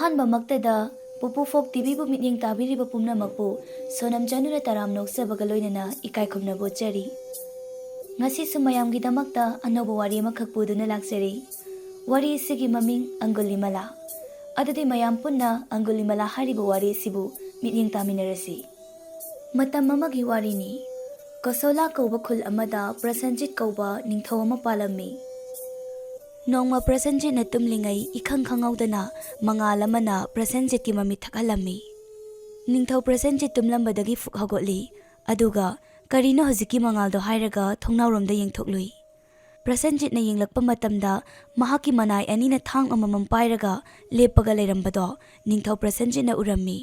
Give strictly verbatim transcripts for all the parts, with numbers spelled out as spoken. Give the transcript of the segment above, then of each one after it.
ꯑꯍꯥꯟꯕꯃꯛꯇꯗ ꯄꯨꯄꯨ ꯐꯣꯛ ꯇꯤꯚꯤꯕꯨ ꯃꯤꯠꯌꯦꯡ ꯇꯥꯕꯤꯔꯤꯕ ꯄꯨꯝꯅꯃꯛꯄꯨ ꯁꯣꯅꯝ ꯆꯅꯨꯅ ꯇꯔꯥꯝ ꯅꯣꯛꯆꯕꯒ ꯂꯣꯏꯅꯅ ꯏꯀꯥꯏ ꯈꯨꯝꯅꯕ ꯎꯠꯆꯔꯤ꯫ ꯉꯁꯤꯁꯨ ꯃꯌꯥꯝꯒꯤꯗꯃꯛꯇ ꯑꯅꯧꯕ ꯋꯥꯔꯤ ꯑꯃꯈꯛ ꯄꯨꯗꯨꯅ ꯂꯥꯛꯆꯔꯤ꯫ ꯋꯥꯔꯤ ꯑꯁꯤꯒꯤ ꯃꯃꯤꯡ ꯑꯪꯒꯨꯂꯤꯃꯥꯂꯥ꯫ ꯑꯗꯨꯗꯤ ꯃꯌꯥꯝ ꯄꯨꯟꯅ ꯑꯪꯒꯨꯂꯤꯃꯥꯂꯥ ꯍꯥꯏꯔꯤꯕ ꯋꯥꯔꯤ ꯑꯁꯤꯕꯨ ꯃꯤꯠꯌꯦꯡ ꯇꯥꯃꯤꯟꯅꯔꯁꯤ꯫ ꯃꯇꯝ ꯑꯃꯒꯤ ꯋꯥꯔꯤꯅꯤ꯫ ꯀꯁꯣꯂꯥ ꯀꯧꯕ ꯈꯨꯜ ꯑꯃꯗ ꯄ꯭ꯔꯁꯦꯟꯖꯤꯠ ꯀꯧꯕ ꯅꯤꯡꯊꯧ ꯑꯃ ꯄꯥꯜꯂꯝꯃꯤ꯫ ꯅꯣꯡꯃ ꯄ꯭ꯔꯁꯦꯟꯖꯤꯠꯅ ꯇꯨꯝꯂꯤꯉꯩ ꯏꯈꯪ ꯈꯪꯍꯧꯗꯅ ꯃꯉꯥꯜ ꯑꯃꯅ ꯄ꯭ꯔꯁꯦꯟꯖꯤꯠꯀꯤ ꯃꯃꯤꯠ ꯊꯛꯍꯜꯂꯝꯃꯤ꯫ ꯅꯤꯡꯊꯧ ꯄ꯭ꯔꯁꯦꯟꯖꯤꯠ ꯇꯨꯝꯂꯝꯕꯗꯒꯤ ꯐꯨꯛ ꯍꯧꯒꯠꯂꯤ, ꯑꯗꯨꯒ "ꯀꯔꯤꯅꯣ ꯍꯧꯖꯤꯛꯀꯤ ꯃꯉꯥꯜꯗꯣ?" ꯍꯥꯏꯔꯒ ꯊꯣꯡꯅꯥꯎꯔꯣꯝꯗ ꯌꯦꯡꯊꯣꯛꯂꯨꯏ꯫ ꯄ꯭ꯔꯁꯦꯟꯖꯤꯠꯅ ꯌꯦꯡꯂꯛꯄ ꯃꯇꯝꯗ ꯃꯍꯥꯛꯀꯤ ꯃꯅꯥꯏ ꯑꯅꯤꯅ ꯊꯥꯡ ꯑꯃꯃꯝ ꯄꯥꯏꯔꯒ ꯂꯦꯞꯄꯒ ꯂꯩꯔꯝꯕꯗꯣ ꯅꯤꯡꯊꯧ ꯄ꯭ꯔꯁꯦꯟꯖꯤꯠꯅ ꯎꯔꯝꯃꯤ꯫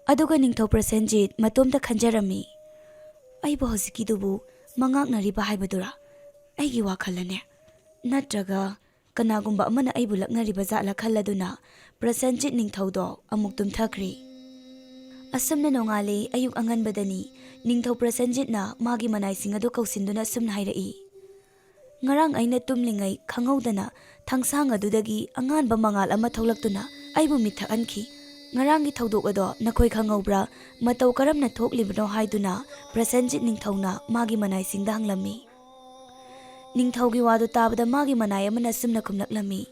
ꯑꯗꯨꯒ ꯅꯤꯡꯊꯧ ꯄ꯭ꯔꯁꯦꯟꯖꯤꯠ ꯃꯇꯣꯝꯇ ꯈꯟꯖꯔꯝꯃꯤ, "ꯑꯩꯕꯨ ꯍꯧꯖꯤꯛꯀꯤꯗꯨꯕꯨ ꯃꯉꯥꯛꯅꯔꯤꯕ ꯍꯥꯏꯕꯗꯨꯔꯥ? ꯑꯩꯒꯤ ꯋꯥꯈꯜꯂꯅꯦ? ꯅꯠꯇ꯭ꯔꯒ ꯀꯅꯥꯒꯨꯝꯕ ꯑꯃꯅ ꯑꯩꯕꯨ ꯂꯛꯅꯔꯤꯕ ꯖꯥꯠꯂ?" ꯈꯜꯂꯗꯨꯅ ꯄ꯭ꯔꯁꯦꯟꯖꯤꯠ ꯅꯤꯡꯊꯧꯗꯣ ꯑꯃꯨꯛ ꯇꯨꯝꯊꯈ꯭ꯔꯦ꯫ ꯑꯁꯨꯝꯅ ꯅꯣꯡꯉꯥꯜꯂꯦ꯫ ꯑꯌꯨꯛ ꯑꯉꯟꯕꯗꯅꯤ꯫ ꯅꯤꯡꯊꯧ ꯄ꯭ꯔꯁꯦꯟꯖꯤꯠꯅ ꯃꯥꯒꯤ ꯃꯅꯥꯏꯁꯤꯡ ꯑꯗꯨ ꯀꯧꯁꯤꯟꯗꯨꯅ ꯑꯁꯨꯝꯅ ꯍꯥꯏꯔꯛꯏ, "ꯉꯔꯥꯡ ꯑꯩꯅ ꯇꯨꯝꯂꯤꯉꯩ ꯈꯪꯍꯧꯗꯅ ꯊꯥꯡꯁꯥꯡ ꯑꯗꯨꯗꯒꯤ ꯑꯉꯥꯟꯕ ꯃꯉꯥꯜ ꯑꯃ ꯊꯣꯛꯂꯛꯇꯨꯅ ꯑꯩꯕꯨ ꯃꯤꯠ ꯊꯛꯍꯟꯈꯤ꯫ ꯉꯔꯥꯡꯒꯤ ꯊꯧꯗꯣꯛ ꯑꯗꯣ ꯅꯈꯣꯏ ꯈꯪꯍꯧꯕ꯭ꯔꯥ? ꯃꯇꯧ ꯀꯔꯝꯅ ꯊꯣꯛꯂꯤꯕꯅꯣ?" ꯍꯥꯏꯗꯨꯅ ꯄ꯭ꯔꯁꯦꯟꯖꯤꯠ ꯅꯤꯡꯊꯧꯅ ꯃꯥꯒꯤ ꯃꯅꯥꯏꯁꯤꯡꯗ ꯍꯪꯂꯝꯃꯤ꯫ ꯅꯤꯡꯊꯧꯒꯤ ꯋꯥꯗꯨ ꯇꯥꯕꯗ ꯃꯥꯒꯤ ꯃꯅꯥꯏ ꯑꯃꯅ ꯑꯁꯨꯝꯅ ꯈꯨꯝꯂꯛꯂꯝꯃꯤ,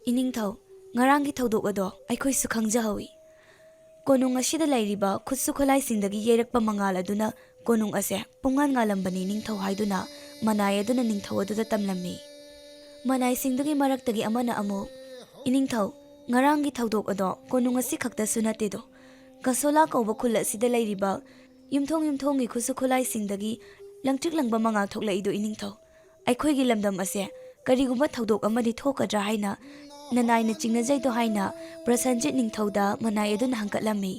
"ꯏꯅꯤꯡꯊꯧ, ꯉꯔꯥꯡꯒꯤ ꯊꯧꯗꯣꯛ ꯑꯗꯣ ꯑꯩꯈꯣꯏꯁꯨ ꯈꯪꯖꯍꯧꯏ꯫ ꯀꯣꯅꯨꯡ ꯑꯁꯤꯗ ꯂꯩꯔꯤꯕ ꯈꯨꯠꯁꯨ ꯈꯨꯠꯂꯥꯏꯁꯤꯡꯗꯒꯤ ꯌꯩꯔꯛꯄ ꯃꯉꯥꯜ ꯑꯗꯨꯅ ꯀꯣꯅꯨꯡ ꯑꯁꯦ ꯄꯨꯡꯉꯥꯟ ꯉꯥꯜꯂꯝꯕꯅꯤ, ꯅꯤꯡꯊꯧ" ꯍꯥꯏꯗꯨꯅ ꯃꯅꯥꯏ ꯑꯗꯨꯅ ꯅꯤꯡꯊꯧ ꯑꯗꯨꯗ ꯇꯝꯂꯝꯃꯤ꯫ ꯃꯅꯥꯏꯁꯤꯡꯗꯨꯒꯤ ꯃꯔꯛꯇꯒꯤ ꯑꯃꯅ ꯑꯃꯨꯛ, "ꯏꯅꯤꯡꯊꯧ, ꯉꯔꯥꯡꯒꯤ ꯊꯧꯗꯣꯛ ꯑꯗꯣ ꯀꯣꯅꯨꯡ ꯑꯁꯤ ꯈꯛꯇꯁꯨ ꯅꯠꯇꯦꯗꯣ, ꯀꯁꯣꯂꯥ ꯀꯧꯕ ꯈꯨꯜ ꯑꯁꯤꯗ ꯂꯩꯔꯤꯕ ꯌꯨꯝꯊꯣꯡ ꯌꯨꯝꯊꯣꯡꯒꯤ ꯈꯨꯠꯁꯨ ꯈꯨꯠꯂꯥꯏꯁꯤꯡꯗꯒꯤ ꯂꯪꯇ꯭ꯔꯤꯛ ꯂꯪꯕ ꯃꯉꯥꯜ ꯊꯣꯛꯂꯛꯏꯗꯣ, ꯏꯅꯤꯡꯊꯧ꯫ ꯑꯩꯈꯣꯏꯒꯤ ꯂꯝꯗꯝ ꯑꯁꯦ ꯀꯔꯤꯒꯨꯝꯕ ꯊꯧꯗꯣꯛ ꯑꯃꯗꯤ ꯊꯣꯛꯀꯗ꯭ꯔꯥ ꯍꯥꯏꯅ ꯅꯅꯥꯏꯅ ꯆꯤꯡꯅꯖꯩꯗꯣ" ꯍꯥꯏꯅ ꯄ꯭ꯔꯁꯦꯟꯖꯤꯠ ꯅꯤꯡꯊꯧꯗ ꯃꯅꯥꯏ ꯑꯗꯨꯅ ꯍꯪꯀꯠꯂꯝꯃꯤ꯫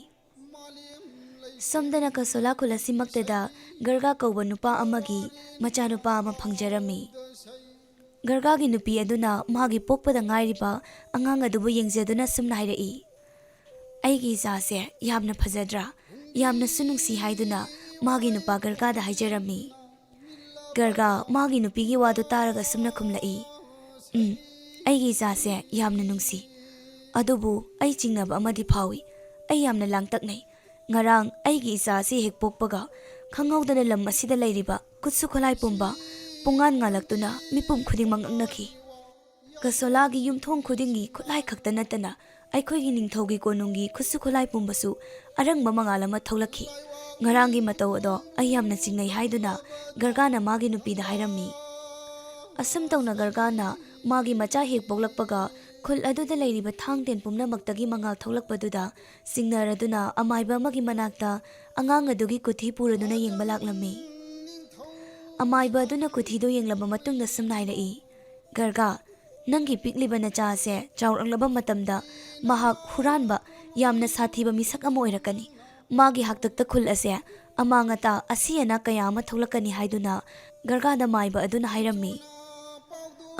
ꯁꯣꯝꯗꯅ ꯀꯁꯣꯂꯥ ꯈꯨꯜ ꯑꯁꯤꯃꯛꯇꯗ ꯒꯔꯒꯥ ꯀꯧꯕ ꯅꯨꯄꯥ ꯑꯃꯒꯤ ꯃꯆꯥꯅꯨꯄꯥ ꯑꯃ ꯐꯪꯖꯔꯝꯃꯤ꯫ ꯒꯔꯒꯥꯒꯤ ꯅꯨꯄꯤ ꯑꯗꯨꯅ ꯃꯥꯒꯤ ꯄꯣꯛꯄꯗ ꯉꯥꯏꯔꯤꯕ ꯑꯉꯥꯡ ꯑꯗꯨꯕꯨ ꯌꯦꯡꯖꯗꯨꯅ ꯁꯨꯝꯅ ꯍꯥꯏꯔꯛꯏ, "ꯑꯩꯒꯤ ꯏꯆꯥꯁꯦ ꯌꯥꯝꯅ ꯐꯖꯗ꯭ꯔꯥ? ꯌꯥꯝꯅꯁꯨ ꯅꯨꯡꯁꯤ" ꯍꯥꯏꯗꯨꯅ ꯃꯥꯒꯤ ꯅꯨꯄꯥ ꯒꯔꯒꯥꯗ ꯍꯥꯏꯖꯔꯝꯃꯤ꯫ ꯒꯔꯒꯥ ꯃꯥꯒꯤ ꯅꯨꯄꯤꯒꯤ ꯋꯥꯗꯨ ꯇꯥꯔꯒ ꯁꯨꯝꯅ ꯈꯨꯝꯂꯛꯏ, "ꯎꯝ, ꯑꯩꯒꯤ ꯏꯆꯥꯁꯦ ꯌꯥꯝꯅ ꯅꯨꯡꯁꯤ꯫ ꯑꯗꯨꯕꯨ ꯑꯩ ꯆꯤꯡꯅꯕ ꯑꯃꯗꯤ ꯐꯥꯎꯏ꯫ ꯑꯩ ꯌꯥꯝꯅ ꯂꯥꯡꯇꯛꯅꯩ꯫ ꯉꯔꯥꯡ ꯑꯩꯒꯤ ꯏꯆꯥ ꯑꯁꯤ ꯍꯦꯛ ꯄꯣꯛꯄꯒ ꯈꯪꯍꯧꯗꯅ ꯂꯝ ꯑꯁꯤꯗ ꯂꯩꯔꯤꯕ ꯈꯨꯠꯁꯨ ꯈꯨꯠꯂꯥꯏ ꯄꯨꯝꯕ ꯄꯨꯡꯉꯥꯟ ꯉꯥꯜꯂꯛꯇꯨꯅ ꯃꯤꯄꯨꯝ ꯈꯨꯗꯤꯡꯃꯛ ꯉꯛꯅꯈꯤ꯫ ꯀꯁꯣꯂꯥꯒꯤ ꯌꯨꯝꯊꯣꯡ ꯈꯨꯗꯤꯡꯒꯤ ꯈꯨꯠꯂꯥꯏ ꯈꯛꯇ ꯅꯠꯇꯅ ꯑꯩꯈꯣꯏꯒꯤ ꯅꯤꯡꯊꯧꯒꯤ ꯀꯣꯅꯨꯡꯒꯤ ꯈꯨꯠꯁꯨ ꯈꯨꯠꯂꯥꯏ ꯄꯨꯝꯕꯁꯨ ꯑꯔꯪꯕ ꯃꯉꯥꯜ ꯑꯃ ꯊꯣꯛꯂꯛꯈꯤ꯫ ꯉꯔꯥꯡꯒꯤ ꯃꯇꯧ ꯑꯗꯣ ꯑꯩ ꯌꯥꯝꯅ ꯆꯤꯡꯅꯩ ꯍꯥꯏꯗꯨꯅ ꯒꯔꯒꯥꯅ ꯃꯥꯒꯤ ꯅꯨꯄꯤꯗ ꯍꯥꯏꯔꯝꯃꯤ꯫ ꯑꯁꯨꯝ ꯇꯧꯅ ꯒꯔꯒꯥꯅ ꯃꯥꯒꯤ ꯃꯆꯥ ꯍꯦꯛ ꯄꯣꯛꯂꯛꯄꯒ ꯈꯨꯜ ꯑꯗꯨꯗ ꯂꯩꯔꯤꯕ ꯊꯥꯡ ꯇꯦꯟ ꯄꯨꯝꯅꯃꯛꯇꯒꯤ ꯃꯉꯥꯜ ꯊꯣꯛꯂꯛꯄꯗꯨꯗ ꯆꯤꯡꯅꯔꯗꯨꯅ ꯑꯃꯥꯏꯕ ꯑꯃꯒꯤ ꯃꯅꯥꯛꯇ ꯑꯉꯥꯡ ꯑꯗꯨꯒꯤ ꯀꯨꯊꯤ ꯄꯨꯔꯗꯨꯅ ꯌꯦꯡꯕ ꯂꯥꯛꯂꯝꯃꯤ꯫ ꯑꯃꯥꯏꯕ ꯑꯗꯨꯅ ꯀꯨꯊꯤꯗꯨ ꯌꯦꯡꯂꯕ ꯃꯇꯨꯡꯗ ꯁꯨꯝꯅ ꯍꯥꯏꯔꯛꯏ, "ꯒꯔꯒꯥ, ꯅꯪꯒꯤ ꯄꯤꯛꯂꯤꯕ ꯅꯆꯥ ꯑꯁꯦ ꯆꯥꯎꯔꯛꯂꯕ ꯃꯇꯝꯗ ꯃꯍꯥꯛ ꯍꯨꯔꯥꯟꯕ, ꯌꯥꯝꯅ ꯁꯥꯊꯤꯕ ꯃꯤꯁꯛ ꯑꯃ ꯑꯣꯏꯔꯛꯀꯅꯤ꯫ ꯃꯥꯒꯤ ꯍꯥꯛꯇꯛꯇ ꯈꯨꯜ ꯑꯁꯦ ꯑꯃꯥꯡ ꯑꯇꯥ, ꯑꯁꯤ ꯑꯅꯥ ꯀꯌꯥ ꯑꯃ ꯊꯣꯛꯂꯛꯀꯅꯤ" ꯍꯥꯏꯗꯨꯅ ꯒꯔꯒꯥꯗ ꯃꯥꯏꯕ ꯑꯗꯨꯅ ꯍꯥꯏꯔꯝꯃꯤ꯫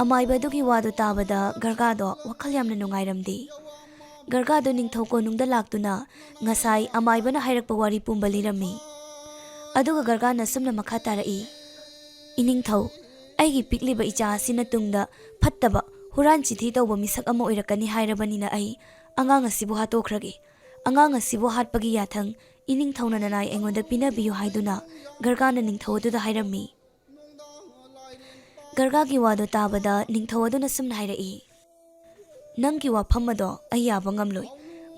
ꯑꯃꯥꯏꯕ ꯑꯗꯨꯒꯤ ꯋꯥꯗꯨ ꯇꯥꯕꯗ ꯒꯔꯒꯥꯗꯣ ꯋꯥꯈꯜ ꯌꯥꯝꯅ ꯅꯨꯡꯉꯥꯏꯔꯝꯗꯦ꯫ ꯒꯔꯒꯥꯗꯣ ꯅꯤꯡꯊꯧ ꯀꯣꯅꯨꯡꯗ ꯂꯥꯛꯇꯨꯅ ꯉꯁꯥꯏ ꯑꯃꯥꯏꯕꯅ ꯍꯥꯏꯔꯛꯄ ꯋꯥꯔꯤ ꯄꯨꯝꯕ ꯂꯤꯔꯝꯃꯤ꯫ ꯑꯗꯨꯒ ꯒꯔꯒꯥꯅ ꯁꯨꯝꯅ ꯃꯈꯥ ꯇꯥꯔꯛꯏ, "ꯏꯅꯤꯡꯊꯧ, ꯑꯩꯒꯤ ꯄꯤꯛꯂꯤꯕ ꯏꯆꯥ ꯑꯁꯤꯅ ꯇꯨꯡꯗ ꯐꯠꯇꯕ, ꯍꯨꯔꯥꯟ ꯆꯤꯊꯤ ꯇꯧꯕ ꯃꯤꯁꯛ ꯑꯃ ꯑꯣꯏꯔꯛꯀꯅꯤ ꯍꯥꯏꯔꯕꯅꯤꯅ ꯑꯩ ꯑꯉꯥꯡ ꯑꯁꯤꯕꯨ ꯍꯥꯠꯇꯣꯛꯈ꯭ꯔꯒꯦ꯫ ꯑꯉꯥꯡ ꯑꯁꯤꯕꯨ ꯍꯥꯠꯄꯒꯤ ꯌꯥꯊꯪ ꯏꯅꯤꯡꯊꯧꯅ ꯅꯅꯥꯏ ꯑꯩꯉꯣꯟꯗ ꯄꯤꯅꯕꯤꯌꯨ" ꯍꯥꯏꯗꯨꯅ ꯒꯔꯒꯥꯅ ꯅꯤꯡꯊꯧ ꯑꯗꯨꯗ ꯍꯥꯏꯔꯝꯃꯤ꯫ ꯒꯔꯒꯥꯒꯤ ꯋꯥꯗꯨ ꯇꯥꯕꯗ ꯅꯤꯡꯊꯧ ꯑꯗꯨꯅ ꯁꯨꯝꯅ ꯍꯥꯏꯔꯛꯏ, "ꯅꯪꯒꯤ ꯋꯥꯐꯝ ꯑꯗꯣ ꯑꯩ ꯌꯥꯕ ꯉꯝꯂꯣꯏ꯫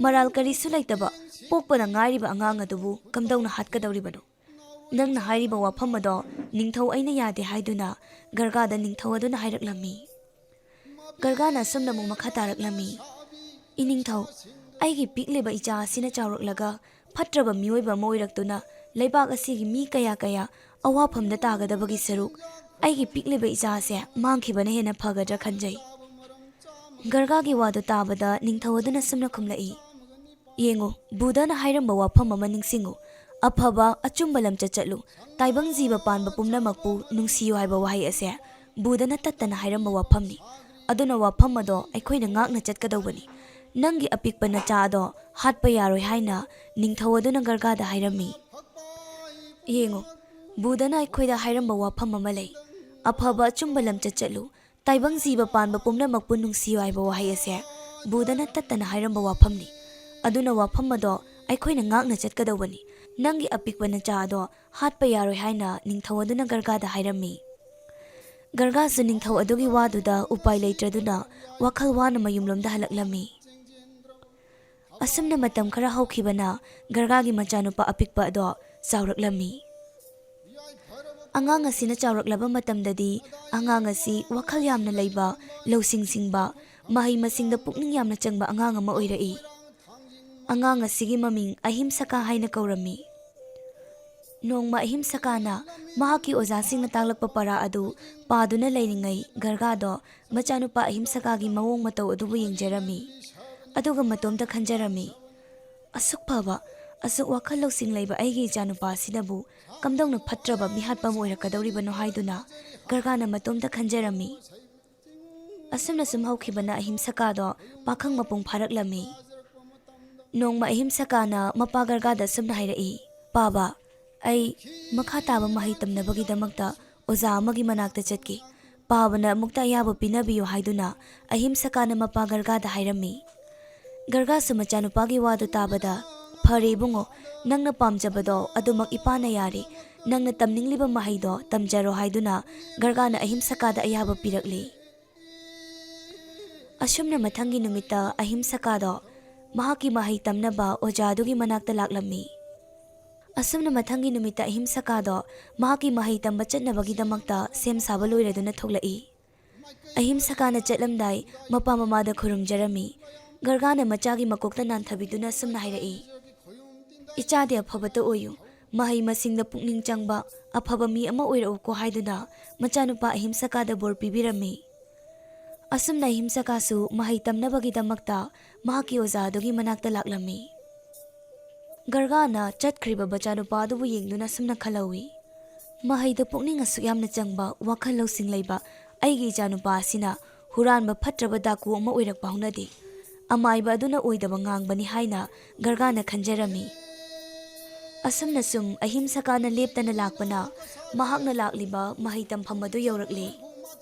ꯃꯔꯥꯜ ꯀꯔꯤꯁꯨ ꯂꯩꯇꯕ ꯄꯣꯛꯄꯗ ꯉꯥꯏꯔꯤꯕ ꯑꯉꯥꯡ ꯑꯗꯨꯕꯨ ꯀꯝꯗꯧꯅ ꯍꯥꯠꯀꯗꯧꯔꯤꯕꯅꯣ? ꯅꯪꯅ ꯍꯥꯏꯔꯤꯕ ꯋꯥꯐꯝ ꯑꯗꯣ ꯅꯤꯡꯊꯧ ꯑꯩꯅ ꯌꯥꯗꯦ" ꯍꯥꯏꯗꯨꯅ ꯒꯔꯒꯥꯗ ꯅꯤꯡꯊꯧ ꯑꯗꯨꯅ ꯍꯥꯏꯔꯛꯂꯝꯃꯤ꯫ ꯒꯔꯒꯥꯅ ꯑꯁꯨꯝꯅ ꯑꯃꯨꯛ ꯃꯈꯥ ꯇꯥꯔꯛꯂꯝꯃꯤ, "ꯏꯅꯤꯡꯊꯧ, ꯑꯩꯒꯤ ꯄꯤꯛꯂꯤꯕ ꯏꯆꯥ ꯑꯁꯤꯅ ꯆꯥꯎꯔꯛꯂꯒ ꯐꯠꯇ꯭ꯔꯕ ꯃꯤꯑꯣꯏꯕ ꯑꯃ ꯑꯣꯏꯔꯛꯇꯨꯅ ꯂꯩꯕꯥꯛ ꯑꯁꯤꯒꯤ ꯃꯤ ꯀꯌꯥ ꯀꯌꯥ ꯑꯋꯥꯐꯝꯗ ꯇꯥꯒꯗꯕꯒꯤ ꯁꯔꯨꯛ ꯑꯩꯒꯤ ꯄꯤꯛꯂꯤꯕ ꯏꯆꯥ ꯑꯁꯦ ꯃꯥꯡꯈꯤꯕꯅ ꯍꯦꯟꯅ ꯐꯒꯗ꯭ꯔꯥ ꯈꯟꯖꯩ"꯫ ꯒꯔꯒꯥꯒꯤ ꯋꯥꯗꯨ ꯇꯥꯕꯗ ꯅꯤꯡꯊꯧ ꯑꯗꯨꯅ ꯁꯨꯝꯅ ꯈꯨꯝꯂꯛꯏ, "ꯌꯦꯡꯉꯨ, ꯕꯨꯙꯅ ꯍꯥꯏꯔꯝꯕ ꯋꯥꯐꯝ ꯑꯃ ꯅꯤꯡꯁꯤꯡꯉꯨ, 'ꯑꯐꯕ ꯑꯆꯨꯝꯕ ꯂꯝꯆꯠ ꯆꯠꯂꯨ, ꯇꯥꯏꯕꯪ ꯖꯤꯕ ꯄꯥꯟꯕ ꯄꯨꯝꯅꯃꯛꯄꯨ ꯅꯨꯡꯁꯤꯌꯨ' ꯍꯥꯏꯕ ꯋꯥꯍꯩ ꯑꯁꯦ ꯕꯨꯙꯅ ꯇꯠꯇꯅ ꯍꯥꯏꯔꯝꯕ ꯋꯥꯐꯝꯅꯤ꯫ ꯑꯗꯨꯅ ꯋꯥꯐꯝ ꯑꯗꯣ ꯑꯩꯈꯣꯏꯅ ꯉꯥꯛꯅ ꯆꯠꯀꯗꯧꯕꯅꯤ꯫ ꯅꯪꯒꯤ ꯑꯄꯤꯛꯄ ꯅꯆꯥ ꯑꯗꯣ ꯍꯥꯠꯄ ꯌꯥꯔꯣꯏ" ꯍꯥꯏꯅ ꯅꯤꯡꯊꯧ ꯑꯗꯨꯅ ꯒꯔꯒꯥꯗ ꯍꯥꯏꯔꯝꯃꯤ꯫ ꯌꯦꯡꯉꯨ, ꯕꯨꯙꯅ ꯑꯩꯈꯣꯏꯗ ꯍꯥꯏꯔꯝꯕ ꯋꯥꯐꯝ ꯑꯃ ꯂꯩ, "ꯑꯐꯕ ꯑꯆꯨꯝꯕ ꯂꯝꯆꯠ ꯆꯠꯂꯨ, ꯇꯥꯏꯕꯪ ꯖꯤꯕ ꯄꯥꯟꯕ ꯄꯨꯝꯅꯃꯛꯄꯨ ꯅꯨꯡꯁꯤꯌꯨ" ꯍꯥꯏꯕ ꯋꯥꯍꯩ ꯑꯁꯦ ꯕꯨꯙꯅ ꯇꯠꯇꯅ ꯍꯥꯏꯔꯝꯕ ꯋꯥꯐꯝꯅꯤ꯫ ꯑꯗꯨꯅ ꯋꯥꯐꯝ ꯑꯗꯣ ꯑꯩꯈꯣꯏꯅ ꯉꯥꯛꯅ ꯆꯠꯀꯗꯧꯕꯅꯤ꯫ ꯅꯪꯒꯤ ꯑꯄꯤꯛꯄ ꯅꯆꯥ ꯑꯗꯣ ꯍꯥꯠꯄ ꯌꯥꯔꯣꯏ ꯍꯥꯏꯅ ꯅꯤꯡꯊꯧ ꯑꯗꯨꯅ ꯒꯔꯒꯥꯗ ꯍꯥꯏꯔꯝꯃꯤ꯫ ꯒꯔꯒꯥꯁꯨ ꯅꯤꯡꯊꯧ ꯑꯗꯨꯒꯤ ꯋꯥꯗꯨꯗ ꯎꯄꯥꯏ ꯂꯩꯇ꯭ꯔꯗꯨꯅ ꯋꯥꯈꯜ ꯋꯥꯅ ꯃꯌꯨꯝꯂꯣꯝꯗ ꯍꯜꯂꯛꯂꯝꯃꯤ꯫ ꯑꯁꯨꯝꯅ ꯃꯇꯝ ꯈꯔ ꯍꯧꯈꯤꯕꯅ ꯒꯔꯒꯥꯒꯤ ꯃꯆꯥꯅꯨꯄꯥ ꯑꯄꯤꯛꯄ ꯑꯗꯣ ꯆꯥꯎꯔꯛꯂꯝꯃꯤ꯫ ꯑꯉꯥꯡ ꯑꯁꯤꯅ ꯆꯥꯎꯔꯛꯂꯕ ꯃꯇꯝꯗꯗꯤ ꯑꯉꯥꯡ ꯑꯁꯤ ꯋꯥꯈꯜ ꯌꯥꯝꯅ ꯂꯩꯕ, ꯂꯧꯁꯤꯡ ꯁꯤꯡꯕ, ꯃꯍꯩ ꯃꯁꯤꯡꯗ ꯄꯨꯛꯅꯤꯡ ꯌꯥꯝꯅ ꯆꯪꯕ ꯑꯉꯥꯡ ꯑꯃ ꯑꯣꯏꯔꯛꯏ꯫ ꯑꯉꯥꯡ ꯑꯁꯤꯒꯤ ꯃꯃꯤꯡ ꯑꯍꯤꯝꯁꯀꯥ ꯍꯥꯏꯅ ꯀꯧꯔꯝꯃꯤ꯫ ꯅꯣꯡꯃ ꯑꯍꯤꯝꯁꯀꯥꯅ ꯃꯍꯥꯛꯀꯤ ꯑꯣꯖꯥꯁꯤꯡꯅ ꯇꯥꯛꯂꯛꯄ ꯄꯔꯥ ꯑꯗꯨ ꯄꯥꯗꯨꯅ ꯂꯩꯔꯤꯉꯩ ꯒꯔꯒꯥꯗꯣ ꯃꯆꯥꯅꯨꯄꯥ ꯑꯍꯤꯝꯁꯀꯥꯒꯤ ꯃꯑꯣꯡ ꯃꯇꯧ ꯑꯗꯨꯕꯨ ꯌꯦꯡꯖꯔꯝꯃꯤ꯫ ꯑꯗꯨꯒ ꯃꯇꯣꯝꯇ ꯈꯟꯖꯔꯝꯃꯤ, "ꯑꯁꯨꯛ ꯐꯕ, ꯑꯁꯨꯛ ꯋꯥꯈꯜ ꯂꯧꯁꯤꯡ ꯂꯩꯕ ꯑꯩꯒꯤ ꯏꯆꯥꯅꯨꯄꯥ ꯑꯁꯤꯅꯕꯨ ꯀꯝꯗꯧꯅ ꯐꯠꯇ꯭ꯔꯕ ꯃꯤꯍꯥꯠꯄ ꯑꯃ ꯑꯣꯏꯔꯛꯀꯗꯧꯔꯤꯕꯅꯣ?" ꯍꯥꯏꯗꯨꯅ ꯒꯔꯒꯥꯅ ꯃꯇꯣꯝꯇ ꯈꯟꯖꯔꯝꯃꯤ꯫ ꯑꯁꯨꯝꯅ ꯁꯨꯝ ꯍꯧꯈꯤꯕꯅ ꯑꯍꯤꯝꯁꯀꯥꯗꯣ ꯄꯥꯈꯪ ꯃꯄꯨꯡ ꯐꯥꯔꯛꯂꯝꯃꯤ꯫ ꯅꯣꯡꯃ ꯑꯍꯤꯝꯁꯀꯥꯅ ꯃꯄꯥ ꯒꯔꯒꯥꯗ ꯑꯁꯨꯝꯅ ꯍꯥꯏꯔꯛꯏ, "ꯄꯥꯕ, ꯑꯩ ꯃꯈꯥ ꯇꯥꯕ ꯃꯍꯩ ꯇꯝꯅꯕꯒꯤꯗꯃꯛꯇ ꯑꯣꯖꯥ ꯑꯃꯒꯤ ꯃꯅꯥꯛꯇ ꯆꯠꯀꯦ꯫ ꯄꯥꯕꯅ ꯑꯃꯨꯛꯇ ꯑꯌꯥꯕ ꯄꯤꯅꯕꯤꯌꯨ" ꯍꯥꯏꯗꯨꯅ ꯑꯍꯤꯝꯁꯀꯥꯅ ꯃꯄꯥ ꯒꯔꯒꯥꯗ ꯍꯥꯏꯔꯝꯃꯤ꯫ ꯒꯔꯒꯥꯁꯨ ꯃꯆꯥꯅꯨꯄꯥꯒꯤ ꯋꯥꯗꯨ ꯇꯥꯕꯗ, "ꯐꯔꯦ ꯏꯕꯨꯡꯉꯣ, ꯅꯪꯅ ꯄꯥꯝꯖꯕꯗꯣ ꯑꯗꯨꯃꯛ ꯏꯄꯥꯅ ꯌꯥꯔꯦ꯫ ꯅꯪꯅ ꯇꯝꯅꯤꯡꯂꯤꯕ ꯃꯍꯩꯗꯣ ꯇꯝꯖꯔꯣ" ꯍꯥꯏꯗꯨꯅ ꯒꯔꯒꯥꯅ ꯑꯍꯤꯝꯁꯀꯥꯗ ꯑꯌꯥꯕ ꯄꯤꯔꯛꯂꯤ꯫ ꯑꯁꯨꯝꯅ ꯃꯊꯪꯒꯤ ꯅꯨꯃꯤꯠꯇ ꯑꯍꯤꯝꯁꯀꯥꯗꯣ ꯃꯍꯥꯛꯀꯤ ꯃꯍꯩ ꯇꯝꯅꯕ ꯑꯣꯖꯥ ꯑꯗꯨꯒꯤ ꯃꯅꯥꯛꯇ ꯂꯥꯛꯂꯝꯃꯤ꯫ ꯑꯁꯨꯝꯅ ꯃꯊꯪꯒꯤ ꯅꯨꯃꯤꯠꯇ ꯑꯍꯤꯝꯁꯀꯥꯗꯣ ꯃꯍꯥꯛꯀꯤ ꯃꯍꯩ ꯇꯝꯕ ꯆꯠꯅꯕꯒꯤꯗꯃꯛꯇ ꯁꯦꯝ ꯁꯥꯕ ꯂꯣꯏꯔꯗꯨꯅ ꯊꯣꯛꯂꯛꯏ꯫ ꯑꯍꯤꯝꯁꯀꯥꯅ ꯆꯠꯂꯝꯗꯥꯏ ꯃꯄꯥ ꯃꯃꯥꯗ ꯈꯨꯔꯨꯝꯖꯔꯝꯃꯤ꯫ ꯒꯔꯒꯥꯅ ꯃꯆꯥꯒꯤ ꯃꯀꯣꯛꯇ ꯅꯥꯟꯊꯕꯤꯗꯨꯅ ꯑꯁꯨꯝꯅ ꯍꯥꯏꯔꯛꯏ, "ꯏꯆꯥꯗꯤ ꯑꯐꯕꯇ ꯑꯣꯏꯌꯨ, ꯃꯍꯩ ꯃꯁꯤꯡꯗ ꯄꯨꯛꯅꯤꯡ ꯆꯪꯕ ꯑꯐꯕ ꯃꯤ ꯑꯃ ꯑꯣꯏꯔꯛꯎꯀꯣ" ꯍꯥꯏꯗꯨꯅ ꯃꯆꯥꯅꯨꯄꯥ ꯑꯍꯤꯝꯁꯀꯥꯗ ꯕꯣꯔ ꯄꯤꯕꯤꯔꯝꯃꯤ꯫ ꯑꯁꯨꯝꯅ ꯑꯍꯤꯝꯁꯀꯥꯁꯨ ꯃꯍꯩ ꯇꯝꯅꯕꯒꯤꯗꯃꯛꯇ ꯃꯍꯥꯛꯀꯤ ꯑꯣꯖꯥ ꯑꯗꯨꯒꯤ ꯃꯅꯥꯛꯇ ꯂꯥꯛꯂꯝꯃꯤ꯫ ꯒꯔꯒꯥꯅ ꯆꯠꯈ꯭ꯔꯤꯕ ꯃꯆꯥꯅꯨꯄꯥ ꯑꯗꯨꯕꯨ ꯌꯦꯡꯗꯨꯅ ꯑꯁꯨꯝꯅ ꯈꯜꯍꯧꯏ, "ꯃꯍꯩꯗ ꯄꯨꯛꯅꯤꯡ ꯑꯁꯨꯛ ꯌꯥꯝꯅ ꯆꯪꯕ, ꯋꯥꯈꯜ ꯂꯧꯁꯤꯡ ꯂꯩꯕ ꯑꯩꯒꯤ ꯏꯆꯥꯅꯨꯄꯥ ꯑꯁꯤꯅ ꯍꯨꯔꯥꯟꯕ ꯐꯠꯇ꯭ꯔꯕ ꯗꯥꯀꯨ ꯑꯃ ꯑꯣꯏꯔꯛꯄ ꯍꯧꯅꯗꯦ꯫ ꯑꯃꯥꯏꯕ ꯑꯗꯨꯅ ꯑꯣꯏꯗꯕ ꯉꯥꯡꯕꯅꯤ" ꯍꯥꯏꯅ ꯒꯔꯒꯥꯅ ꯈꯟꯖꯔꯝꯃꯤ꯫ ꯑꯁꯨꯝꯅ ꯁꯨꯝ ꯑꯍꯤꯝꯁꯀꯥꯅ ꯂꯦꯞꯇꯅ ꯂꯥꯛꯄꯅ ꯃꯍꯥꯛꯅ ꯂꯥꯛꯂꯤꯕ ꯃꯍꯩ ꯇꯝꯐꯝ ꯑꯗꯨ ꯌꯧꯔꯛꯂꯤ꯫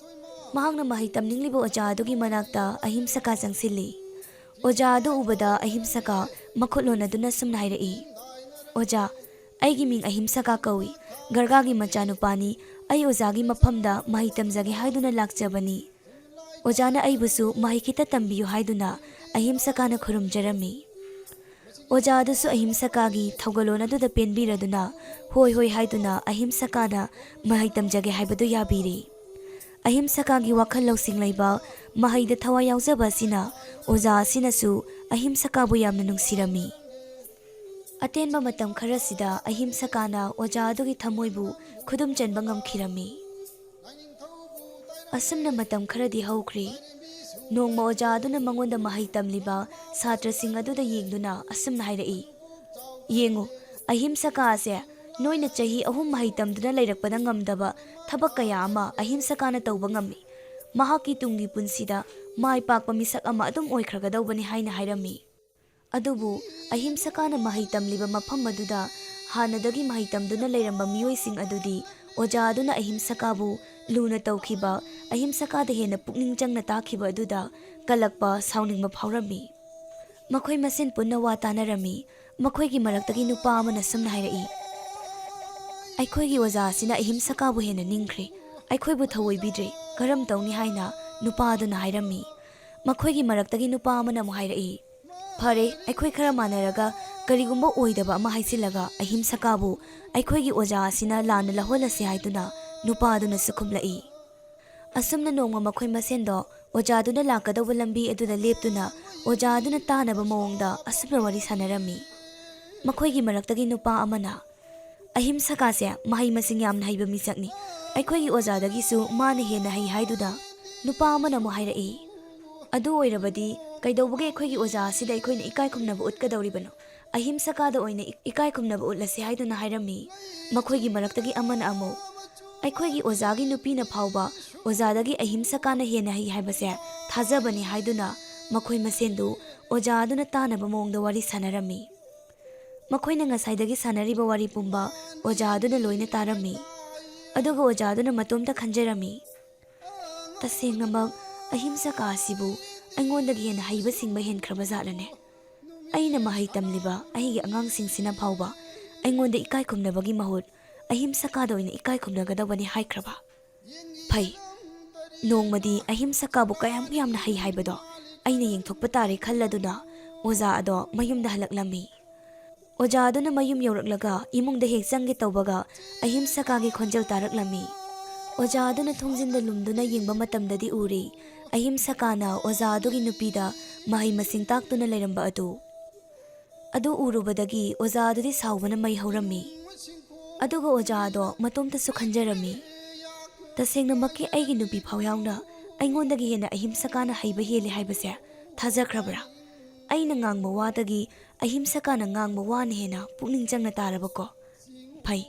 ꯃꯍꯥꯛꯅ ꯃꯍꯩ ꯇꯝꯅꯤꯡꯂꯤꯕ ꯑꯣꯖꯥ ꯑꯗꯨꯒꯤ ꯃꯅꯥꯛꯇ ꯑꯍꯤꯝꯁꯀꯥ ꯆꯪꯁꯤꯜꯂꯤ꯫ ꯑꯣꯖꯥ ꯑꯗꯨ ꯎꯕꯗ ꯑꯍꯤꯝꯁꯀꯥ ꯃꯈꯨꯠ ꯂꯣꯟꯅꯗꯨꯅ ꯁꯨꯝꯅ ꯍꯥꯏꯔꯛꯏ, "ꯑꯣꯖꯥ, ꯑꯩꯒꯤ ꯃꯤꯡ ꯑꯍꯤꯝꯁꯀꯥ ꯀꯧꯏ, ꯒꯔꯒꯥꯒꯤ ꯃꯆꯥꯅꯨꯄꯥꯅꯤ꯫ ꯑꯩ ꯑꯣꯖꯥꯒꯤ ꯃꯐꯝꯗ ꯃꯍꯩ ꯇꯝꯖꯒꯦ ꯍꯥꯏꯗꯨꯅ ꯂꯥꯛꯆꯕꯅꯤ꯫ ꯑꯣꯖꯥꯅ ꯑꯩꯕꯨꯁꯨ ꯃꯍꯩ ꯈꯤꯇ ꯇꯝꯕꯤꯌꯨ" ꯍꯥꯏꯗꯨꯅ ꯑꯍꯤꯝꯁꯀꯥꯅ ꯈꯨꯔꯨꯝꯖꯔꯝꯃꯤ꯫ ꯑꯣꯖꯥ ꯑꯗꯨꯁꯨ ꯑꯍꯤꯝꯁꯀꯥꯒꯤ ꯊꯧꯒꯜꯂꯣꯟ ꯑꯗꯨꯗ ꯄꯦꯟꯕꯤꯔꯗꯨꯅ "ꯍꯣꯏ, ꯍꯣꯏ" ꯍꯥꯏꯗꯨꯅ ꯑꯍꯤꯝꯁꯀꯥꯅ ꯃꯍꯩ ꯇꯝꯖꯒꯦ ꯍꯥꯏꯕꯗꯨ ꯌꯥꯕꯤꯔꯦ꯫ ꯑꯍꯤꯝꯁꯀꯥꯒꯤ ꯋꯥꯈꯜ ꯂꯧꯁꯤꯡ ꯂꯩꯕ, ꯃꯍꯩꯗ ꯊꯋꯥꯏ ꯌꯥꯎꯖꯕ ꯑꯁꯤꯅ ꯑꯣꯖꯥ ꯑꯁꯤꯅꯁꯨ ꯑꯍꯤꯝꯁꯀꯥꯕꯨ ꯌꯥꯝꯅ ꯅꯨꯡꯁꯤꯔꯝꯃꯤ꯫ ꯑꯇꯦꯟꯕ ꯃꯇꯝ ꯈꯔꯁꯤꯗ ꯑꯍꯤꯝꯁꯀꯥꯅ ꯑꯣꯖꯥ ꯑꯗꯨꯒꯤ ꯊꯃꯣꯏꯕꯨ ꯈꯨꯗꯨꯝ ꯆꯟꯕ ꯉꯝꯈꯤꯔꯝꯃꯤ꯫ ꯑꯁꯨꯝꯅ ꯃꯇꯝ ꯈꯔꯗꯤ ꯍꯧꯈ꯭ꯔꯦ꯫ ꯅꯣꯡꯃ ꯑꯣꯖꯥ ꯑꯗꯨꯅ ꯃꯉꯣꯟꯗ ꯃꯍꯩ ꯇꯝꯂꯤꯕ ꯁꯥꯇ꯭ꯔꯁꯤꯡ ꯑꯗꯨꯗ ꯌꯦꯡꯗꯨꯅ ꯑꯁꯨꯝꯅ ꯍꯥꯏꯔꯛꯏ, "ꯌꯦꯡꯉꯨ, ꯑꯍꯤꯝꯁꯀꯥ ꯑꯁꯦ ꯅꯣꯏꯅ ꯆꯍꯤ ꯑꯍꯨꯝ ꯃꯍꯩ ꯇꯝꯗꯨꯅ ꯂꯩꯔꯛꯄꯗ ꯉꯝꯗꯕ ꯊꯕꯛ ꯀꯌꯥ ꯑꯃ ꯑꯍꯤꯝꯁꯀꯥꯅ ꯇꯧꯕ ꯉꯝꯃꯤ꯫ ꯃꯍꯥꯛꯀꯤ ꯇꯨꯡꯒꯤ ꯄꯨꯟꯁꯤꯗ ꯃꯥꯏ ꯄꯥꯛꯄ ꯃꯤꯁꯛ ꯑꯃ ꯑꯗꯨꯝ ꯑꯣꯏꯈ꯭ꯔꯒꯗꯧꯕꯅꯤ" ꯍꯥꯏꯅ ꯍꯥꯏꯔꯝꯃꯤ꯫ ꯑꯗꯨꯕꯨ ꯑꯍꯤꯝꯁꯀꯥꯅ ꯃꯍꯩ ꯇꯝꯂꯤꯕ ꯃꯐꯝ ꯑꯗꯨꯗ ꯍꯥꯟꯅꯗꯒꯤ ꯃꯍꯩ ꯇꯝꯗꯨꯅ ꯂꯩꯔꯝꯕ ꯃꯤꯑꯣꯏꯁꯤꯡ ꯑꯗꯨꯗꯤ ꯑꯣꯖꯥ ꯑꯗꯨꯅ ꯑꯍꯤꯝꯁꯀꯥꯕꯨ ꯂꯨꯅ ꯇꯧꯈꯤꯕ, ꯑꯍꯤꯝꯁꯀꯥꯗ ꯍꯦꯟꯅ ꯄꯨꯛꯅꯤꯡ ꯆꯪꯅ ꯇꯥꯈꯤꯕ ꯑꯗꯨꯗ ꯀꯜꯂꯛꯄ, ꯁꯥꯎꯅꯤꯡꯕ ꯐꯥꯎꯔꯝꯃꯤ꯫ ꯃꯈꯣꯏ ꯃꯁꯦꯟ ꯄꯨꯟꯅ ꯋꯥ ꯇꯥꯅꯔꯝꯃꯤ꯫ ꯃꯈꯣꯏꯒꯤ ꯃꯔꯛꯇꯒꯤ ꯅꯨꯄꯥ ꯑꯃꯅ ꯁꯨꯝꯅ ꯍꯥꯏꯔꯛꯏ, "ꯑꯩꯈꯣꯏꯒꯤ ꯑꯣꯖꯥ ꯑꯁꯤꯅ ꯑꯍꯤꯝꯁꯀꯥꯕꯨ ꯍꯦꯟꯅ ꯅꯤꯡꯈ꯭ꯔꯦ, ꯑꯩꯈꯣꯏꯕꯨ ꯊꯑꯣꯏꯕꯤꯗ꯭ꯔꯦ, ꯀꯔꯝ ꯇꯧꯅꯤ?" ꯍꯥꯏꯅ ꯅꯨꯄꯥ ꯑꯗꯨꯅ ꯍꯥꯏꯔꯝꯃꯤ꯫ ꯃꯈꯣꯏꯒꯤ ꯃꯔꯛꯇꯒꯤ ꯅꯨꯄꯥ ꯑꯃꯅ ꯑꯃꯨꯛ ꯍꯥꯏꯔꯛꯏ, "ꯐꯔꯦ, ꯑꯩꯈꯣꯏ ꯈꯔ ꯃꯥꯟꯅꯔꯒ ꯀꯔꯤꯒꯨꯝꯕ ꯑꯣꯏꯗꯕ ꯑꯃ ꯍꯥꯏꯖꯤꯜꯂꯒ ꯑꯍꯤꯝꯁꯀꯥꯕꯨ ꯑꯩꯈꯣꯏꯒꯤ ꯑꯣꯖꯥ ꯑꯁꯤꯅ ꯂꯥꯟꯅ ꯂꯧꯍꯜꯂꯁꯤ" ꯍꯥꯏꯗꯨꯅ ꯅꯨꯄꯥ ꯑꯗꯨꯅꯁꯨ ꯈꯨꯝꯂꯛꯏ꯫ ꯑꯁꯨꯝꯅ ꯅꯣꯡꯃ ꯃꯈꯣꯏ ꯃꯁꯦꯟꯗꯣ ꯑꯣꯖꯥꯗꯨꯅ ꯂꯥꯛꯀꯗꯧꯕ ꯂꯝꯕꯤ ꯑꯗꯨꯗ ꯂꯦꯞꯇꯨꯅ ꯑꯣꯖꯥ ꯑꯗꯨꯅ ꯇꯥꯅꯕ ꯃꯑꯣꯡꯗ ꯑꯁꯨꯝꯅ ꯋꯥꯔꯤ ꯁꯥꯟꯅꯔꯝꯃꯤ꯫ ꯃꯈꯣꯏꯒꯤ ꯃꯔꯛꯇꯒꯤ ꯅꯨꯄꯥ ꯑꯃꯅ, "ꯑꯍꯤꯝꯁꯀꯥꯁꯦ ꯃꯍꯩ ꯃꯁꯤꯡ ꯌꯥꯝꯅ ꯍꯩꯕ ꯃꯤꯁꯛꯅꯤ꯫ ꯑꯩꯈꯣꯏꯒꯤ ꯑꯣꯖꯥꯗꯒꯤꯁꯨ ꯃꯥꯅ ꯍꯦꯟꯅ ꯍꯩ" ꯍꯥꯏꯗꯨꯅ ꯅꯨꯄꯥ ꯑꯃꯅ ꯑꯃꯨꯛ ꯍꯥꯏꯔꯛꯏ꯫ "ꯑꯗꯨ ꯑꯣꯏꯔꯕꯗꯤ ꯀꯩꯗꯧꯕꯒꯤ ꯑꯩꯈꯣꯏꯒꯤ ꯑꯣꯖꯥ ꯑꯁꯤꯗ ꯑꯩꯈꯣꯏꯅ ꯏꯀꯥꯏ ꯈꯨꯝꯅꯕ ꯎꯠꯀꯗꯧꯔꯤꯕꯅꯣ? ꯑꯍꯤꯝꯁꯀꯥꯗ ꯑꯣꯏꯅ ꯏ-, ꯏꯀꯥꯏ ꯈꯨꯝꯅꯕ ꯎꯠꯂꯁꯤ" ꯍꯥꯏꯗꯨꯅ ꯍꯥꯏꯔꯝꯃꯤ꯫ ꯃꯈꯣꯏꯒꯤ ꯃꯔꯛꯇꯒꯤ ꯑꯃꯅ ꯑꯃꯨꯛ, "ꯑꯩꯈꯣꯏꯒꯤ ꯑꯣꯖꯥꯒꯤ ꯅꯨꯄꯤꯅ ꯐꯥꯎꯕ ꯑꯣꯖꯥꯗꯒꯤ ꯑꯍꯤꯝꯁꯀꯥꯅ ꯍꯦꯟꯅ ꯍꯩ ꯍꯥꯏꯕꯁꯦ ꯊꯥꯖꯕꯅꯤ" ꯍꯥꯏꯗꯨꯅ ꯃꯈꯣꯏ ꯃꯁꯦꯟꯗꯨ ꯑꯣꯖꯥ ꯑꯗꯨꯅ ꯇꯥꯅꯕ ꯃꯑꯣꯡꯗ ꯋꯥꯔꯤ ꯁꯥꯟꯅꯔꯝꯃꯤ꯫ ꯃꯈꯣꯏꯅ ꯉꯁꯥꯏꯗꯒꯤ ꯁꯥꯟꯅꯔꯤꯕ ꯋꯥꯔꯤ ꯄꯨꯝꯕ ꯑꯣꯖꯥ ꯑꯗꯨꯅ ꯂꯣꯏꯅ ꯇꯥꯔꯝꯃꯤ꯫ ꯑꯗꯨꯒ ꯑꯣꯖꯥ ꯑꯗꯨꯅ ꯃꯇꯣꯝꯇ ꯈꯟꯖꯔꯝꯃꯤ, "ꯇꯁꯦꯡꯅꯃꯛ ꯑꯍꯤꯝꯁꯀꯥ ꯑꯁꯤꯕꯨ ꯑꯩꯉꯣꯟꯗꯒꯤ ꯍꯦꯟꯅ ꯍꯩꯕ ꯁꯤꯡꯕ ꯍꯦꯟꯈ꯭ꯔꯕ ꯖꯥꯠꯂꯅꯦ? ꯑꯩꯅ ꯃꯍꯩ ꯇꯝꯂꯤꯕ ꯑꯩꯒꯤ ꯑꯉꯥꯡꯁꯤꯡꯁꯤꯅ ꯐꯥꯎꯕ ꯑꯩꯉꯣꯟꯗ ꯏꯀꯥꯏ ꯈꯨꯝꯅꯕꯒꯤ ꯃꯍꯨꯠ ꯑꯍꯤꯝꯁꯀꯥꯗ ꯑꯣꯏꯅ ꯏꯀꯥꯏ ꯈꯨꯝꯅꯒꯗꯧꯕꯅꯤ ꯍꯥꯏꯈ꯭ꯔꯕ? ꯐꯩ, ꯅꯣꯡꯃꯗꯤ ꯑꯍꯤꯝꯁꯀꯥꯕꯨ ꯀꯌꯥꯝ ꯌꯥꯝꯅ ꯍꯩ ꯍꯥꯏꯕꯗꯣ ꯑꯩꯅ ꯌꯦꯡꯊꯣꯛꯄ ꯇꯥꯔꯦ ꯈꯜꯂꯗꯨꯅ ꯑꯣꯖꯥ ꯑꯗꯣ ꯃꯌꯨꯝꯗ ꯍꯜꯂꯛꯂꯝꯃꯤ꯫ ꯑꯣꯖꯥ ꯑꯗꯨꯅ ꯃꯌꯨꯝ ꯌꯧꯔꯛꯂꯒ ꯏꯃꯨꯡꯗ ꯍꯦꯛ ꯆꯪꯒꯦ ꯇꯧꯕꯒ ꯑꯍꯤꯝꯁꯀꯥꯒꯤ ꯈꯣꯟꯖꯦꯜ ꯇꯥꯔꯛꯂꯝꯃꯤ꯫ ꯑꯣꯖꯥ ꯑꯗꯨꯅ ꯊꯣꯡꯖꯤꯟꯗ ꯂꯨꯝꯗꯨꯅ ꯌꯦꯡꯕ ꯃꯇꯝꯗꯗꯤ ꯎꯔꯤ, ꯑꯍꯤꯝꯁꯀꯥꯅ ꯑꯣꯖꯥ ꯑꯗꯨꯒꯤ ꯅꯨꯄꯤꯗ ꯃꯍꯩ ꯃꯁꯤꯡ ꯇꯥꯛꯇꯨꯅ ꯂꯩꯔꯝꯕ ꯑꯗꯨ꯫ ꯑꯗꯨ ꯎꯔꯨꯕꯗꯒꯤ ꯑꯣꯖꯥ ꯑꯗꯨꯗꯤ ꯁꯥꯎꯕꯅ ꯃꯩ ꯍꯧꯔꯝꯃꯤ꯫ ꯑꯗꯨꯒ ꯑꯣꯖꯥ ꯑꯗꯣ ꯃꯇꯣꯝꯇꯁꯨ ꯈꯟꯖꯔꯝꯃꯤ, "ꯇꯁꯦꯡꯅꯃꯛꯀꯤ ꯑꯩꯒꯤ ꯅꯨꯄꯤ ꯐꯥꯎ ꯌꯥꯎꯅ ꯑꯩꯉꯣꯟꯗꯒꯤ ꯍꯦꯟꯅ ꯑꯍꯤꯝꯁꯀꯥꯅ ꯍꯩꯕ ꯍꯦꯜꯂꯤ ꯍꯥꯏꯕꯁꯦ ꯊꯥꯖꯈ꯭ꯔꯕ꯭ꯔꯥ? ꯑꯩꯅ ꯉꯥꯡꯕ ꯋꯥꯗꯒꯤ ꯑꯍꯤꯝꯁꯀꯥꯅ ꯉꯥꯡꯕ ꯋꯥꯅ ꯍꯦꯟꯅ ꯄꯨꯛꯅꯤꯡ ꯆꯪꯅ ꯇꯥꯔꯕꯀꯣ꯫ ꯐꯩ,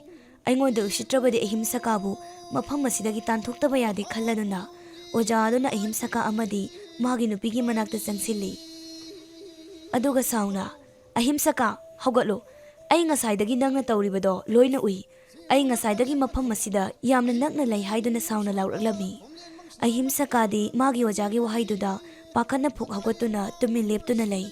ꯑꯩꯉꯣꯟꯗ ꯎꯁꯤꯠꯇ꯭ꯔꯕꯗꯤ ꯑꯍꯤꯝꯁꯀꯥꯕꯨ ꯃꯐꯝ ꯑꯁꯤꯗꯒꯤ ꯇꯥꯟꯊꯣꯛꯇꯕ ꯌꯥꯗꯦ" ꯈꯜꯂꯗꯨꯅ ꯑꯣꯖꯥ ꯑꯗꯨꯅ ꯑꯍꯤꯝꯁꯀꯥ ꯑꯃꯗꯤ ꯃꯥꯒꯤ ꯅꯨꯄꯤꯒꯤ ꯃꯅꯥꯛꯇ ꯆꯪꯁꯤꯜꯂꯤ꯫ ꯑꯗꯨꯒ ꯁꯥꯎꯅ, "ꯑꯍꯤꯝꯁꯀꯥ, ꯍꯧꯒꯠꯂꯨ꯫ ꯑꯩ ꯉꯁꯥꯏꯗꯒꯤ ꯅꯪꯅ ꯇꯧꯔꯤꯕꯗꯣ ꯂꯣꯏꯅ ꯎꯏ꯫ ꯑꯩ ꯉꯁꯥꯏꯗꯒꯤ ꯃꯐꯝ ꯑꯁꯤꯗ ꯌꯥꯝꯅ ꯅꯛꯅ ꯂꯩ" ꯍꯥꯏꯗꯨꯅ ꯁꯥꯎꯅ ꯂꯥꯎꯔꯛꯂꯝꯃꯤ꯫ ꯑꯍꯤꯝꯁꯀꯥꯗꯤ ꯃꯥꯒꯤ ꯑꯣꯖꯥꯒꯤ ꯋꯥꯍꯩꯗꯨꯗ ꯄꯥꯈꯠꯅ ꯐꯨꯛ ꯍꯧꯒꯠꯇꯨꯅ ꯇꯨꯃꯤꯟ ꯂꯦꯞꯇꯨꯅ ꯂꯩ꯫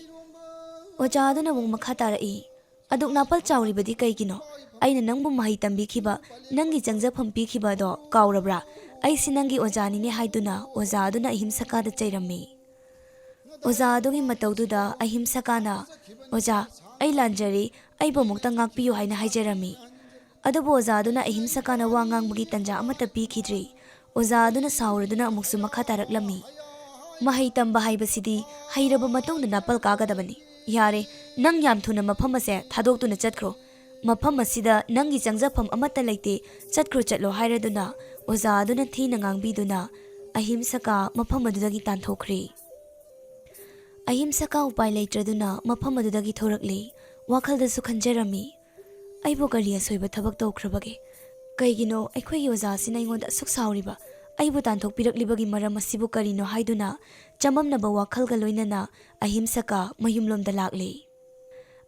ꯑꯣꯖꯥ ꯑꯗꯨꯅ ꯑꯃꯨꯛ ꯃꯈꯥ ꯇꯥꯔꯛꯏ, "ꯑꯗꯨꯛ ꯅꯥꯄꯜ ꯆꯥꯎꯔꯤꯕꯗꯤ ꯀꯩꯒꯤꯅꯣ? ꯑꯩꯅ ꯅꯪꯕꯨ ꯃꯍꯩ ꯇꯝꯕꯤꯈꯤꯕ, ꯅꯪꯒꯤ ꯆꯪꯖꯐꯝ ꯄꯤꯈꯤꯕ ꯑꯗꯣ ꯀꯥꯎꯔꯕ꯭ꯔꯥ? ꯑꯩꯁꯤ ꯅꯪꯒꯤ ꯑꯣꯖꯥꯅꯤꯅꯦ" ꯍꯥꯏꯗꯨꯅ ꯑꯣꯖꯥ ꯑꯗꯨꯅ ꯑꯍꯤꯝꯁꯀꯥꯗ ꯆꯩꯔꯝꯃꯤ꯫ ꯑꯣꯖꯥ ꯑꯗꯨꯒꯤ ꯃꯇꯧꯗꯨꯗ ꯑꯍꯤꯝꯁꯀꯥꯅ, "ꯑꯣꯖꯥ, ꯑꯩ ꯂꯥꯟꯖꯔꯦ, ꯑꯩꯕꯨ ꯑꯃꯨꯛꯇ ꯉꯥꯛꯄꯤꯌꯨ" ꯍꯥꯏꯅ ꯍꯥꯏꯖꯔꯝꯃꯤ꯫ ꯑꯗꯨꯕꯨ ꯑꯣꯖꯥ ꯑꯗꯨꯅ ꯑꯍꯤꯝꯁꯀꯥꯅ ꯋꯥ ꯉꯥꯡꯕꯒꯤ ꯇꯟꯖꯥ ꯑꯃꯠꯇ ꯄꯤꯈꯤꯗ꯭ꯔꯤ꯫ ꯑꯣꯖꯥ ꯑꯗꯨꯅ ꯁꯥꯎꯔꯗꯨꯅ ꯑꯃꯨꯛꯁꯨ ꯃꯈꯥ ꯇꯥꯔꯛꯂꯝꯃꯤ, "ꯃꯍꯩ ꯇꯝꯕ ꯍꯥꯏꯕꯁꯤꯗꯤ ꯍꯩꯔꯕ ꯃꯇꯨꯡꯗ ꯅꯥꯄꯜ ꯀꯥꯒꯗꯕꯅꯤ꯫ ꯌꯥꯔꯦ, ꯅꯪ ꯌꯥꯝ ꯊꯨꯅ ꯃꯐꯝ ꯑꯁꯦ ꯊꯥꯗꯣꯛꯇꯨꯅ ꯆꯠꯈ꯭ꯔꯣ꯫ ꯃꯐꯝ ꯑꯁꯤꯗ ꯅꯪꯒꯤ ꯆꯪꯖꯐꯝ ꯑꯃꯠꯇ ꯂꯩꯇꯦ, ꯆꯠꯈ꯭ꯔꯣ ꯆꯠꯂꯣ" ꯍꯥꯏꯔꯗꯨꯅ ꯑꯣꯖꯥ ꯑꯗꯨꯅ ꯊꯤꯅ ꯉꯥꯡꯕꯤꯗꯨꯅ ꯑꯍꯤꯝꯁꯀꯥ ꯃꯐꯝ ꯑꯗꯨꯗꯒꯤ ꯇꯥꯟꯊꯣꯛꯈ꯭ꯔꯦ꯫ ꯑꯍꯤꯝꯁꯀꯥ ꯎꯄꯥꯏ ꯂꯩꯇ꯭ꯔꯗꯨꯅ ꯃꯐꯝ ꯑꯗꯨꯗꯒꯤ ꯊꯣꯔꯛꯂꯦ꯫ ꯋꯥꯈꯜꯗꯁꯨ ꯈꯟꯖꯔꯝꯃꯤ, "ꯑꯩꯕꯨ ꯀꯔꯤ ꯑꯁꯣꯏꯕ ꯊꯕꯛ ꯇꯧꯈ꯭ꯔꯕꯒꯦ? ꯀꯩꯒꯤꯅꯣ ꯑꯩꯈꯣꯏꯒꯤ ꯑꯣꯖꯥꯁꯤꯅ ꯑꯩꯉꯣꯟꯗ ꯑꯁꯨꯛ ꯁꯥꯎꯔꯤꯕ? ꯑꯩꯕꯨ ꯇꯥꯟꯊꯣꯛꯄꯤꯔꯛꯂꯤꯕꯒꯤ ꯃꯔꯝ ꯑꯁꯤꯕꯨ ꯀꯔꯤꯅꯣ?" ꯍꯥꯏꯗꯨꯅ ꯆꯃꯝꯅꯕ ꯋꯥꯈꯜꯒ ꯂꯣꯏꯅꯅ ꯑꯍꯤꯝꯁꯀꯥ ꯃꯌꯨꯝꯂꯣꯝꯗ ꯂꯥꯛꯂꯦ꯫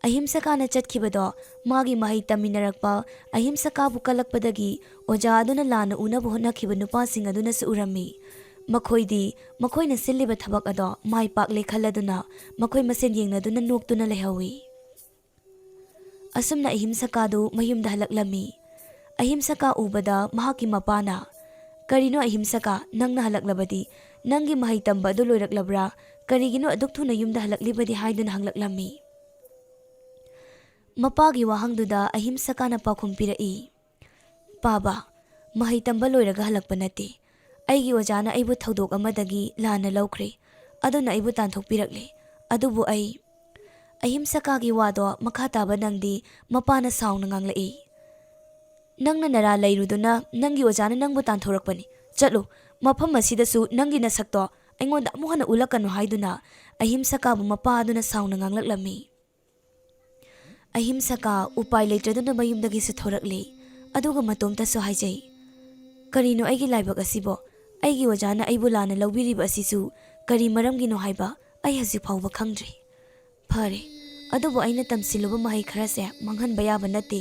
ꯑꯍꯤꯝꯁꯀꯥꯅ ꯆꯠꯈꯤꯕꯗꯣ ꯃꯥꯒꯤ ꯃꯍꯩ ꯇꯝꯃꯤꯟꯅꯔꯛꯄ ꯑꯍꯤꯝꯁꯀꯥꯕꯨ ꯀꯜꯂꯛꯄꯗꯒꯤ ꯑꯣꯖꯥ ꯑꯗꯨꯅ ꯂꯥꯟꯅ ꯎꯅꯕ ꯍꯣꯠꯅꯈꯤꯕ ꯅꯨꯄꯥꯁꯤꯡ ꯑꯗꯨꯅꯁꯨ ꯎꯔꯝꯃꯤ꯫ ꯃꯈꯣꯏꯗꯤ ꯃꯈꯣꯏꯅ ꯁꯤꯜꯂꯤꯕ ꯊꯕꯛ ꯑꯗꯣ ꯃꯥꯏ ꯄꯥꯛꯂꯦ ꯈꯜꯂꯗꯨꯅ ꯃꯈꯣꯏ ꯃꯁꯦꯟ ꯌꯦꯡꯅꯗꯨꯅ ꯅꯣꯛꯇꯨꯅ ꯂꯩꯍꯧꯏ꯫ ꯑꯁꯨꯝꯅ ꯑꯍꯤꯝꯁꯀꯥꯗꯨ ꯃꯌꯨꯝꯗ ꯍꯜꯂꯛꯂꯝꯃꯤ꯫ ꯑꯍꯤꯝꯁꯀꯥ ꯎꯕꯗ ꯃꯍꯥꯛꯀꯤ ꯃꯄꯥꯅ, "ꯀꯔꯤꯅꯣ ꯑꯍꯤꯝꯁꯀꯥ, ꯅꯪꯅ ꯍꯜꯂꯛꯂꯕꯗꯤ? ꯅꯪꯒꯤ ꯃꯍꯩ ꯇꯝꯕ ꯑꯗꯨ ꯂꯣꯏꯔꯛꯂꯕ꯭ꯔꯥ? ꯀꯔꯤꯒꯤꯅꯣ ꯑꯗꯨꯛ ꯊꯨꯅ ꯌꯨꯝꯗ ꯍꯜꯂꯛꯂꯤꯕꯗꯤ?" ꯍꯥꯏꯗꯨꯅ ꯍꯪꯂꯛꯂꯝꯃꯤ꯫ ꯃꯄꯥꯒꯤ ꯋꯥꯍꯪꯗꯨꯗ ꯑꯍꯤꯝꯁꯀꯥꯅ ꯄꯥꯎꯈꯨꯝ ꯄꯤꯔꯛꯏ, "ꯄꯥꯕ, ꯃꯍꯩ ꯇꯝꯕ ꯂꯣꯏꯔꯒ ꯍꯜꯂꯛꯄ ꯅꯠꯇꯦ꯫ ꯑꯩꯒꯤ ꯑꯣꯖꯥꯅ ꯑꯩꯕꯨ ꯊꯧꯗꯣꯛ ꯑꯃꯗꯒꯤ ꯂꯥꯟꯅ ꯂꯧꯈ꯭ꯔꯦ꯫ ꯑꯗꯨꯅ ꯑꯩꯕꯨ ꯇꯥꯟꯊꯣꯛꯄꯤꯔꯛꯂꯦ꯫ ꯑꯗꯨꯕꯨ ꯑꯩ" ꯑꯍꯤꯝꯁꯀꯥꯒꯤ ꯋꯥꯗꯣ ꯃꯈꯥ ꯇꯥꯕ ꯅꯪꯗꯤ ꯃꯄꯥꯅ ꯁꯥꯎꯅ ꯉꯥꯡꯂꯛꯏ, "ꯅꯪꯅ ꯅꯔꯥ ꯂꯩꯔꯨꯗꯨꯅ ꯅꯪꯒꯤ ꯑꯣꯖꯥꯅ ꯅꯪꯕꯨ ꯇꯥꯟꯊꯣꯔꯛꯄꯅꯤ꯫ ꯆꯠꯂꯨ, ꯃꯐꯝ ꯑꯁꯤꯗꯁꯨ ꯅꯪꯒꯤ ꯅꯁꯛꯇꯣ ꯑꯩꯉꯣꯟꯗ ꯑꯃꯨꯛ ꯍꯟꯅ ꯎꯠꯂꯛꯀꯅꯨ" ꯍꯥꯏꯗꯨꯅ ꯑꯍꯤꯝꯁꯀꯥꯕꯨ ꯃꯄꯥ ꯑꯗꯨꯅ ꯁꯥꯎꯅ ꯉꯥꯡꯂꯛꯂꯝꯃꯤ꯫ ꯑꯍꯤꯝꯁꯀꯥ ꯎꯄꯥꯏ ꯂꯩꯇ꯭ꯔꯗꯨꯅ ꯃꯌꯨꯝꯗꯒꯤꯁꯨ ꯊꯣꯔꯛꯂꯦ꯫ ꯑꯗꯨꯒ ꯃꯇꯣꯝꯇꯁꯨ ꯍꯥꯏꯖꯩ, "ꯀꯔꯤꯅꯣ ꯑꯩꯒꯤ ꯂꯥꯏꯕꯛ ꯑꯁꯤꯕꯣ? ꯑꯩꯒꯤ ꯑꯣꯖꯥꯅ ꯑꯩꯕꯨ ꯂꯥꯟꯅ ꯂꯧꯕꯤꯔꯤꯕ ꯑꯁꯤꯁꯨ ꯀꯔꯤ ꯃꯔꯝꯒꯤꯅꯣ ꯍꯥꯏꯕ ꯑꯩ ꯍꯧꯖꯤꯛ ꯐꯥꯎꯕ ꯈꯪꯗ꯭ꯔꯤ꯫ ꯐꯔꯦ, ꯑꯗꯨꯕꯨ ꯑꯩꯅ ꯇꯝꯁꯤꯜꯂꯨꯕ ꯃꯍꯩ ꯈꯔꯁꯦ ꯃꯥꯡꯍꯟꯕ ꯌꯥꯕ ꯅꯠꯇꯦ꯫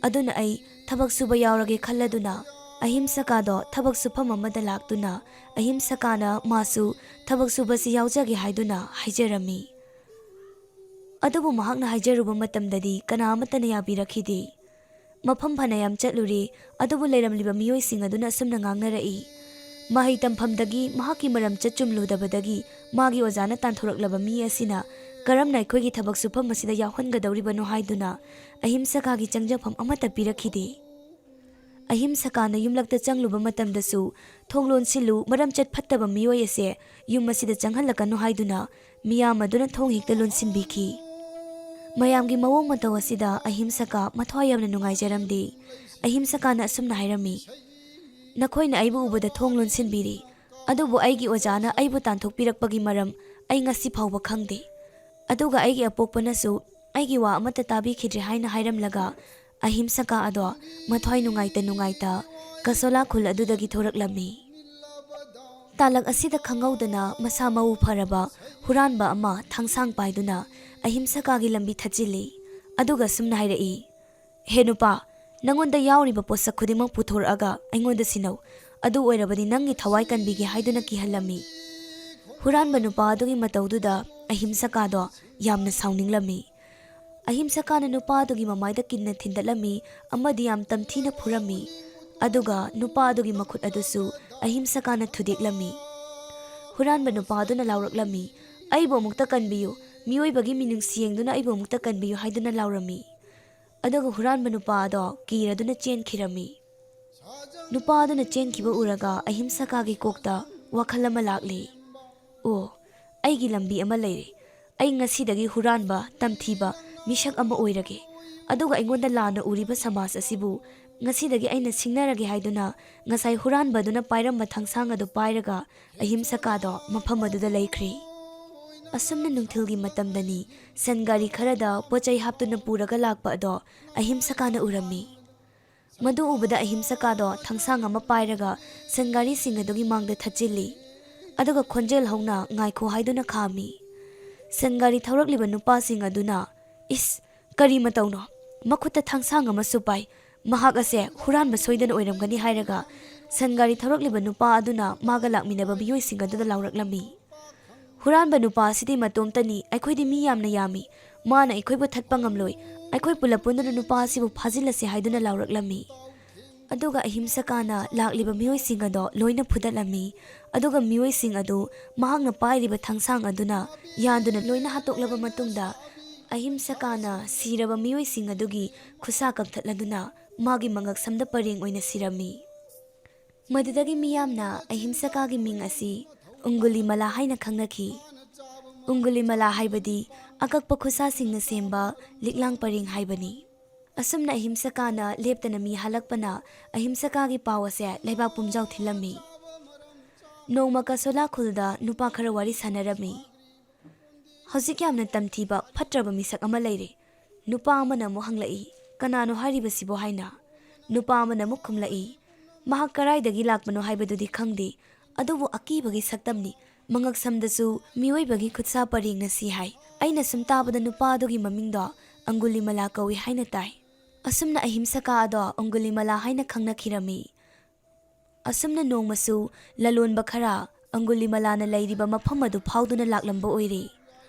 ꯑꯗꯨꯅ ꯑꯩ ꯊꯕꯛ ꯁꯨꯕ ꯌꯥꯎꯔꯒꯦ" ꯈꯜꯂꯗꯨꯅ ꯑꯍꯤꯝꯁꯀꯥꯗꯣ ꯊꯕꯛ ꯁꯨꯐꯝ ꯑꯃꯗ ꯂꯥꯛꯇꯨꯅ ꯑꯍꯤꯝꯁꯀꯥꯅ ꯃꯥꯁꯨ ꯊꯕꯛ ꯁꯨꯕꯁꯤ ꯌꯥꯎꯖꯒꯦ ꯍꯥꯏꯗꯨꯅ ꯍꯥꯏꯖꯔꯝꯃꯤ꯫ ꯑꯗꯨꯕꯨ ꯃꯍꯥꯛꯅ ꯍꯥꯏꯖꯔꯨꯕ ꯃꯇꯝꯗꯗꯤ ꯀꯅꯥ ꯑꯃꯠꯇꯅ ꯌꯥꯕꯤꯔꯛꯈꯤꯗꯦ꯫ ꯃꯐꯝ ꯐꯅꯌꯥꯝ ꯆꯠꯂꯨꯔꯦ, ꯑꯗꯨꯕꯨ ꯂꯩꯔꯝꯂꯤꯕ ꯃꯤꯑꯣꯏꯁꯤꯡ ꯑꯗꯨꯅ ꯑꯁꯨꯝꯅ ꯉꯥꯡꯅꯔꯛꯏ, "ꯃꯍꯩ ꯇꯝꯐꯝꯗꯒꯤ ꯃꯍꯥꯛꯀꯤ ꯃꯔꯝꯆꯠ ꯆꯨꯝꯂꯨꯗꯕꯗꯒꯤ ꯃꯥꯒꯤ ꯑꯣꯖꯥꯅ ꯇꯥꯟꯊꯣꯔꯛꯂꯕ ꯃꯤ ꯑꯁꯤꯅ ꯀꯔꯝꯅ ꯑꯩꯈꯣꯏꯒꯤ ꯊꯕꯛ ꯁꯨꯐꯝ ꯑꯁꯤꯗ ꯌꯥꯎꯍꯟꯒꯗꯧꯔꯤꯕꯅꯣ?" ꯍꯥꯏꯗꯨꯅ ꯑꯍꯤꯝꯁꯀꯥꯒꯤ ꯆꯪꯖꯐꯝ ꯑꯃꯠꯇ ꯄꯤꯔꯛꯈꯤꯗꯦ꯫ ꯑꯍꯤꯝꯁꯀꯥꯅ ꯌꯨꯝꯂꯛꯇ ꯆꯪꯂꯨꯕ ꯃꯇꯝꯗꯁꯨ, "ꯊꯣꯡ ꯂꯣꯟꯁꯤꯜꯂꯨ, ꯃꯔꯝꯆꯠ ꯐꯠꯇꯕ ꯃꯤꯑꯣꯏ ꯑꯁꯦ ꯌꯨꯝ ꯑꯁꯤꯗ ꯆꯪꯍꯜꯂꯛꯀꯅꯨ" ꯍꯥꯏꯗꯨꯅ ꯃꯤꯌꯥꯝ ꯑꯗꯨꯅ ꯊꯣꯡ ꯍꯦꯛꯇ ꯂꯣꯟꯁꯤꯟꯕꯤꯈꯤ꯫ ꯃꯌꯥꯝꯒꯤ ꯃꯑꯣꯡ ꯃꯇꯧ ꯑꯁꯤꯗ ꯑꯍꯤꯝꯁꯀꯥ ꯃꯊ꯭ꯋꯥꯏ ꯌꯥꯝꯅ ꯅꯨꯡꯉꯥꯏꯖꯔꯝꯗꯦ꯫ ꯑꯍꯤꯝꯁꯀꯥꯅ ꯑꯁꯨꯝꯅ ꯍꯥꯏꯔꯝꯃꯤ, "ꯅꯈꯣꯏꯅ ꯑꯩꯕꯨ ꯎꯕꯗ ꯊꯣꯡ ꯂꯣꯟꯁꯤꯟꯕꯤꯔꯤ, ꯑꯗꯨꯕꯨ ꯑꯩꯒꯤ ꯑꯣꯖꯥꯅ ꯑꯩꯕꯨ ꯇꯥꯟꯊꯣꯛꯄꯤꯔꯛꯄꯒꯤ ꯃꯔꯝ ꯑꯩ ꯉꯁꯤ ꯐꯥꯎꯕ ꯈꯪꯗꯦ꯫ ꯑꯗꯨꯒ ꯑꯩꯒꯤ ꯑꯄꯣꯛꯄꯅꯁꯨ ꯑꯩꯒꯤ ꯋꯥ ꯑꯃꯠꯇ ꯇꯥꯕꯤꯈꯤꯗ꯭ꯔꯦ" ꯍꯥꯏꯅ ꯍꯥꯏꯔꯝꯂꯒ ꯑꯍꯤꯝꯁꯀꯥ ꯑꯗꯣ ꯃꯊ꯭ꯋꯥꯏ ꯅꯨꯡꯉꯥꯏꯇ ꯅꯨꯡꯉꯥꯏꯇ ꯀꯁꯣꯂꯥ ꯈꯨꯜ ꯑꯗꯨꯗꯒꯤ ꯊꯣꯔꯛꯂꯝꯃꯤ꯫ ꯇꯥꯂꯛ ꯑꯁꯤꯗ ꯈꯪꯍꯧꯗꯅ ꯃꯁꯥ ꯃꯎ ꯐꯔꯕ ꯍꯨꯔꯥꯟꯕ ꯑꯃ ꯊꯥꯡꯁꯥꯡ ꯄꯥꯏꯗꯨꯅ ꯑꯍꯤꯝꯁꯀꯥꯒꯤ ꯂꯝꯕꯤ ꯊꯠꯆꯤꯜꯂꯤ꯫ ꯑꯗꯨꯒ ꯁꯨꯝꯅ ꯍꯥꯏꯔꯛꯏ, "ꯍꯦ ꯅꯨꯄꯥ, ꯅꯉꯣꯟꯗ ꯌꯥꯎꯔꯤꯕ ꯄꯣꯠꯁꯛ ꯈꯨꯗꯤꯡꯃꯛ ꯄꯨꯊꯣꯔꯛꯑꯒ ꯑꯩꯉꯣꯟꯗ ꯁꯤꯟꯅꯧ꯫ ꯑꯗꯨ ꯑꯣꯏꯔꯕꯗꯤ ꯅꯪꯒꯤ ꯊꯋꯥꯏ ꯀꯟꯕꯤꯒꯦ" ꯍꯥꯏꯗꯨꯅ ꯀꯤꯍꯜꯂꯝꯃꯤ꯫ ꯍꯨꯔꯥꯟꯕ ꯅꯨꯄꯥ ꯑꯗꯨꯒꯤ ꯃꯇꯧꯗꯨꯗ ꯑꯍꯤꯝꯁꯀꯥꯗꯣ ꯌꯥꯝꯅ ꯁꯥꯎꯅꯤꯡꯂꯝꯃꯤ꯫ ꯑꯍꯤꯝꯁꯀꯥꯅ ꯅꯨꯄꯥ ꯑꯗꯨꯒꯤ ꯃꯃꯥꯏꯗ ꯀꯤꯟꯅ ꯊꯤꯟꯗꯠꯂꯝꯃꯤ ꯑꯃꯗꯤ ꯌꯥꯝ ꯇꯝꯊꯤꯅ ꯐꯨꯔꯝꯃꯤ꯫ ꯑꯗꯨꯒ ꯅꯨꯄꯥ ꯑꯗꯨꯒꯤ ꯃꯈꯨꯠ ꯑꯗꯨꯁꯨ ꯑꯍꯤꯝꯁꯀꯥꯅ ꯊꯨꯗꯦꯛꯂꯝꯃꯤ꯫ ꯍꯨꯔꯥꯟꯕ ꯅꯨꯄꯥ ꯑꯗꯨꯅ ꯂꯥꯎꯔꯛꯂꯝꯃꯤ, "ꯑꯩꯕꯨ ꯑꯃꯨꯛꯇ ꯀꯟꯕꯤꯌꯨ, ꯃꯤꯑꯣꯏꯕꯒꯤ ꯃꯤꯅꯨꯡꯁꯤ ꯌꯦꯡꯗꯨꯅ ꯑꯩꯕꯨ ꯑꯃꯨꯛꯇ ꯀꯟꯕꯤꯌꯨ" ꯍꯥꯏꯗꯨꯅ ꯂꯥꯎꯔꯝꯃꯤ꯫ ꯑꯗꯨꯒ ꯍꯨꯔꯥꯟꯕ ꯅꯨꯄꯥ ꯑꯗꯣ ꯀꯤꯔꯗꯨꯅ ꯆꯦꯟꯈꯤꯔꯝꯃꯤ꯫ ꯅꯨꯄꯥ ꯑꯗꯨꯅ ꯆꯦꯟꯈꯤꯕ ꯎꯔꯒ ꯑꯍꯤꯝꯁꯀꯥꯒꯤ ꯀꯣꯛꯇ ꯋꯥꯈꯜ ꯑꯃ ꯂꯥꯛꯂꯤ꯫ "ꯑꯣ, ꯑꯩꯒꯤ ꯂꯝꯕꯤ ꯑꯃ ꯂꯩꯔꯦ꯫ ꯑꯩ ꯉꯁꯤꯗꯒꯤ ꯍꯨꯔꯥꯟꯕ, ꯇꯝꯊꯤꯕ, ꯃꯤꯁꯛ ꯑꯃ ꯑꯣꯏꯔꯒꯦ꯫ ꯑꯗꯨꯒ ꯑꯩꯉꯣꯟꯗ ꯂꯥꯟꯅ ꯎꯔꯤꯕ ꯁꯃꯥꯖ ꯑꯁꯤꯕꯨ ꯉꯁꯤꯗꯒꯤ ꯑꯩꯅ ꯁꯤꯡꯅꯔꯒꯦ" ꯍꯥꯏꯗꯨꯅ ꯉꯁꯥꯏ ꯍꯨꯔꯥꯟꯕ ꯑꯗꯨꯅ ꯄꯥꯏꯔꯝꯕ ꯊꯥꯡꯁꯥꯡ ꯑꯗꯨ ꯄꯥꯏꯔꯒ ꯑꯍꯤꯝꯁꯀꯥꯗꯣ ꯃꯐꯝ ꯑꯗꯨꯗ ꯂꯩꯈ꯭ꯔꯦ꯫ ꯑꯁꯨꯝꯅ ꯅꯨꯡꯊꯤꯜꯒꯤ ꯃꯇꯝꯗꯅꯤ, ꯁꯟ ꯒꯥꯔꯤ ꯈꯔꯗ ꯄꯣꯠ ꯆꯩ ꯍꯥꯞꯇꯨꯅ ꯄꯨꯔꯒ ꯂꯥꯛꯄ ꯑꯗꯣ ꯑꯍꯤꯝꯁꯀꯥꯅ ꯎꯔꯝꯃꯤ꯫ ꯃꯗꯨ ꯎꯕꯗ ꯑꯍꯤꯝꯁꯀꯥꯗꯣ ꯊꯥꯡꯁꯥꯡ ꯑꯃ ꯄꯥꯏꯔꯒ ꯁꯟ ꯒꯥꯔꯤꯁꯤꯡ ꯑꯗꯨꯒꯤ ꯃꯥꯡꯗ ꯊꯠꯆꯤꯜꯂꯤ꯫ ꯑꯗꯨꯒ ꯈꯣꯟꯖꯦꯜ ꯍꯧꯅ "ꯉꯥꯏꯈꯣ" ꯍꯥꯏꯗꯨꯅ ꯈꯥꯝꯃꯤ꯫ ꯁꯟ ꯒꯥꯔꯤ ꯊꯧꯔꯛꯂꯤꯕ ꯅꯨꯄꯥꯁꯤꯡ ꯑꯗꯨꯅ, "ꯏꯁ, ꯀꯔꯤ ꯃꯇꯧꯅꯣ? ꯃꯈꯨꯠꯇ ꯊꯥꯡꯁꯥꯡ ꯑꯃꯁꯨ ꯄꯥꯏ꯫ ꯃꯍꯥꯛ ꯑꯁꯦ ꯍꯨꯔꯥꯟꯕ ꯁꯣꯏꯗꯅ ꯑꯣꯏꯔꯝꯒꯅꯤ" ꯍꯥꯏꯔꯒ ꯁꯟ ꯒꯥꯔꯤ ꯊꯧꯔꯛꯂꯤꯕ ꯅꯨꯄꯥ ꯑꯗꯨꯅ ꯃꯥꯒ ꯂꯥꯛꯃꯤꯟꯅꯕ ꯃꯤꯑꯣꯏꯁꯤꯡ ꯑꯗꯨꯗ ꯂꯥꯎꯔꯛꯂꯝꯃꯤ꯫ "ꯍꯨꯔꯥꯟꯕ ꯅꯨꯄꯥ ꯑꯁꯤꯗꯤ ꯃꯇꯣꯝꯇꯅꯤ, ꯑꯩꯈꯣꯏꯗꯤ ꯃꯤ ꯌꯥꯝꯅ ꯌꯥꯝꯃꯤ, ꯃꯥꯅ ꯑꯩꯈꯣꯏꯕꯨ ꯊꯠꯄ ꯉꯝꯂꯣꯏ, ꯑꯩꯈꯣꯏ ꯄꯨꯂꯞ ꯄꯨꯟꯗꯨꯅ ꯅꯨꯄꯥ ꯑꯁꯤꯕꯨ ꯐꯥꯖꯤꯜꯂꯁꯤ" ꯍꯥꯏꯗꯨꯅ ꯂꯥꯎꯔꯛꯂꯝꯃꯤ꯫ ꯑꯗꯨꯒ ꯑꯍꯤꯝꯁꯀꯥꯅ ꯂꯥꯛꯂꯤꯕ ꯃꯤꯑꯣꯏꯁꯤꯡ ꯑꯗꯣ ꯂꯣꯏꯅ ꯐꯨꯗꯠꯂꯝꯃꯤ꯫ ꯑꯗꯨꯒ ꯃꯤꯑꯣꯏꯁꯤꯡ ꯑꯗꯨ ꯃꯍꯥꯛꯅ ꯄꯥꯏꯔꯤꯕ ꯊꯥꯡꯁꯥꯡ ꯑꯗꯨꯅ ꯌꯥꯟꯗꯨꯅ ꯂꯣꯏꯅ ꯍꯥꯠꯇꯣꯛꯂꯕ ꯃꯇꯨꯡꯗ, ꯑꯍꯤꯝꯁꯀꯥꯅ ꯁꯤꯔꯕ ꯃꯤꯑꯣꯏꯁꯤꯡ ꯑꯗꯨꯒꯤ ꯈꯨꯠꯁꯥ ꯀꯛꯊꯠꯂꯗꯨꯅ ꯃꯥꯒꯤ ꯃꯉꯛꯁꯝꯗ ꯄꯔꯦꯡ ꯑꯣꯏꯅ ꯁꯤꯔꯝꯃꯤ꯫ ꯃꯗꯨꯗꯒꯤ ꯃꯤꯌꯥꯝꯅ ꯑꯍꯤꯝꯁꯀꯥꯒꯤ ꯃꯤꯡ ꯑꯁꯤ ꯑꯪꯒꯨꯂꯤꯃꯂꯥ ꯍꯥꯏꯅ ꯈꯪꯅꯈꯤ꯫ ꯑꯪꯒꯨꯂꯤꯃꯂꯥ ꯍꯥꯏꯕꯗꯤ ꯑꯀꯛꯄ ꯈꯨꯠꯁꯥꯁꯤꯡꯅ ꯁꯦꯝꯕ ꯂꯤꯛꯂꯥꯡ ꯄꯔꯦꯡ ꯍꯥꯏꯕꯅꯤ꯫ ꯑꯁꯨꯝꯅ ꯑꯍꯤꯝꯁꯀꯥꯅ ꯂꯦꯞꯇꯅ ꯃꯤ ꯍꯥꯠꯂꯛꯄꯅ ꯑꯍꯤꯝꯁꯀꯥꯒꯤ ꯄꯥꯎ ꯑꯁꯦ ꯂꯩꯕꯥꯛ ꯄꯨꯝꯖꯥꯎ ꯊꯤꯜꯂꯝꯃꯤ꯫ ꯅꯣꯡꯃ ꯀꯁꯣꯂꯥ ꯈꯨꯜꯗ ꯅꯨꯄꯥ ꯈꯔ ꯋꯥꯔꯤ ꯁꯥꯟꯅꯔꯝꯃꯤ꯫ "ꯍꯧꯖꯤꯛ ꯌꯥꯝꯅ ꯇꯝꯊꯤꯕ, ꯐꯠꯇ꯭ꯔꯕ ꯃꯤꯁꯛ ꯑꯃ ꯂꯩꯔꯦ꯫" ꯅꯨꯄꯥ ꯑꯃꯅ ꯑꯃꯨꯛ ꯍꯪꯂꯛꯏ, "ꯀꯅꯥꯅꯣ ꯍꯥꯏꯔꯤꯕꯁꯤꯕꯣ?" ꯍꯥꯏꯅ꯫ ꯅꯨꯄꯥ ꯑꯃꯅ ꯑꯃꯨꯛ ꯈꯨꯝꯂꯛꯏ, "ꯃꯍꯥꯛ ꯀꯔꯥꯏꯗꯒꯤ ꯂꯥꯛꯄꯅꯣ ꯍꯥꯏꯕꯗꯨꯗꯤ ꯈꯪꯗꯦ, ꯑꯗꯨꯕꯨ ꯑꯀꯤꯕꯒꯤ ꯁꯛꯇꯝꯅꯤ, ꯃꯉꯛꯁꯝꯗꯁꯨ ꯃꯤꯑꯣꯏꯕꯒꯤ ꯈꯨꯠꯁꯥ ꯄꯔꯦꯡꯅ ꯁꯤ ꯍꯥꯏ꯫ ꯑꯩꯅ ꯁꯨꯝ ꯇꯥꯕꯗ ꯅꯨꯄꯥ ꯑꯗꯨꯒꯤ ꯃꯃꯤꯡꯗꯣ ꯑꯪꯒꯨꯂꯤꯃꯂꯥ ꯀꯧꯏ ꯍꯥꯏꯅ ꯇꯥꯏ꯫" ꯑꯁꯨꯝꯅ ꯑꯍꯤꯝꯁꯀꯥ ꯑꯗꯣ ꯑꯪꯒꯨꯂꯤꯃꯂꯥ ꯍꯥꯏꯅ ꯈꯪꯅꯈꯤꯔꯝꯃꯤ꯫ ꯑꯁꯨꯝꯅ ꯅꯣꯡꯃꯁꯨ ꯂꯂꯣꯟꯕ ꯈꯔ ꯑꯪꯒꯨꯂꯤꯃꯂꯥꯅ ꯂꯩꯔꯤꯕ ꯃꯐꯝ ꯑꯗꯨ ꯐꯥꯎꯗꯨꯅ ꯂꯥꯛꯂꯝꯕ ꯑꯣꯏꯔꯦ꯫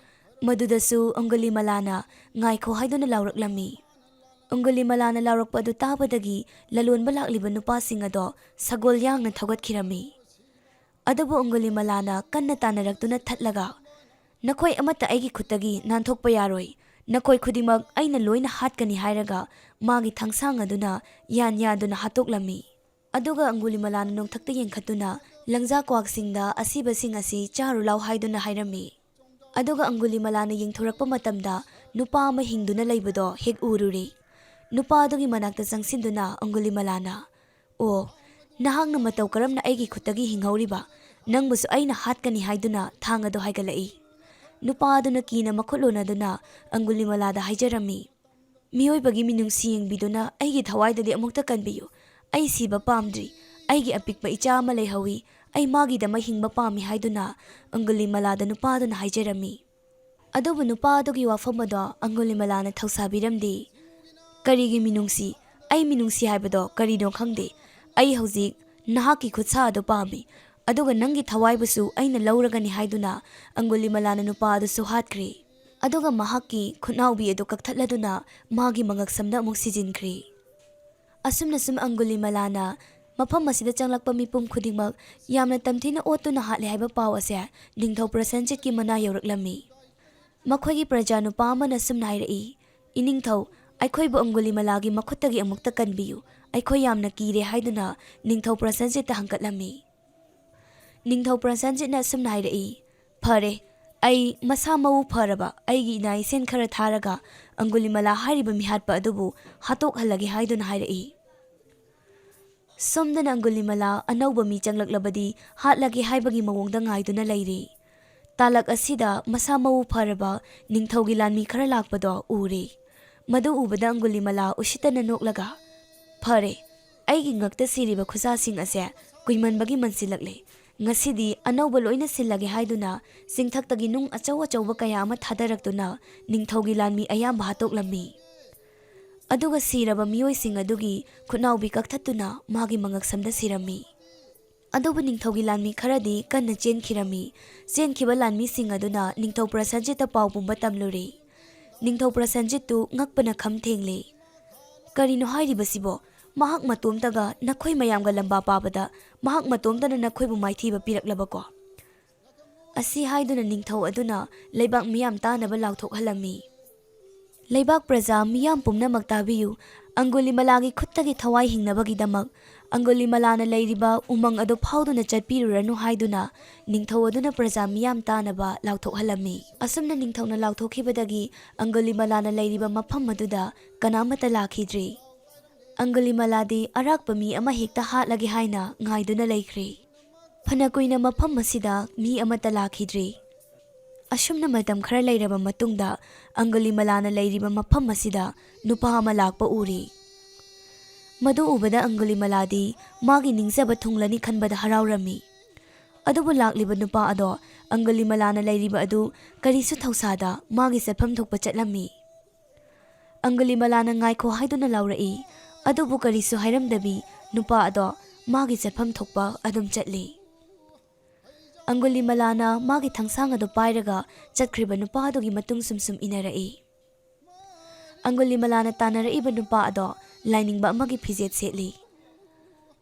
ꯃꯗꯨꯗꯁꯨ ꯑꯪꯒꯨꯂꯤꯃꯂꯥꯅ "ꯉꯥꯏꯈꯣ" ꯍꯥꯏꯗꯨꯅ ꯂꯥꯎꯔꯛꯂꯝꯃꯤ꯫ ꯑꯪꯒꯨꯂꯤꯃꯂꯥꯅ ꯂꯥꯎꯔꯛꯄ ꯑꯗꯨ ꯇꯥꯕꯗꯒꯤ ꯂꯂꯣꯟꯕ ꯂꯥꯛꯂꯤꯕ ꯅꯨꯄꯥꯁꯤꯡ ꯑꯗꯣ ꯁꯒꯣꯜ ꯌꯥꯡꯅ ꯊꯧꯒꯠꯈꯤꯔꯝꯃꯤ꯫ ꯑꯗꯨꯕꯨ ꯑꯪꯒꯨꯂꯤꯃꯂꯥꯅ ꯀꯟꯅ ꯇꯥꯅꯔꯛꯇꯨꯅ ꯊꯠꯂꯒ, "ꯅꯈꯣꯏ ꯑꯃꯠꯇ ꯑꯩꯒꯤ ꯈꯨꯠꯇꯒꯤ ꯅꯥꯟꯊꯣꯛꯄ ꯌꯥꯔꯣꯏ, ꯅꯈꯣꯏ ꯈꯨꯗꯤꯡꯃꯛ ꯑꯩꯅ ꯂꯣꯏꯅ ꯍꯥꯠꯀꯅꯤ" ꯍꯥꯏꯔꯒ ꯃꯥꯒꯤ ꯊꯥꯡꯁꯥꯡ ꯑꯗꯨꯅ ꯌꯥꯟ ꯌꯥꯟꯗꯨꯅ ꯍꯥꯠꯇꯣꯛꯂꯝꯃꯤ꯫ ꯑꯗꯨꯒ ꯑꯪꯒꯨꯂꯤꯃꯂꯥꯅ ꯅꯣꯡꯊꯛꯇ ꯌꯦꯡꯈꯠꯇꯨꯅ ꯂꯪꯖꯥ ꯀ꯭ꯋꯥꯛꯁꯤꯡꯗ ꯑꯁꯤꯕꯁꯤꯡ ꯑꯁꯤ ꯆꯥꯔꯨ ꯂꯥꯎ ꯍꯥꯏꯗꯨꯅ ꯍꯥꯏꯔꯝꯃꯤ꯫ ꯑꯗꯨꯒ ꯑꯪꯒꯨꯂꯤꯃꯂꯥꯅ ꯌꯦꯡꯊꯣꯔꯛꯄ ꯃꯇꯝꯗ ꯅꯨꯄꯥ ꯑꯃ ꯍꯤꯡꯗꯨꯅ ꯂꯩꯕꯗꯣ ꯍꯦꯛ ꯎꯔꯨꯔꯦ꯫ ꯅꯨꯄꯥ ꯑꯗꯨꯒꯤ ꯃꯅꯥꯛꯇ ꯆꯪꯁꯤꯟꯗꯨꯅ ꯑꯪꯒꯨꯂꯤꯃꯂꯥꯅ, "ꯑꯣ, ꯅꯍꯥꯛꯅ ꯃꯇꯧ ꯀꯔꯝꯅ ꯑꯩꯒꯤ ꯈꯨꯠꯇꯒꯤ ꯍꯤꯡꯍꯧꯔꯤꯕ? ꯅꯪꯕꯨꯁꯨ ꯑꯩꯅ ꯍꯥꯠꯀꯅꯤ" ꯍꯥꯏꯗꯨꯅ ꯊꯥꯡ ꯑꯗꯨ ꯍꯥꯏꯒꯠꯂꯛꯏ꯫ ꯅꯨꯄꯥ ꯑꯗꯨꯅ ꯀꯤꯅ ꯃꯈꯨꯠ ꯂꯣꯟꯅꯗꯨꯅ ꯑꯪꯒꯨꯂꯤꯃꯂꯥꯗ ꯍꯥꯏꯖꯔꯝꯃꯤ, "ꯃꯤꯑꯣꯏꯕꯒꯤ ꯃꯤꯅꯨꯡꯁꯤ ꯌꯦꯡꯕꯤꯗꯨꯅ ꯑꯩꯒꯤ ꯊꯋꯥꯏꯗꯗꯤ ꯑꯃꯨꯛꯇ ꯀꯟꯕꯤꯌꯨ꯫ ꯑꯩ ꯁꯤꯕ ꯄꯥꯝꯗ꯭ꯔꯤ꯫ ꯑꯩꯒꯤ ꯑꯄꯤꯛꯄ ꯏꯆꯥ ꯑꯃ ꯂꯩꯍꯧꯏ꯫ ꯑꯩ ꯃꯥꯒꯤꯗꯃꯛ ꯍꯤꯡꯕ ꯄꯥꯝꯃꯤ" ꯍꯥꯏꯗꯨꯅ ꯑꯪꯒꯨꯂꯤꯃꯂꯥꯗ ꯅꯨꯄꯥ ꯑꯗꯨꯅ ꯍꯥꯏꯖꯔꯝꯃꯤ꯫ ꯑꯗꯨꯕꯨ ꯅꯨꯄꯥ ꯑꯗꯨꯒꯤ ꯋꯥꯐꯝ ꯑꯗꯣ ꯑꯪꯒꯨꯂꯤꯃꯂꯥꯅ ꯊꯧꯁꯥꯕꯤꯔꯝꯗꯦ꯫ "ꯀꯔꯤꯒꯤ ꯃꯤꯅꯨꯡꯁꯤ? ꯑꯩ ꯃꯤꯅꯨꯡꯁꯤ ꯍꯥꯏꯕꯗꯣ ꯀꯔꯤꯅꯣ ꯈꯪꯗꯦ꯫ ꯑꯩ ꯍꯧꯖꯤꯛ ꯅꯍꯥꯛꯀꯤ ꯈꯨꯠꯁꯥ ꯑꯗꯨ ꯄꯥꯝꯃꯤ, ꯑꯗꯨꯒ ꯅꯪꯒꯤ ꯊꯋꯥꯏꯕꯨꯁꯨ ꯑꯩꯅ ꯂꯧꯔꯒꯅꯤ" ꯍꯥꯏꯗꯨꯅ ꯑꯪꯒꯨꯂꯤꯃꯂꯥꯅ ꯅꯨꯄꯥ ꯑꯗꯨꯁꯨ ꯍꯥꯠꯈ꯭ꯔꯦ꯫ ꯑꯗꯨꯒ ꯃꯍꯥꯛꯀꯤ ꯈꯨꯠꯅꯥꯎꯕꯤ ꯑꯗꯨ ꯀꯛꯊꯠꯂꯗꯨꯅ ꯃꯥꯒꯤ ꯃꯉꯛꯁꯝꯗ ꯑꯃꯨꯛ ꯁꯤꯖꯤꯟꯈ꯭ꯔꯦ꯫ ꯑꯁꯨꯝꯅ ꯁꯨꯝ ꯑꯪꯒꯨꯂꯤꯃꯂꯥꯅ ꯃꯐꯝ ꯑꯁꯤꯗ ꯆꯪꯂꯛꯄ ꯃꯤꯄꯨꯝ ꯈꯨꯗꯤꯡꯃꯛ ꯌꯥꯝꯅ ꯇꯝꯊꯤꯅ ꯑꯣꯠꯇꯨꯅ ꯍꯥꯠꯂꯦ ꯍꯥꯏꯕ ꯄꯥꯎ ꯑꯁꯦ ꯅꯤꯡꯊꯧ ꯄ꯭ꯔꯁꯦꯟꯖꯤꯠꯀꯤ ꯃꯅꯥ ꯌꯧꯔꯛꯂꯝꯃꯤ꯫ ꯃꯈꯣꯏꯒꯤ ꯄ꯭ꯔꯖꯥ ꯅꯨꯄꯥ ꯑꯃꯅ ꯑꯁꯨꯝꯅ ꯍꯥꯏꯔꯛꯏ, "ꯏꯅꯤꯡꯊꯧ, ꯑꯩꯈꯣꯏꯕꯨ ꯑꯪꯒꯨꯂꯤꯃꯂꯥꯒꯤ ꯃꯈꯨꯠꯇꯒꯤ ꯑꯃꯨꯛꯇ ꯀꯟꯕꯤꯌꯨ, ꯑꯩꯈꯣꯏ ꯌꯥꯝꯅ ꯀꯤꯔꯦ" ꯍꯥꯏꯗꯨꯅ ꯅꯤꯡꯊꯧ ꯄ꯭ꯔꯁꯦꯟꯖꯤꯠꯇ ꯍꯪꯀꯠꯂꯝꯃꯤ꯫ ꯅꯤꯡꯊꯧ ꯄ꯭ꯔꯁꯦꯟꯖꯤꯠꯅ ꯑꯁꯨꯝꯅ ꯍꯥꯏꯔꯛꯏ, "ꯐꯔꯦ, ꯑꯩ ꯃꯁꯥ ꯃꯎ ꯐꯔꯕ ꯑꯩꯒꯤ ꯏꯅꯥ ꯏꯁꯦꯟ ꯈꯔ ꯊꯥꯔꯒ ꯑꯪꯒꯨꯂꯤꯃꯂꯥ ꯍꯥꯏꯔꯤꯕ ꯃꯤꯍꯥꯠꯄ ꯑꯗꯨꯕꯨ ꯍꯥꯠꯇꯣꯛꯍꯜꯂꯒꯦ" ꯍꯥꯏꯗꯨꯅ ꯍꯥꯏꯔꯛꯏ꯫ ꯁꯣꯝꯗꯅ ꯑꯪꯒꯨꯂꯤꯃꯂꯥ ꯑꯅꯧꯕ ꯃꯤ ꯆꯪꯂꯛꯂꯕꯗꯤ ꯍꯥꯠꯂꯒꯦ ꯍꯥꯏꯕꯒꯤ ꯃꯑꯣꯡꯗ ꯉꯥꯏꯗꯨꯅ ꯂꯩꯔꯤ꯫ ꯇꯥꯂꯛ ꯑꯁꯤꯗ ꯃꯁꯥ ꯃꯎ ꯐꯔꯕ ꯅꯤꯡꯊꯧꯒꯤ ꯂꯥꯟꯃꯤ ꯈꯔ ꯂꯥꯛꯄꯗꯣ ꯎꯔꯦ꯫ ꯃꯗꯨ ꯎꯕꯗ ꯑꯪꯒꯨꯂꯤꯃꯂꯥ ꯎꯁꯤꯠꯇꯅ ꯅꯣꯛꯂꯒ, "ꯐꯔꯦ, ꯑꯩꯒꯤ ꯉꯛꯇ ꯁꯤꯔꯤꯕ ꯈꯨꯠꯁꯥꯁꯤꯡ ꯑꯁꯦ ꯀꯨꯏꯃꯟꯕꯒꯤ ꯃꯟꯁꯤꯜꯂꯛꯂꯦ꯫ ꯉꯁꯤꯗꯤ ꯑꯅꯧꯕ ꯂꯣꯏꯅ ꯁꯤꯜꯂꯒꯦ" ꯍꯥꯏꯗꯨꯅ ꯆꯤꯡꯊꯛꯇꯒꯤ ꯅꯨꯡ ꯑꯆꯧ ꯑꯆꯧꯕ ꯀꯌꯥ ꯑꯃ ꯊꯥꯗꯔꯛꯇꯨꯅ ꯅꯤꯡꯊꯧꯒꯤ ꯂꯥꯟꯃꯤ ꯑꯌꯥꯝꯕ ꯍꯥꯠꯇꯣꯛꯂꯝꯃꯤ꯫ ꯑꯗꯨꯒ ꯁꯤꯔꯕ ꯃꯤꯑꯣꯏꯁꯤꯡ ꯑꯗꯨꯒꯤ ꯈꯨꯠꯅꯥꯎꯕꯤ ꯀꯛꯊꯠꯇꯨꯅ ꯃꯥꯒꯤ ꯃꯉꯛꯁꯝꯗ ꯁꯤꯔꯝꯃꯤ꯫ ꯑꯗꯨꯕꯨ ꯅꯤꯡꯊꯧꯒꯤ ꯂꯥꯟꯃꯤ ꯈꯔꯗꯤ ꯀꯟꯅ ꯆꯦꯟꯈꯤꯔꯝꯃꯤ꯫ ꯆꯦꯟꯈꯤꯕ ꯂꯥꯟꯃꯤꯁꯤꯡ ꯑꯗꯨꯅ ꯅꯤꯡꯊꯧ ꯄ꯭ꯔꯁꯟꯖꯤꯠꯇ ꯄꯥꯎ ꯄꯨꯝꯕ ꯇꯝꯂꯨꯔꯦ꯫ ꯅꯤꯡꯊꯧ ꯄ꯭ꯔꯁꯟꯖꯤꯠꯇꯨ ꯉꯛꯄꯅ ꯈꯝ ꯊꯦꯡꯂꯦ꯫ "ꯀꯔꯤꯅꯣ ꯍꯥꯏꯔꯤꯕꯁꯤꯕꯣ? ꯃꯍꯥꯛ ꯃꯇꯣꯝꯇꯒ ꯅꯈꯣꯏ ꯃꯌꯥꯝꯒ ꯂꯝꯕꯥ ꯄꯥꯕꯗ ꯃꯍꯥꯛ ꯃꯇꯣꯝꯇꯅ ꯅꯈꯣꯏꯕꯨ ꯃꯥꯏꯊꯤꯕ ꯄꯤꯔꯛꯂꯕꯀꯣ?" ꯑꯁꯤ ꯍꯥꯏꯗꯨꯅ ꯅꯤꯡꯊꯧ ꯑꯗꯨꯅ ꯂꯩꯕꯥꯛ ꯃꯤꯌꯥꯝ ꯇꯥꯅꯕ ꯂꯥꯎꯊꯣꯛꯍꯜꯂꯝꯃꯤ꯫ "ꯂꯩꯕꯥꯛ ꯄ꯭ꯔꯖꯥ ꯃꯤꯌꯥꯝ ꯄꯨꯝꯅꯃꯛ ꯇꯥꯕꯤꯌꯨ꯫ ꯑꯪꯒꯨꯂꯤꯃꯂꯥꯒꯤ ꯈꯨꯠꯇꯒꯤ ꯊꯋꯥꯏ ꯍꯤꯡꯅꯕꯒꯤꯗꯃꯛ ꯑꯪꯒꯨꯂꯤꯃꯂꯥꯅ ꯂꯩꯔꯤꯕ ꯎꯃꯪ ꯑꯗꯨ ꯐꯥꯎꯗꯨꯅ ꯆꯠꯄꯤꯔꯨꯔꯅꯨ" ꯍꯥꯏꯗꯨꯅ ꯅꯤꯡꯊꯧ ꯑꯗꯨꯅ ꯄ꯭ꯔꯖꯥ ꯃꯤꯌꯥꯝ ꯇꯥꯅꯕ ꯂꯥꯎꯊꯣꯛꯍꯜꯂꯝꯃꯤ꯫ ꯑꯁꯨꯝꯅ ꯅꯤꯡꯊꯧꯅ ꯂꯥꯎꯊꯣꯛꯈꯤꯕꯗꯒꯤ ꯑꯪꯒꯨꯂꯤꯃꯂꯥꯅ ꯂꯩꯔꯤꯕ ꯃꯐꯝ ꯑꯗꯨꯗ ꯀꯅꯥꯃꯠꯇ ꯂꯥꯛꯈꯤꯗ꯭ꯔꯤ꯫ ꯑꯪꯒꯨꯂꯤꯃꯂꯥꯗꯤ ꯑꯔꯥꯛꯄ ꯃꯤ ꯑꯃ ꯍꯦꯛꯇ ꯍꯥꯠꯂꯒꯦ ꯍꯥꯏꯅ ꯉꯥꯏꯗꯨꯅ ꯂꯩꯈ꯭ꯔꯦ꯫ ꯐꯅ ꯀꯨꯏꯅ ꯃꯐꯝ ꯑꯁꯤꯗ ꯃꯤ ꯑꯃꯠꯇ ꯂꯥꯛꯈꯤꯗ꯭ꯔꯤ꯫ ꯑꯁꯨꯝꯅ ꯃꯇꯝ ꯈꯔ ꯂꯩꯔꯕ ꯃꯇꯨꯡꯗ ꯑꯪꯒꯨꯂꯤꯃꯂꯥꯅ ꯂꯩꯔꯤꯕ ꯃꯐꯝ ꯑꯁꯤꯗ ꯅꯨꯄꯥ ꯑꯃ ꯂꯥꯛꯄ ꯎꯔꯤ꯫ ꯃꯗꯨ ꯎꯕꯗ ꯑꯪꯒꯨꯂꯤꯃꯂꯥꯗꯤ ꯃꯥꯒꯤ ꯅꯤꯡꯖꯕ ꯊꯨꯡꯂꯅꯤ ꯈꯟꯕꯗ ꯍꯔꯥꯎꯔꯝꯃꯤ꯫ ꯑꯗꯨꯕꯨ ꯂꯥꯛꯂꯤꯕ ꯅꯨꯄꯥ ꯑꯗꯣ ꯑꯪꯒꯨꯂꯤꯃꯂꯥꯅ ꯂꯩꯔꯤꯕ ꯑꯗꯨ ꯀꯔꯤꯁꯨ ꯊꯧꯁꯥꯗ ꯃꯥꯒꯤ ꯆꯠꯐꯝ ꯊꯣꯛꯄ ꯆꯠꯂꯝꯃꯤ꯫ ꯑꯪꯒꯨꯂꯤꯃꯂꯥꯅ ꯉꯥꯏꯈꯣ ꯍꯥꯏꯗꯨꯅ ꯂꯥꯎꯔꯛꯏ, ꯑꯗꯨꯕꯨ ꯀꯔꯤꯁꯨ ꯍꯥꯏꯔꯝꯗꯕꯤ ꯅꯨꯄꯥ ꯑꯗꯣ ꯃꯥꯒꯤ ꯆꯠꯐꯝ ꯊꯣꯛꯄ ꯑꯗꯨꯝ ꯆꯠꯂꯤ꯫ ꯑꯪꯒꯨꯂꯤꯃꯂꯥꯅ ꯃꯥꯒꯤ ꯊꯥꯡꯁꯥꯡ ꯑꯗꯨ ꯄꯥꯏꯔꯒ ꯆꯠꯈ꯭ꯔꯤꯕ ꯅꯨꯄꯥ ꯑꯗꯨꯒꯤ ꯃꯇꯨꯡ ꯁꯨꯝ ꯁꯨꯝ ꯏꯟꯅꯔꯛꯏ꯫ ꯑꯪꯒꯨꯂꯤꯃꯂꯥꯅ ꯇꯥꯟꯅꯔꯛꯏꯕ ꯅꯨꯄꯥ ꯑꯗꯣ ꯂꯥꯏꯅꯤꯡꯕ ꯑꯃꯒꯤ ꯐꯤꯖꯦꯠ ꯁꯦꯠꯂꯤ꯫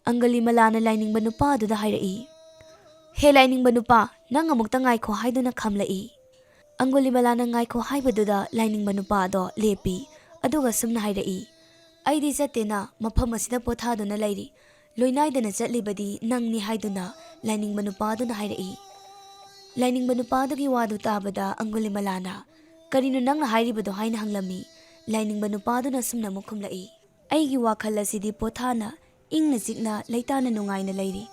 ꯑꯪꯒꯨꯂꯤꯃꯂꯥꯅ ꯂꯥꯏꯅꯤꯡꯕ ꯅꯨꯄꯥ ꯑꯗꯨꯗ ꯍꯥꯏꯔꯛꯏ, "ꯍꯦ ꯂꯥꯏꯅꯤꯡꯕ ꯅꯨꯄꯥ, ꯅꯪ ꯑꯃꯨꯛꯇ ꯉꯥꯏꯈꯣ" ꯍꯥꯏꯗꯨꯅ ꯈꯝꯂꯛꯏ꯫ ꯑꯪꯒꯨꯂꯤꯃꯂꯥꯅ ꯉꯥꯏꯈꯣ ꯍꯥꯏꯕꯗꯨꯗ ꯂꯥꯏꯅꯤꯡꯕ ꯅꯨꯄꯥ ꯑꯗꯣ ꯂꯦꯞꯄꯤ, ꯑꯗꯨꯒ ꯁꯨꯝꯅ ꯍꯥꯏꯔꯛꯏ, "ꯑꯩꯗꯤ ꯆꯠꯇꯦꯅ, ꯃꯐꯝ ꯑꯁꯤꯗ ꯄꯣꯊꯥꯗꯨꯅ ꯂꯩꯔꯤ꯫ ꯂꯣꯏꯅꯥꯏꯗꯅ ꯆꯠꯂꯤꯕꯗꯤ ꯅꯪꯅꯤ" ꯍꯥꯏꯗꯨꯅ ꯂꯥꯏꯅꯤꯡꯕ ꯅꯨꯄꯥ ꯑꯗꯨꯅ ꯍꯥꯏꯔꯛꯏ꯫ ꯂꯥꯏꯅꯤꯡꯕ ꯅꯨꯄꯥ ꯑꯗꯨꯒꯤ ꯋꯥꯗꯨ ꯇꯥꯕꯗ ꯑꯪꯒꯨꯂꯤꯃꯂꯥꯅ, "ꯀꯔꯤꯅꯣ ꯅꯪꯅ ꯍꯥꯏꯔꯤꯕꯗꯣ?" ꯍꯥꯏꯅ ꯍꯪꯂꯝꯃꯤ꯫ ꯂꯥꯏꯅꯤꯡꯕ ꯅꯨꯄꯥ ꯑꯗꯨꯅ ꯁꯨꯝꯅ ꯑꯃꯨꯛ ꯈꯨꯝꯂꯛꯏ, "ꯑꯩꯒꯤ ꯋꯥꯈꯜ ꯑꯁꯤꯗꯤ ꯄꯣꯊꯥꯅ, ꯏꯪꯅ ꯆꯤꯛꯅ, ꯂꯩꯇꯥꯅ ꯅꯨꯡꯉꯥꯏꯅ ꯂꯩꯔꯤ꯫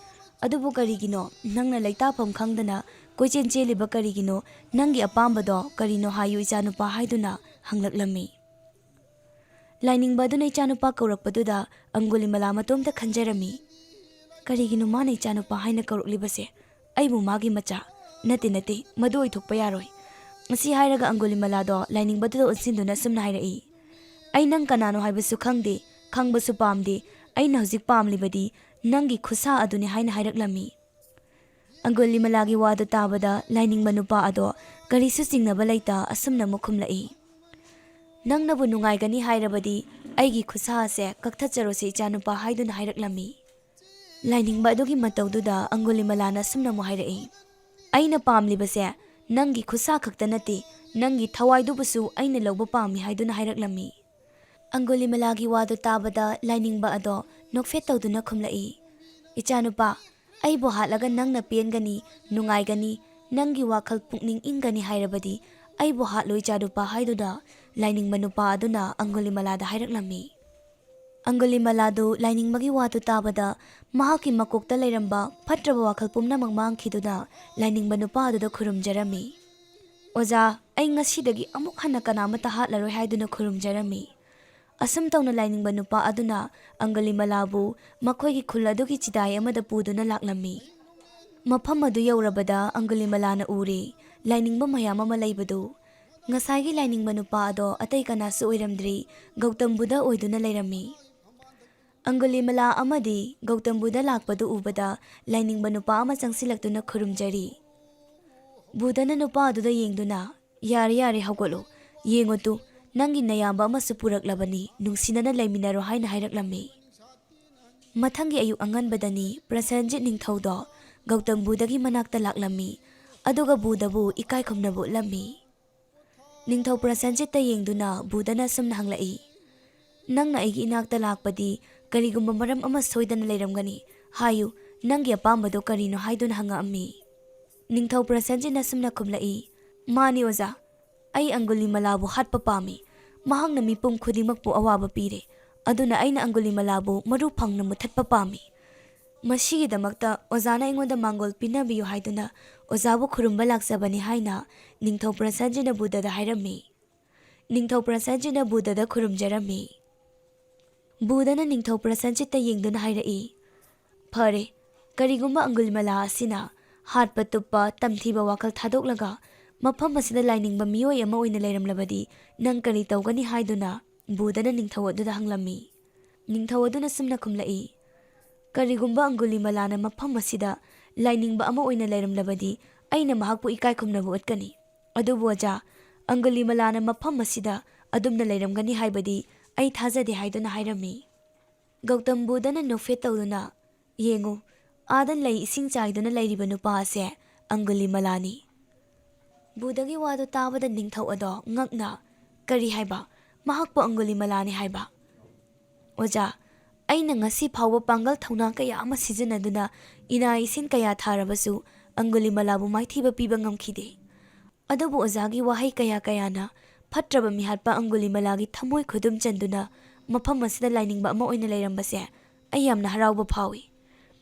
ꯑꯗꯨꯕꯨ ꯀꯔꯤꯒꯤꯅꯣ ꯅꯪꯅ ꯂꯩꯇꯥꯐꯝ ꯈꯪꯗꯅ ꯀꯣꯏꯆꯦꯟ ꯆꯦꯜꯂꯤꯕ ꯀꯔꯤꯒꯤꯅꯣ? ꯅꯪꯒꯤ ꯑꯄꯥꯝꯕꯗꯣ ꯀꯔꯤꯅꯣ ꯍꯥꯏꯌꯨ, ꯏꯆꯥꯅꯨꯄꯥ" ꯍꯥꯏꯗꯨꯅ ꯍꯪꯂꯛꯂꯝꯃꯤ꯫ ꯂꯥꯏꯅꯤꯡꯕ ꯑꯗꯨꯅ ꯏꯆꯥꯅꯨꯄꯥ ꯀꯧꯔꯛꯄꯗꯨꯗ ꯑꯪꯒꯨꯂꯤꯃꯂꯥ ꯃꯇꯣꯝꯇ ꯈꯟꯖꯔꯝꯃꯤ, "ꯀꯔꯤꯒꯤꯅꯣ ꯃꯥꯅ ꯏꯆꯥꯅꯨꯄꯥ ꯍꯥꯏꯅ ꯀꯧꯔꯛꯂꯤꯕꯁꯦ? ꯑꯩꯕꯨ ꯃꯥꯒꯤ ꯃꯆꯥ? ꯅꯠꯇꯦ, ꯅꯠꯇꯦ, ꯃꯗꯨ ꯑꯣꯏꯊꯣꯛꯄ ꯌꯥꯔꯣꯏ"꯫ ꯑꯁꯤ ꯍꯥꯏꯔꯒ ꯑꯪꯒꯨꯂꯤꯃꯂꯥꯗꯣ ꯂꯥꯏꯅꯤꯡꯕꯗꯨꯗ ꯑꯣꯟꯁꯤꯟꯗꯨꯅ ꯁꯨꯝꯅ ꯍꯥꯏꯔꯛꯏ, "ꯑꯩ ꯅꯪ ꯀꯅꯥꯅꯣ ꯍꯥꯏꯕꯁꯨ ꯈꯪꯗꯦ, ꯈꯪꯕꯁꯨ ꯄꯥꯝꯗꯦ꯫ ꯑꯩꯅ ꯍꯧꯖꯤꯛ ꯄꯥꯝꯂꯤꯕꯗꯤ ꯅꯪꯒꯤ ꯈꯨꯠꯁꯥ ꯑꯗꯨꯅꯤ" ꯍꯥꯏꯅ ꯍꯥꯏꯔꯛꯂꯝꯃꯤ꯫ ꯑꯪꯒꯨꯂꯤꯃꯂꯥꯒꯤ ꯋꯥꯗꯨ ꯇꯥꯕꯗ ꯂꯥꯏꯅꯤꯡꯕ ꯅꯨꯄꯥ ꯑꯗꯣ ꯀꯔꯤꯁꯨ ꯆꯤꯡꯅꯕ ꯂꯩꯇ ꯑꯁꯨꯝꯅ ꯑꯃꯨꯛ ꯈꯨꯝꯂꯛꯏ, "ꯅꯪꯅꯕꯨ ꯅꯨꯡꯉꯥꯏꯒꯅꯤ ꯍꯥꯏꯔꯕꯗꯤ ꯑꯩꯒꯤ ꯈꯨꯠꯁꯥ ꯑꯁꯦ ꯀꯛꯊꯠꯆꯔꯣꯁꯤ ꯏꯆꯥꯅꯨꯄꯥ" ꯍꯥꯏꯗꯨꯅ ꯍꯥꯏꯔꯛꯂꯝꯃꯤ꯫ ꯂꯥꯏꯅꯤꯡꯕ ꯑꯗꯨꯒꯤ ꯃꯇꯧꯗꯨꯗ ꯑꯪꯒꯨꯂꯤꯃꯂꯥꯅ ꯑꯁꯨꯝꯅ ꯑꯃꯨꯛ ꯍꯥꯏꯔꯛꯏ, "ꯑꯩꯅ ꯄꯥꯝꯂꯤꯕꯁꯦ ꯅꯪꯒꯤ ꯈꯨꯠꯁꯥ ꯈꯛꯇ ꯅꯠꯇꯦ, ꯅꯪꯒꯤ ꯊꯋꯥꯏꯗꯨꯕꯨꯁꯨ ꯑꯩꯅ ꯂꯧꯕ ꯄꯥꯝꯃꯤ" ꯍꯥꯏꯗꯨꯅ ꯍꯥꯏꯔꯛꯂꯝꯃꯤ꯫ ꯑꯪꯒꯨꯂꯤꯃꯂꯥꯒꯤ ꯋꯥꯗꯨ ꯇꯥꯕꯗ ꯂꯥꯏꯅꯤꯡꯕ ꯑꯗꯣ ꯅꯣꯛꯐꯦꯠ ꯇꯧꯗꯨꯅ ꯈꯨꯝꯂꯛꯏ, "ꯏꯆꯥꯅꯨꯄꯥ, ꯑꯩꯕꯨ ꯍꯥꯠꯂꯒ ꯅꯪꯅ ꯄꯦꯟꯒꯅꯤ, ꯅꯨꯡꯉꯥꯏꯒꯅꯤ, ꯅꯪꯒꯤ ꯋꯥꯈꯜ ꯄꯨꯛꯅꯤꯡ ꯏꯪꯒꯅꯤ ꯍꯥꯏꯔꯕꯗꯤ ꯑꯩꯕꯨ ꯍꯥꯠꯂꯨ ꯏꯆꯥꯅꯨꯄꯥ" ꯍꯥꯏꯗꯨꯅ ꯂꯥꯏꯅꯤꯡꯕ ꯅꯨꯄꯥ ꯑꯗꯨꯅ ꯑꯪꯒꯨꯂꯤꯃꯂꯥꯗ ꯍꯥꯏꯔꯛꯂꯝꯃꯤ꯫ ꯑꯪꯒꯨꯂꯤꯃꯂꯥꯗꯨ ꯂꯥꯏꯅꯤꯡꯕꯒꯤ ꯋꯥꯗꯨ ꯇꯥꯕꯗ ꯃꯍꯥꯛꯀꯤ ꯃꯀꯣꯛꯇ ꯂꯩꯔꯝꯕ ꯐꯠꯇ꯭ꯔꯕ ꯋꯥꯈꯜ ꯄꯨꯝꯅꯃꯛ ꯃꯥꯡꯈꯤꯗꯨꯅ ꯂꯥꯏꯅꯤꯡꯕ ꯅꯨꯄꯥ ꯑꯗꯨꯗ ꯈꯨꯔꯨꯝꯖꯔꯝꯃꯤ꯫ "ꯑꯣꯖꯥ, ꯑꯩ ꯉꯁꯤꯗꯒꯤ ꯑꯃꯨꯛ ꯍꯟꯅ ꯀꯅꯥꯃꯠꯇ ꯍꯥꯠꯂꯔꯣꯏ" ꯍꯥꯏꯗꯨꯅ ꯈꯨꯔꯨꯝꯖꯔꯝꯃꯤ꯫ ꯑꯁꯨꯝ ꯇꯧꯅ ꯂꯥꯏꯅꯤꯡꯕ ꯅꯨꯄꯥ ꯑꯗꯨꯅ ꯑꯪꯒꯨꯂꯤꯃꯂꯥꯕꯨ ꯃꯈꯣꯏꯒꯤ ꯈꯨꯜ ꯑꯗꯨꯒꯤ ꯆꯤꯗꯥꯏ ꯑꯃꯗ ꯄꯨꯗꯨꯅ ꯂꯥꯛꯂꯝꯃꯤ꯫ ꯃꯐꯝ ꯑꯗꯨ ꯌꯧꯔꯕꯗ ꯑꯪꯒꯨꯂꯤꯃꯂꯥꯅ ꯎꯔꯦ ꯂꯥꯏꯅꯤꯡꯕ ꯃꯌꯥꯝ ꯑꯃ ꯂꯩꯕꯗꯨ꯫ ꯉꯁꯥꯏꯒꯤ ꯂꯥꯏꯅꯤꯡꯕ ꯅꯨꯄꯥ ꯑꯗꯣ ꯑꯇꯩ ꯀꯅꯥꯁꯨ ꯑꯣꯏꯔꯝꯗ꯭ꯔꯤ, ꯒꯧꯇꯝ ꯕꯨꯙ ꯑꯣꯏꯗꯨꯅ ꯂꯩꯔꯝꯃꯤ꯫ ꯑꯪꯒꯨꯂꯤꯃꯂꯥ ꯑꯃꯗꯤ ꯒꯧꯇꯝ ꯕꯨꯙ ꯂꯥꯛꯄꯗꯨ ꯎꯕꯗ ꯂꯥꯏꯅꯤꯡꯕ ꯅꯨꯄꯥ ꯑꯃ ꯆꯪꯁꯤꯜꯂꯛꯇꯨꯅ ꯈꯨꯔꯨꯝꯖꯔꯤ꯫ ꯕꯨꯙꯅ ꯅꯨꯄꯥ ꯑꯗꯨꯗ ꯌꯦꯡꯗꯨꯅ, "ꯌꯥꯔꯦ, ꯌꯥꯔꯦ, ꯍꯧꯒꯠꯂꯨ꯫ ꯌꯦꯡꯉꯨ ꯇꯨ, ꯅꯪꯒꯤ ꯅꯌꯥꯝꯕ ꯑꯃꯁꯨ ꯄꯨꯔꯛꯂꯕꯅꯤ, ꯅꯨꯡꯁꯤꯅꯅ ꯂꯩꯃꯤꯟꯅꯔꯣ" ꯍꯥꯏꯅ ꯍꯥꯏꯔꯛꯂꯝꯃꯤ꯫ ꯃꯊꯪꯒꯤ ꯑꯌꯨꯛ ꯑꯉꯟꯕꯗꯅꯤ ꯄ꯭ꯔꯁꯦꯟꯖꯤꯠ ꯅꯤꯡꯊꯧꯗꯣ ꯒꯧꯇꯝ ꯕꯨꯙꯒꯤ ꯃꯅꯥꯛꯇ ꯂꯥꯛꯂꯝꯃꯤ, ꯑꯗꯨꯒ ꯕꯨꯙꯕꯨ ꯏꯀꯥꯏ ꯈꯨꯝꯅꯕ ꯎꯠꯂꯝꯃꯤ꯫ ꯅꯤꯡꯊꯧ ꯄ꯭ꯔꯁꯦꯟꯖꯤꯠꯇ ꯌꯦꯡꯗꯨꯅ ꯕꯨꯙꯅ ꯑꯁꯨꯝꯅ ꯍꯪꯂꯛꯏ, "ꯅꯪꯅ ꯑꯩꯒꯤ ꯏꯅꯥꯛꯇ ꯂꯥꯛꯄꯗꯤ ꯀꯔꯤꯒꯨꯝꯕ ꯃꯔꯝ ꯑꯃ ꯁꯣꯏꯗꯅ ꯂꯩꯔꯝꯒꯅꯤ꯫ ꯍꯥꯏꯌꯨ, ꯅꯪꯒꯤ ꯑꯄꯥꯝꯕꯗꯣ ꯀꯔꯤꯅꯣ?" ꯍꯥꯏꯗꯨꯅ ꯍꯪꯉꯛꯑꯝꯃꯤ꯫ ꯅꯤꯡꯊꯧ ꯄ꯭ꯔꯁꯦꯟꯖꯤꯠꯅ ꯑꯁꯨꯝꯅ ꯈꯨꯝꯂꯛꯏ, "ꯃꯥꯅꯤ ꯑꯣꯖꯥ, ꯑꯩ ꯑꯪꯒꯨꯂꯤꯃꯂꯥꯕꯨ ꯍꯥꯠꯄ ꯄꯥꯝꯃꯤ꯫ ꯃꯍꯥꯛꯅ ꯃꯤꯄꯨꯝ ꯈꯨꯗꯤꯡꯃꯛꯄꯨ ꯑꯋꯥꯕ ꯄꯤꯔꯦ꯫ ꯑꯗꯨꯅ ꯑꯩꯅ ꯑꯪꯒꯨꯂꯤꯃꯂꯥꯕꯨ ꯃꯔꯨ ꯐꯪꯅ ꯃꯨꯊꯠꯄ ꯄꯥꯝꯃꯤ꯫ ꯃꯁꯤꯒꯤꯗꯃꯛꯇ ꯑꯣꯖꯥꯅ ꯑꯩꯉꯣꯟꯗ ꯃꯥꯡꯒꯣꯜ ꯄꯤꯅꯕꯤꯌꯨ" ꯍꯥꯏꯗꯨꯅ ꯑꯣꯖꯥꯕꯨ ꯈꯨꯔꯨꯝꯕ ꯂꯥꯛꯆꯕꯅꯤ ꯍꯥꯏꯅ ꯅꯤꯡꯊꯧ ꯄ꯭ꯔꯁꯦꯟꯖꯤꯠꯅ ꯕꯨꯙꯗ ꯍꯥꯏꯔꯝꯃꯤ꯫ ꯅꯤꯡꯊꯧ ꯄ꯭ꯔꯁꯦꯟꯖꯤꯠꯅ ꯕꯨꯙꯗ ꯈꯨꯔꯨꯝꯖꯔꯝꯃꯤ꯫ ꯕꯨꯙꯅ ꯅꯤꯡꯊꯧ ꯄ꯭ꯔꯁꯦꯟꯖꯤꯠꯇ ꯌꯦꯡꯗꯨꯅ ꯍꯥꯏꯔꯛꯏ, "ꯐꯔꯦ, ꯀꯔꯤꯒꯨꯝꯕ ꯑꯪꯒꯨꯂꯤꯃꯂꯥ ꯑꯁꯤꯅ ꯍꯥꯠꯄ ꯇꯨꯞꯄ ꯇꯝꯊꯤꯕ ꯋꯥꯈꯜ ꯊꯥꯗꯣꯛꯂꯒ ꯃꯐꯝ ꯑꯁꯤꯗ ꯂꯥꯏꯅꯤꯡꯕ ꯃꯤꯑꯣꯏ ꯑꯃ ꯑꯣꯏꯅ ꯂꯩꯔꯝꯂꯕꯗꯤ ꯅꯪ ꯀꯔꯤ ꯇꯧꯒꯅꯤ?" ꯍꯥꯏꯗꯨꯅ ꯕꯨꯙꯅ ꯅꯤꯡꯊꯧ ꯑꯗꯨꯗ ꯍꯪꯂꯝꯃꯤ꯫ ꯅꯤꯡꯊꯧ ꯑꯗꯨꯅ ꯁꯨꯝꯅ ꯈꯨꯝꯂꯛꯏ, "ꯀꯔꯤꯒꯨꯝꯕ ꯑꯪꯒꯨꯂꯤꯃꯂꯥꯅ ꯃꯐꯝ ꯑꯁꯤꯗ ꯂꯥꯏꯅꯤꯡꯕ ꯑꯃ ꯑꯣꯏꯅ ꯂꯩꯔꯝꯂꯕꯗꯤ, ꯑꯩꯅ ꯃꯍꯥꯛꯄꯨ ꯏꯀꯥꯏ ꯈꯨꯝꯅꯕ ꯎꯠꯀꯅꯤ꯫ ꯑꯗꯨꯕꯨ ꯑꯣꯖꯥ, ꯑꯪꯒꯨꯂꯤꯃꯂꯥꯅ ꯃꯐꯝ ꯑꯁꯤꯗ ꯑꯗꯨꯝꯅ ꯂꯩꯔꯝꯒꯅꯤ ꯍꯥꯏꯕꯗꯤ ꯑꯩ ꯊꯥꯖꯗꯦ" ꯍꯥꯏꯗꯨꯅ ꯍꯥꯏꯔꯝꯃꯤ꯫ ꯒꯧꯇꯝ ꯕꯨꯙꯅ ꯅꯣꯛꯐꯦꯠ ꯇꯧꯗꯨꯅ, "ꯌꯦꯡꯉꯨ, ꯑꯥꯗ ꯂꯩ ꯏꯁꯤꯡ ꯆꯥꯏꯗꯨꯅ ꯂꯩꯔꯤꯕ ꯅꯨꯄꯥ ꯑꯁꯦ ꯑꯪꯒꯨꯂꯤꯃꯂꯥꯅꯤ"꯫ ꯕꯨꯙꯒꯤ ꯋꯥꯗꯨ ꯇꯥꯕꯗ ꯅꯤꯡꯊꯧ ꯑꯗꯣ ꯉꯛꯅ, "ꯀꯔꯤ ꯍꯥꯏꯕ? ꯃꯍꯥꯛꯄꯨ ꯑꯪꯒꯨꯂꯤꯃꯂꯥꯅꯤ ꯍꯥꯏꯕ?" "ꯑꯣꯖꯥ, ꯑꯩꯅ ꯉꯁꯤ ꯐꯥꯎꯕ ꯄꯥꯡꯒꯜ ꯊꯧꯅꯥ ꯀꯌꯥ ꯑꯃ ꯁꯤꯖꯤꯟꯅꯗꯨꯅ ꯏꯅꯥ ꯏꯁꯤꯟ ꯀꯌꯥ ꯊꯥꯔꯕꯁꯨ ꯑꯪꯒꯨꯂꯤꯃꯂꯥꯕꯨ ꯃꯥꯏꯊꯤꯕ ꯄꯤꯕ ꯉꯝꯈꯤꯗꯦ꯫ ꯑꯗꯨꯕꯨ ꯑꯣꯖꯥꯒꯤ ꯋꯥꯍꯩ ꯀꯌꯥ ꯀꯌꯥꯅ ꯐꯠꯇ꯭ꯔꯕ ꯃꯤꯍꯥꯠꯄ ꯑꯪꯒꯨꯂꯤꯃꯂꯥꯒꯤ ꯊꯃꯣꯏ ꯈꯨꯗꯨꯝ ꯆꯟꯗꯨꯅ ꯃꯐꯝ ꯑꯁꯤꯗ ꯂꯥꯏꯅꯤꯡꯕ ꯑꯃ ꯑꯣꯏꯅ ꯂꯩꯔꯝꯕꯁꯦ ꯑꯩ ꯌꯥꯝꯅ ꯍꯔꯥꯎꯕ ꯐꯥꯎꯏ꯫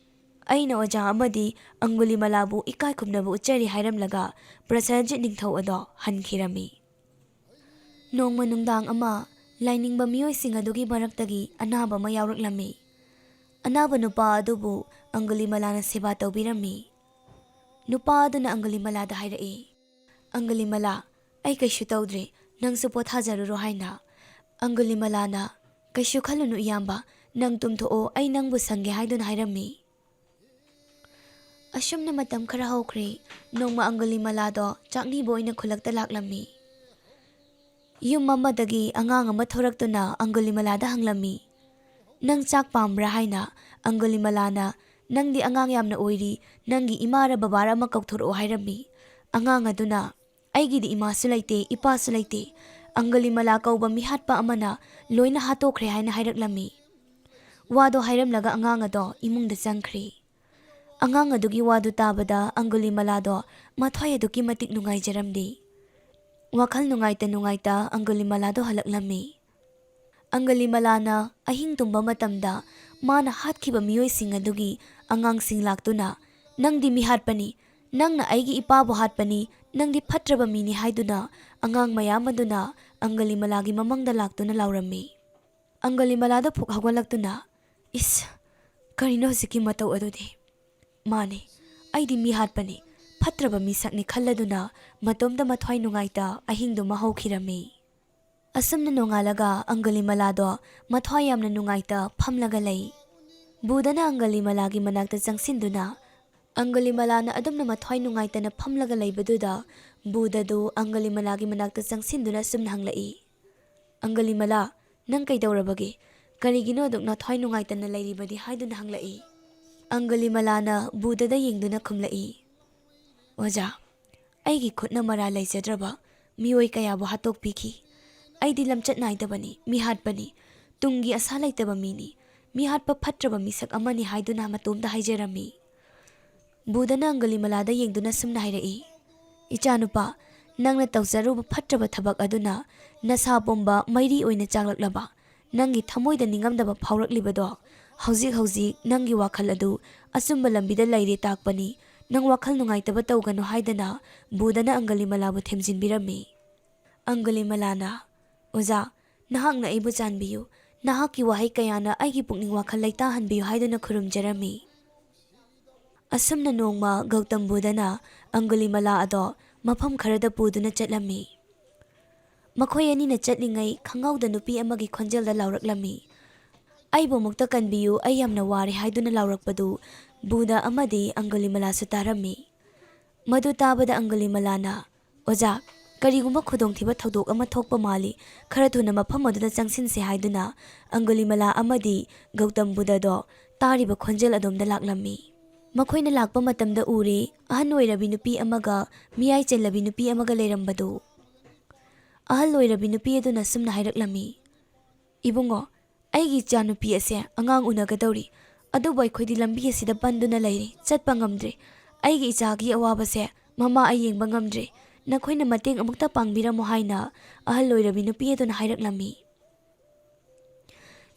ꯑꯩꯅ ꯑꯣꯖꯥ ꯑꯃꯗꯤ ꯑꯪꯒꯨꯂꯤꯃꯂꯥꯕꯨ ꯏꯀꯥꯏ ꯈꯨꯝꯅꯕ ꯎꯠꯆꯔꯤ" ꯍꯥꯏꯔꯝꯂꯒ ꯄ꯭ꯔꯁꯦꯟꯖꯤꯠ ꯅꯤꯡꯊꯧ ꯑꯗꯣ ꯍꯟꯈꯤꯔꯝꯃꯤ꯫ ꯅꯣꯡꯃ ꯅꯨꯡꯗꯥꯡ ꯑꯃ ꯂꯥꯏꯅꯤꯡꯕ ꯃꯤꯑꯣꯏꯁꯤꯡ ꯑꯗꯨꯒꯤ ꯃꯔꯛꯇꯒꯤ ꯑꯅꯥꯕ ꯑꯃ ꯌꯥꯎꯔꯛꯂꯝꯃꯤ꯫ ꯑꯅꯥꯕ ꯅꯨꯄꯥ ꯑꯗꯨꯕꯨ ꯑꯪꯒꯨꯂꯤꯃꯂꯥꯅ ꯁꯦꯕꯥ ꯇꯧꯕꯤꯔꯝꯃꯤ꯫ ꯅꯨꯄꯥ ꯑꯗꯨꯅ ꯑꯪꯒꯨꯂꯤꯃꯂꯥꯗ ꯍꯥꯏꯔꯛꯏ, "ꯑꯪꯒꯨꯂꯤꯃꯂꯥ, ꯑꯩ ꯀꯩꯁꯨ ꯇꯧꯗ꯭ꯔꯦ, ꯅꯪꯁꯨ ꯄꯣꯊꯥꯖꯔꯨꯔꯣ" ꯍꯥꯏꯅ꯫ ꯑꯪꯒꯨꯂꯤꯃꯂꯥꯅ, "ꯀꯩꯁꯨ ꯈꯜꯂꯨꯅꯨ ꯏꯌꯥꯝꯕ, ꯅꯪ ꯇꯨꯝꯊꯣꯛꯑꯣ, ꯑꯩ ꯅꯪꯕꯨ ꯁꯪꯒꯦ" ꯍꯥꯏꯗꯨꯅ ꯍꯥꯏꯔꯝꯃꯤ꯫ ꯑꯁꯨꯝꯅ ꯃꯇꯝ ꯈꯔ ꯍꯧꯈ꯭ꯔꯦ꯫ ꯅꯣꯡꯃ ꯑꯪꯒꯨꯂꯤꯃꯂꯥꯗꯣ ꯆꯥꯛꯅꯤꯕ ꯑꯣꯏꯅ ꯈꯨꯜꯂꯛꯇ ꯂꯥꯛꯂꯝꯃꯤ꯫ ꯌꯨꯝ ꯑꯃꯗꯒꯤ ꯑꯉꯥꯡ ꯑꯃ ꯊꯣꯔꯛꯇꯨꯅ ꯑꯪꯒꯨꯂꯤꯃꯂꯥꯗ ꯍꯪꯂꯝꯃꯤ, "ꯅꯪ ꯆꯥꯛ ꯄꯥꯝꯕ꯭ꯔꯥ?" ꯍꯥꯏꯅ꯫ ꯑꯪꯒꯨꯂꯤꯃꯂꯥꯅ, "ꯅꯪꯗꯤ ꯑꯉꯥꯡ ꯌꯥꯝꯅ ꯑꯣꯏꯔꯤ, ꯅꯪꯒꯤ ꯏꯃꯥꯔ ꯕꯕꯥꯔ ꯑꯃ ꯀꯧꯊꯣꯔꯛꯑꯣ" ꯍꯥꯏꯔꯝꯃꯤ꯫ ꯑꯉꯥꯡ ꯑꯗꯨꯅ, "ꯑꯩꯒꯤꯗꯤ ꯏꯃꯥꯁꯨ ꯂꯩꯇꯦ, ꯏꯄꯥꯁꯨ ꯂꯩꯇꯦ꯫ ꯑꯪꯒꯨꯂꯤꯃꯂꯥ ꯀꯧꯕ ꯃꯤꯍꯥꯠꯄ ꯑꯃꯅ ꯂꯣꯏꯅ ꯍꯥꯠꯇꯣꯛꯈ꯭ꯔꯦ" ꯍꯥꯏꯅ ꯍꯥꯏꯔꯛꯂꯝꯃꯤ꯫ ꯋꯥꯗꯣ ꯍꯥꯏꯔꯝꯂꯒ ꯑꯉꯥꯡ ꯑꯗꯣ ꯏꯃꯨꯡꯗ ꯆꯪꯈ꯭ꯔꯦ꯫ ꯑꯉꯥꯡ ꯑꯗꯨꯒꯤ ꯋꯥꯗꯨ ꯇꯥꯕꯗ ꯑꯪꯒꯨꯂꯤꯃꯂꯥꯗꯣ ꯃꯊ꯭ꯋꯥꯏ ꯑꯗꯨꯛꯀꯤ ꯃꯇꯤꯛ ꯅꯨꯡꯉꯥꯏꯖꯔꯝꯗꯦ꯫ ꯋꯥꯈꯜ ꯅꯨꯡꯉꯥꯏꯇ ꯅꯨꯡꯉꯥꯏꯇ ꯑꯪꯒꯨꯂꯤꯃꯂꯥꯗꯣ ꯍꯜꯂꯛꯂꯝꯃꯤ꯫ ꯑꯪꯒꯨꯂꯤꯃꯂꯥꯅ ꯑꯍꯤꯡ ꯇꯨꯝꯕ ꯃꯇꯝꯗ ꯃꯥꯅ ꯍꯥꯠꯈꯤꯕ ꯃꯤꯑꯣꯏꯁꯤꯡ ꯑꯗꯨꯒꯤ ꯑꯉꯥꯡꯁꯤꯡ ꯂꯥꯛꯇꯨꯅ, "ꯅꯪꯗꯤ ꯃꯤꯍꯥꯠꯄꯅꯤ, ꯅꯪꯅ ꯑꯩꯒꯤ ꯏꯄꯥꯕꯨ ꯍꯥꯠꯄꯅꯤ, ꯅꯪꯗꯤ ꯐꯠꯇ꯭ꯔꯕ ꯃꯤꯅꯤ" ꯍꯥꯏꯗꯨꯅ ꯑꯉꯥꯡ ꯃꯌꯥꯝ ꯑꯗꯨꯅ ꯑꯪꯒꯨꯂꯤꯃꯂꯥꯒꯤ ꯃꯃꯥꯡꯗ ꯂꯥꯛꯇꯨꯅ ꯂꯥꯎꯔꯝꯃꯤ꯫ ꯑꯪꯒꯨꯂꯤꯃꯂꯥꯗꯣ ꯐꯨꯛ ꯍꯧꯒꯠꯂꯛꯇꯨꯅ, "ꯏꯁ, ꯀꯔꯤꯅꯣ ꯍꯧꯖꯤꯛꯀꯤ ꯃꯇꯧ ꯑꯗꯨꯗꯤ? ꯃꯥꯅꯤ, ꯑꯩꯗꯤ ꯃꯤ ꯍꯥꯠꯄꯅꯤ, ꯐꯠꯇ꯭ꯔꯕ ꯃꯤꯁꯛꯅꯤ" ꯈꯜꯂꯗꯨꯅ ꯃꯇꯣꯝꯇ ꯃꯊ꯭ꯋꯥꯏ ꯅꯨꯡꯉꯥꯏꯇ ꯑꯍꯤꯡꯗꯨꯃ ꯍꯧꯈꯤꯔꯝꯃꯤ꯫ ꯑꯁꯨꯝꯅ ꯅꯣꯡꯉꯥꯜꯂꯒ ꯑꯪꯒꯨꯂꯤꯃꯂꯥꯗꯣ ꯃꯊ꯭ꯋꯥꯏ ꯌꯥꯝꯅ ꯅꯨꯡꯉꯥꯏꯇ ꯐꯝꯂꯒ ꯂꯩ꯫ ꯕꯨꯙꯅ ꯑꯪꯒꯨꯂꯤꯃꯂꯥꯒꯤ ꯃꯅꯥꯛꯇ ꯆꯪꯁꯤꯟꯗꯨꯅ, ꯑꯪꯒꯨꯂꯤꯃꯂꯥꯅ ꯑꯗꯨꯝꯅ ꯃꯊ꯭ꯋꯥꯏ ꯅꯨꯡꯉꯥꯏꯇꯅ ꯐꯝꯂꯒ ꯂꯩꯕꯗꯨꯗ ꯕꯨꯙꯗꯨ ꯑꯪꯒꯨꯂꯤꯃꯂꯥꯒꯤ ꯃꯅꯥꯛꯇ ꯆꯪꯁꯤꯟꯗꯨꯅ ꯑꯁꯨꯝꯅ ꯍꯪꯂꯛꯏ, "ꯑꯪꯒꯨꯂꯤꯃꯂꯥ, ꯅꯪ ꯀꯩꯗꯧꯔꯕꯒꯦ? ꯀꯔꯤꯒꯤꯅꯣ ꯑꯗꯨꯛ ꯅꯊ꯭ꯋꯥꯏ ꯅꯨꯡꯉꯥꯏꯇꯅ ꯂꯩꯔꯤꯕꯗꯤ?" ꯍꯥꯏꯗꯨꯅ ꯍꯪꯂꯛꯏ꯫ ꯑꯪꯒꯨꯂꯤꯃꯂꯥꯅ ꯕꯨꯙꯗ ꯌꯦꯡꯗꯨꯅ ꯈꯨꯝꯂꯛꯏ, "ꯑꯣꯖꯥ, ꯑꯩꯒꯤ ꯈꯨꯠꯅ ꯃꯔꯥꯜ ꯂꯩꯖꯗ꯭ꯔꯕ ꯃꯤꯑꯣꯏ ꯀꯌꯥꯕꯨ ꯍꯥꯠꯇꯣꯛꯄꯤꯈꯤ꯫ ꯑꯩꯗꯤ ꯂꯝꯆꯠ ꯅꯥꯏꯗꯕꯅꯤ, ꯃꯤꯍꯥꯠꯄꯅꯤ, ꯇꯨꯡꯒꯤ ꯑꯁꯥ ꯂꯩꯇꯕ ꯃꯤꯅꯤ, ꯃꯤꯍꯥꯠꯄ ꯐꯠꯇ꯭ꯔꯕ ꯃꯤꯁꯛ ꯑꯃꯅꯤ" ꯍꯥꯏꯗꯨꯅ ꯃꯇꯣꯝꯇ ꯍꯥꯏꯖꯔꯝꯃꯤ꯫ ꯕꯨꯙꯅ ꯑꯪꯒꯨꯂꯤꯃꯂꯥꯗ ꯌꯦꯡꯗꯨꯅ ꯁꯨꯝꯅ ꯍꯥꯏꯔꯛꯏ, "ꯏꯆꯥꯅꯨꯄꯥ, ꯅꯪꯅ ꯇꯧꯖꯔꯨꯕ ꯐꯠꯇ꯭ꯔꯕ ꯊꯕꯛ ꯑꯗꯨꯅ ꯅꯁꯥ ꯄꯨꯝꯕ ꯃꯩꯔꯤ ꯑꯣꯏꯅ ꯆꯥꯛꯂꯛꯂꯕ, ꯅꯪꯒꯤ ꯊꯃꯣꯏꯗ ꯅꯤꯡꯉꯝꯗꯕ ꯐꯥꯎꯔꯛꯂꯤꯕꯗꯣ ꯍꯧꯖꯤꯛ ꯍꯧꯖꯤꯛ ꯅꯪꯒꯤ ꯋꯥꯈꯜ ꯑꯗꯨ ꯑꯆꯨꯝꯕ ꯂꯝꯕꯤꯗ ꯂꯩꯔꯦ ꯇꯥꯛꯄꯅꯤ꯫ ꯅꯪ ꯋꯥꯈꯜ ꯅꯨꯡꯉꯥꯏꯇꯕ ꯇꯧꯒꯅꯨ" ꯍꯥꯏꯗꯅ ꯕꯨꯙꯅ ꯑꯪꯒꯨꯂꯤꯃꯂꯥꯕꯨ ꯊꯦꯝꯖꯤꯟꯕꯤꯔꯝꯃꯤ꯫ ꯑꯪꯒꯨꯂꯤꯃꯂꯥꯅ, "ꯑꯣꯖꯥ, ꯅꯍꯥꯛꯅ ꯑꯩꯕꯨ ꯆꯥꯟꯕꯤꯌꯨ, ꯅꯍꯥꯛꯀꯤ ꯋꯥꯍꯩ ꯀꯌꯥꯅ ꯑꯩꯒꯤ ꯄꯨꯛꯅꯤꯡ ꯋꯥꯈꯜ ꯂꯩꯇꯥꯍꯟꯕꯤꯌꯨ" ꯍꯥꯏꯗꯨꯅ ꯈꯨꯔꯨꯝꯖꯔꯝꯃꯤ꯫ ꯑꯁꯨꯝꯅ ꯅꯣꯡꯃ ꯒꯧꯇꯝ ꯕꯨꯙꯅ ꯑꯪꯒꯨꯂꯤꯃꯂꯥ ꯑꯗꯣ ꯃꯐꯝ ꯈꯔꯗ ꯄꯨꯗꯨꯅ ꯆꯠꯂꯝꯃꯤ꯫ ꯃꯈꯣꯏ ꯑꯅꯤꯅ ꯆꯠꯂꯤꯉꯩ ꯈꯪꯍꯧꯗ ꯅꯨꯄꯤ ꯑꯃꯒꯤ ꯈꯣꯟꯖꯦꯜꯗ ꯂꯥꯎꯔꯛꯂꯝꯃꯤ, "ꯑꯩꯕꯨ ꯑꯃꯨꯛꯇ ꯀꯟꯕꯤꯌꯨ, ꯑꯩ ꯌꯥꯝꯅ ꯋꯥꯔꯦ" ꯍꯥꯏꯗꯨꯅ ꯂꯥꯎꯔꯛꯄꯗꯨ ꯕꯨꯙ ꯑꯃꯗꯤ ꯑꯪꯒꯨꯂꯤꯃꯂꯥꯁꯨ ꯇꯥꯔꯝꯃꯤ꯫ ꯃꯗꯨ ꯇꯥꯕꯗ ꯑꯪꯒꯨꯂꯤꯃꯂꯥꯅ, "ꯑꯣꯖꯥ, ꯀꯔꯤꯒꯨꯝꯕ ꯈꯨꯗꯣꯡꯊꯤꯕ ꯊꯧꯗꯣꯛ ꯑꯃ ꯊꯣꯛꯄ ꯃꯥꯜꯂꯤ, ꯈꯔ ꯊꯨꯅ ꯃꯐꯝ ꯑꯗꯨꯗ ꯆꯪꯁꯤꯟꯁꯦ" ꯍꯥꯏꯗꯨꯅ ꯑꯪꯒꯨꯂꯤꯃꯂꯥ ꯑꯃꯗꯤ ꯒꯧꯇꯝ ꯕꯨꯙꯗꯣ ꯇꯥꯔꯤꯕ ꯈꯣꯟꯖꯦꯜ ꯑꯗꯣꯝꯗ ꯂꯥꯛꯂꯝꯃꯤ꯫ ꯃꯈꯣꯏꯅ ꯂꯥꯛꯄ ꯃꯇꯝꯗ ꯎꯔꯦ, ꯑꯍꯟ ꯑꯣꯏꯔꯕꯤ ꯅꯨꯄꯤ ꯑꯃꯒ ꯃꯤꯌꯥꯏ ꯆꯜꯂꯕꯤ ꯅꯨꯄꯤ ꯑꯃꯒ ꯂꯩꯔꯝꯕꯗꯨ꯫ ꯑꯍꯜ ꯑꯣꯏꯔꯕꯤ ꯅꯨꯄꯤ ꯑꯗꯨꯅ ꯁꯨꯝꯅ ꯍꯥꯏꯔꯛꯂꯝꯃꯤ, "ꯏꯕꯨꯡꯉꯣ, ꯑꯩꯒꯤ ꯏꯆꯥꯅꯨꯄꯤ ꯑꯁꯦ ꯑꯉꯥꯡ ꯎꯅꯒꯗꯧꯔꯤ, ꯑꯗꯨꯕꯨ ꯑꯩꯈꯣꯏꯗꯤ ꯂꯝꯕꯤ ꯑꯁꯤꯗ ꯄꯟꯗꯨꯅ ꯂꯩꯔꯦ, ꯆꯠꯄ ꯉꯝꯗ꯭ꯔꯦ꯫ ꯑꯩꯒꯤ ꯏꯆꯥꯒꯤ ꯑꯋꯥꯕꯁꯦ ꯃꯃꯥ ꯑꯩ ꯌꯦꯡꯕ ꯉꯝꯗ꯭ꯔꯦ, ꯅꯈꯣꯏꯅ ꯃꯇꯦꯡ ꯑꯃꯨꯛꯇ ꯄꯥꯡꯕꯤꯔꯝꯃꯨ" ꯍꯥꯏꯅ ꯑꯍꯜ ꯑꯣꯏꯔꯕꯤ ꯅꯨꯄꯤ ꯑꯗꯨꯅ ꯍꯥꯏꯔꯛꯂꯝꯃꯤ꯫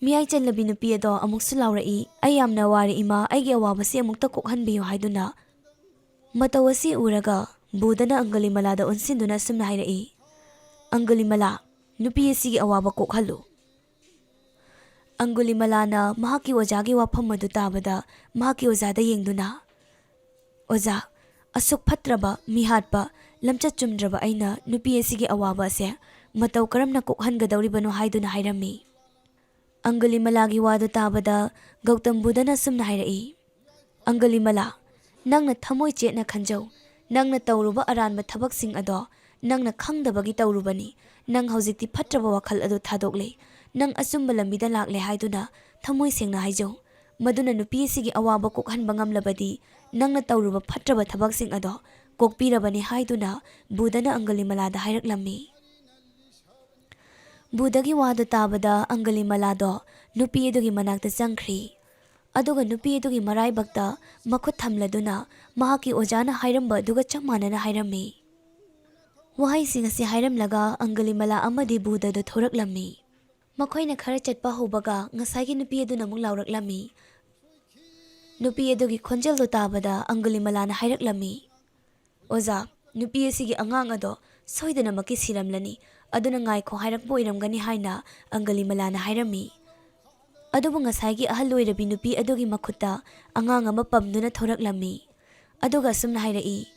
ꯃꯤꯌꯥꯏ ꯆꯜꯂꯕꯤ ꯅꯨꯄꯤ ꯑꯗꯣ ꯑꯃꯨꯛꯁꯨ ꯂꯥꯎꯔꯛꯏ, "ꯑꯩ ꯌꯥꯝꯅ ꯋꯥꯔꯦ ꯏꯃꯥ, ꯑꯩꯒꯤ ꯑꯋꯥꯕꯁꯤ ꯑꯃꯨꯛꯇ ꯀꯣꯛꯍꯟꯕꯤꯌꯨ" ꯍꯥꯏꯗꯨꯅ꯫ ꯃꯇꯧ ꯑꯁꯤ ꯎꯔꯒ ꯕꯨꯙꯅ ꯑꯪꯒꯨꯂꯤꯃꯂꯥꯗ ꯑꯣꯟꯁꯤꯟꯗꯨꯅ ꯑꯁꯨꯝꯅ ꯍꯥꯏꯔꯛꯏ, "ꯑꯪꯒꯨꯂꯤꯃꯂꯥ, ꯅꯨꯄꯤ ꯑꯁꯤꯒꯤ ꯑꯋꯥꯕ ꯀꯣꯛꯍꯜꯂꯨ"꯫ ꯑꯪꯒꯨꯂꯤꯃꯂꯥꯅ ꯃꯍꯥꯛꯀꯤ ꯑꯣꯖꯥꯒꯤ ꯋꯥꯐꯝ ꯑꯗꯨ ꯇꯥꯕꯗ ꯃꯍꯥꯛꯀꯤ ꯑꯣꯖꯥꯗ ꯌꯦꯡꯗꯨꯅ, "ꯑꯣꯖꯥ, ꯑꯁꯨꯛ ꯐꯠꯇ꯭ꯔꯕ, ꯃꯤꯍꯥꯠꯄ, ꯂꯝꯆꯠ ꯆꯨꯝꯗ꯭ꯔꯕ ꯑꯩꯅ ꯅꯨꯄꯤ ꯑꯁꯤꯒꯤ ꯑꯋꯥꯕ ꯑꯁꯦ ꯃꯇꯧ ꯀꯔꯝꯅ ꯀꯣꯛꯍꯟꯒꯗꯧꯔꯤꯕꯅꯣ ꯍꯥꯏꯗꯨꯅ ꯍꯥꯏꯔꯝꯃꯤ꯫ ꯑꯪꯒꯨꯂꯤꯃꯂꯥꯒꯤ ꯋꯥꯗꯨ ꯇꯥꯕꯗ ꯒꯧꯇꯝ ꯕꯨꯙꯅ ꯑꯁꯨꯝꯅ ꯍꯥꯏꯔꯛꯏ, "ꯑꯪꯒꯨꯂꯤꯃꯂꯥ, ꯅꯪꯅ ꯊꯃꯣꯏ ꯆꯦꯠꯅ ꯈꯟꯖꯧ꯫ ꯅꯪꯅ ꯇꯧꯔꯨꯕ ꯑꯔꯥꯟꯕ ꯊꯕꯛꯁꯤꯡ ꯑꯗꯣ ꯅꯪꯅ ꯈꯪꯗꯕꯒꯤ ꯇꯧꯔꯨꯕꯅꯤ꯫ ꯅꯪ ꯍꯧꯖꯤꯛꯇꯤ ꯐꯠꯇ꯭ꯔꯕ ꯋꯥꯈꯜ ꯑꯗꯨ ꯊꯥꯗꯣꯛꯂꯦ꯫ ꯅꯪ ꯑꯆꯨꯝꯕ ꯂꯝꯕꯤꯗ ꯂꯥꯛꯂꯦ ꯍꯥꯏꯗꯨꯅ ꯊꯃꯣꯏ ꯁꯦꯡꯅ ꯍꯥꯏꯖꯧ꯫ ꯃꯗꯨꯅ ꯅꯨꯄꯤ ꯑꯁꯤꯒꯤ ꯑꯋꯥꯕ ꯀꯣꯛꯍꯟꯕ ꯉꯝꯂꯕꯗꯤ ꯅꯪꯅ ꯇꯧꯔꯨꯕ ꯐꯠꯇ꯭ꯔꯕ ꯊꯕꯛꯁꯤꯡ ꯑꯗꯣ ꯀꯣꯛꯄꯤꯔꯕꯅꯤ" ꯍꯥꯏꯗꯨꯅ ꯕꯨꯙꯅ ꯑꯪꯒꯨꯂꯤꯃꯂꯥꯗ ꯍꯥꯏꯔꯛꯂꯝꯃꯤ꯫ ꯕꯨꯙꯒꯤ ꯋꯥꯗꯨ ꯇꯥꯕꯗ ꯑꯪꯒꯨꯂꯤꯃꯂꯥꯗꯣ ꯅꯨꯄꯤ ꯑꯗꯨꯒꯤ ꯃꯅꯥꯛꯇ ꯆꯪꯈ꯭ꯔꯤ꯫ ꯑꯗꯨꯒ ꯅꯨꯄꯤ ꯑꯗꯨꯒꯤ ꯃꯔꯥꯏꯕꯛꯇ ꯃꯈꯨꯠ ꯊꯝꯂꯗꯨꯅ ꯃꯍꯥꯛꯀꯤ ꯑꯣꯖꯥꯅ ꯍꯥꯏꯔꯝꯕ ꯑꯗꯨꯒ ꯆꯞ ꯃꯥꯟꯅꯅ ꯍꯥꯏꯔꯝꯃꯤ꯫ ꯋꯥꯍꯩꯁꯤꯡ ꯑꯁꯤ ꯍꯥꯏꯔꯝꯂꯒ ꯑꯪꯒꯨꯂꯤꯃꯂꯥ ꯑꯃꯗꯤ ꯕꯨꯙꯗꯨ ꯊꯣꯔꯛꯂꯝꯃꯤ꯫ ꯃꯈꯣꯏꯅ ꯈꯔ ꯆꯠꯄ ꯍꯧꯕꯒ ꯉꯁꯥꯏꯒꯤ ꯅꯨꯄꯤ ꯑꯗꯨꯅ ꯑꯃꯨꯛ ꯂꯥꯎꯔꯛꯂꯝꯃꯤ꯫ ꯅꯨꯄꯤ ꯑꯗꯨꯒꯤ ꯈꯣꯟꯖꯦꯜꯗꯨ ꯇꯥꯕꯗ ꯑꯪꯒꯨꯂꯤꯃꯂꯥꯅ ꯍꯥꯏꯔꯛꯂꯝꯃꯤ, "ꯑꯣꯖꯥ, ꯅꯨꯄꯤ ꯑꯁꯤꯒꯤ ꯑꯉꯥꯡ ꯑꯗꯣ ꯁꯣꯏꯗꯅꯃꯛꯀꯤ ꯁꯤꯔꯝꯂꯅꯤ, ꯑꯗꯨꯅ ꯉꯥꯏꯈꯣ ꯍꯥꯏꯔꯛꯄ ꯑꯣꯏꯔꯝꯒꯅꯤ" ꯍꯥꯏꯅ ꯑꯪꯒꯨꯂꯤꯃꯂꯥꯅ ꯍꯥꯏꯔꯝꯃꯤ꯫ ꯑꯗꯨꯕꯨ ꯉꯁꯥꯏꯒꯤ ꯑꯍꯜ ꯑꯣꯏꯔꯕꯤ ꯅꯨꯄꯤ ꯑꯗꯨꯒꯤ ꯃꯈꯨꯠꯇ ꯑꯉꯥꯡ ꯑꯃ ꯄꯝꯗꯨꯅ ꯊꯣꯔꯛꯂꯝꯃꯤ꯫ ꯑꯗꯨꯒ ꯑꯁꯨꯝꯅ ꯍꯥꯏꯔꯛꯏ,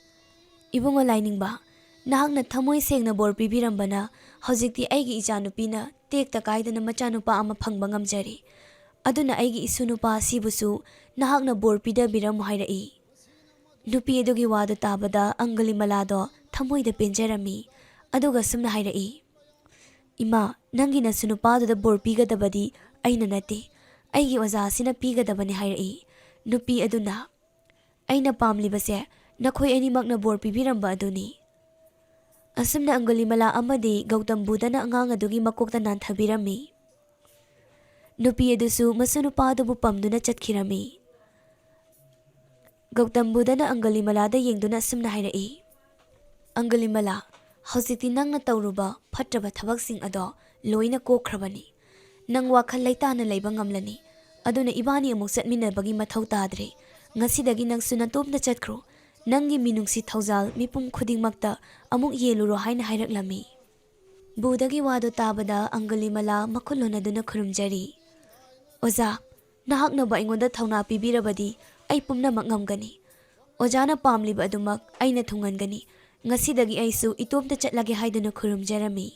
"ꯏꯕꯨꯡꯉꯣ ꯂꯥꯏꯅꯤꯡꯕ, ꯅꯍꯥꯛꯅ ꯊꯃꯣꯏ ꯁꯦꯡꯅ ꯕꯣꯔ ꯄꯤꯕꯤꯔꯝꯕꯅ ꯍꯧꯖꯤꯛꯇꯤ ꯑꯩꯒꯤ ꯏꯆꯥꯅꯨꯄꯤꯅ ꯇꯦꯛꯇ ꯀꯥꯏꯗꯅ ꯃꯆꯥꯅꯨꯄꯥ ꯑꯃ ꯐꯪꯕ ꯉꯝꯖꯔꯦ꯫ ꯑꯗꯨꯅ ꯑꯩꯒꯤ ꯏꯁꯨ ꯅꯨꯄꯥ ꯑꯁꯤꯕꯨꯁꯨ ꯅꯍꯥꯛꯅ ꯕꯣꯔ ꯄꯤꯗꯕꯤꯔꯝꯃꯨ" ꯍꯥꯏꯔꯛꯏ꯫ ꯅꯨꯄꯤ ꯑꯗꯨꯒꯤ ꯋꯥꯗꯨ ꯇꯥꯕꯗ ꯑꯪꯒꯨꯂꯤꯃꯂꯥꯗꯣ ꯊꯃꯣꯏꯗ ꯄꯦꯟꯖꯔꯝꯃꯤ꯫ ꯑꯗꯨꯒ ꯑꯁꯨꯝꯅ ꯍꯥꯏꯔꯛꯏ, "ꯏꯃꯥ, ꯅꯪꯒꯤ ꯅꯁꯨ ꯅꯨꯄꯥꯗꯨꯗ ꯕꯣꯔ ꯄꯤꯒꯗꯕꯗꯤ ꯑꯩꯅ ꯅꯠꯇꯦ, ꯑꯩꯒꯤ ꯑꯣꯖꯥ ꯑꯁꯤꯅ ꯄꯤꯒꯗꯕꯅꯤ" ꯍꯥꯏꯔꯛꯏ꯫ ꯅꯨꯄꯤ ꯑꯗꯨꯅ, "ꯑꯩꯅ ꯄꯥꯝꯂꯤꯕꯁꯦ ꯅꯈꯣꯏ ꯑꯅꯤꯃꯛꯅ ꯕꯣꯔ ꯄꯤꯕꯤꯔꯝꯕ ꯑꯗꯨꯅꯤ"꯫ ꯑꯁꯨꯝꯅ ꯑꯪꯒꯨꯂꯤꯃꯂꯥ ꯑꯃꯗꯤ ꯒꯧꯇꯝ ꯕꯨꯙꯅ ꯑꯉꯥꯡ ꯑꯗꯨꯒꯤ ꯃꯀꯣꯛꯇ ꯅꯥꯟꯊꯕꯤꯔꯝꯃꯤ꯫ ꯅꯨꯄꯤ ꯑꯗꯨꯁꯨ ꯃꯁꯨ ꯅꯨꯄꯥ ꯑꯗꯨꯕꯨ ꯄꯝꯗꯨꯅ ꯆꯠꯈꯤꯔꯝꯃꯤ꯫ ꯒꯧꯇꯝ ꯕꯨꯙꯅ ꯑꯪꯒꯨꯂꯤꯃꯂꯥꯗ ꯌꯦꯡꯗꯨꯅ ꯑꯁꯨꯝꯅ ꯍꯥꯏꯔꯛꯏ, "ꯑꯪꯒꯨꯂꯤꯃꯂꯥ, ꯍꯧꯖꯤꯛꯇꯤ ꯅꯪꯅ ꯇꯧꯔꯨꯕ ꯐꯠꯇ꯭ꯔꯕ ꯊꯕꯛꯁꯤꯡ ꯑꯗꯣ ꯂꯣꯏꯅ ꯀꯣꯛꯈ꯭ꯔꯕꯅꯤ꯫ ꯅꯪ ꯋꯥꯈꯜ ꯂꯩꯇꯥꯅ ꯂꯩꯕ ꯉꯝꯂꯅꯤ꯫ ꯑꯗꯨꯅ ꯏꯕꯥꯅꯤ ꯑꯃꯨꯛ ꯆꯠꯃꯤꯟꯅꯕꯒꯤ ꯃꯊꯧ ꯇꯥꯗ꯭ꯔꯦ꯫ ꯉꯁꯤꯗꯒꯤ ꯅꯪꯁꯨ ꯅꯇꯣꯝꯇ ꯆꯠꯈ꯭ꯔꯣ꯫ ꯅꯪꯒꯤ ꯃꯤꯅꯨꯡꯁꯤ ꯊꯧꯖꯥꯜ ꯃꯤꯄꯨꯝ ꯈꯨꯗꯤꯡꯃꯛꯇ ꯑꯃꯨꯛ ꯌꯦꯜꯂꯨꯔꯣ" ꯍꯥꯏꯅ ꯍꯥꯏꯔꯛꯂꯝꯃꯤ꯫ ꯕꯨꯙꯒꯤ ꯋꯥꯗꯨ ꯇꯥꯕꯗ ꯑꯪꯒꯨꯂꯤꯃꯂꯥ ꯃꯈꯨꯠ ꯂꯣꯟꯅꯗꯨꯅ ꯈꯨꯔꯨꯝꯖꯔꯤ꯫ "ꯑꯣꯖꯥ, ꯅꯍꯥꯛꯅꯕꯨ ꯑꯩꯉꯣꯟꯗ ꯊꯧꯅꯥ ꯄꯤꯕꯤꯔꯕꯗꯤ ꯑꯩ ꯄꯨꯝꯅꯃꯛ ꯉꯝꯒꯅꯤ꯫ ꯑꯣꯖꯥꯅ ꯄꯥꯝꯂꯤꯕ ꯑꯗꯨꯃꯛ ꯑꯩꯅ ꯊꯨꯡꯍꯟꯒꯅꯤ꯫ ꯉꯁꯤꯗꯒꯤ ꯑꯩꯁꯨ ꯏꯇꯣꯝꯇ ꯆꯠꯂꯒꯦ" ꯍꯥꯏꯗꯨꯅ ꯈꯨꯔꯨꯝꯖꯔꯝꯃꯤ꯫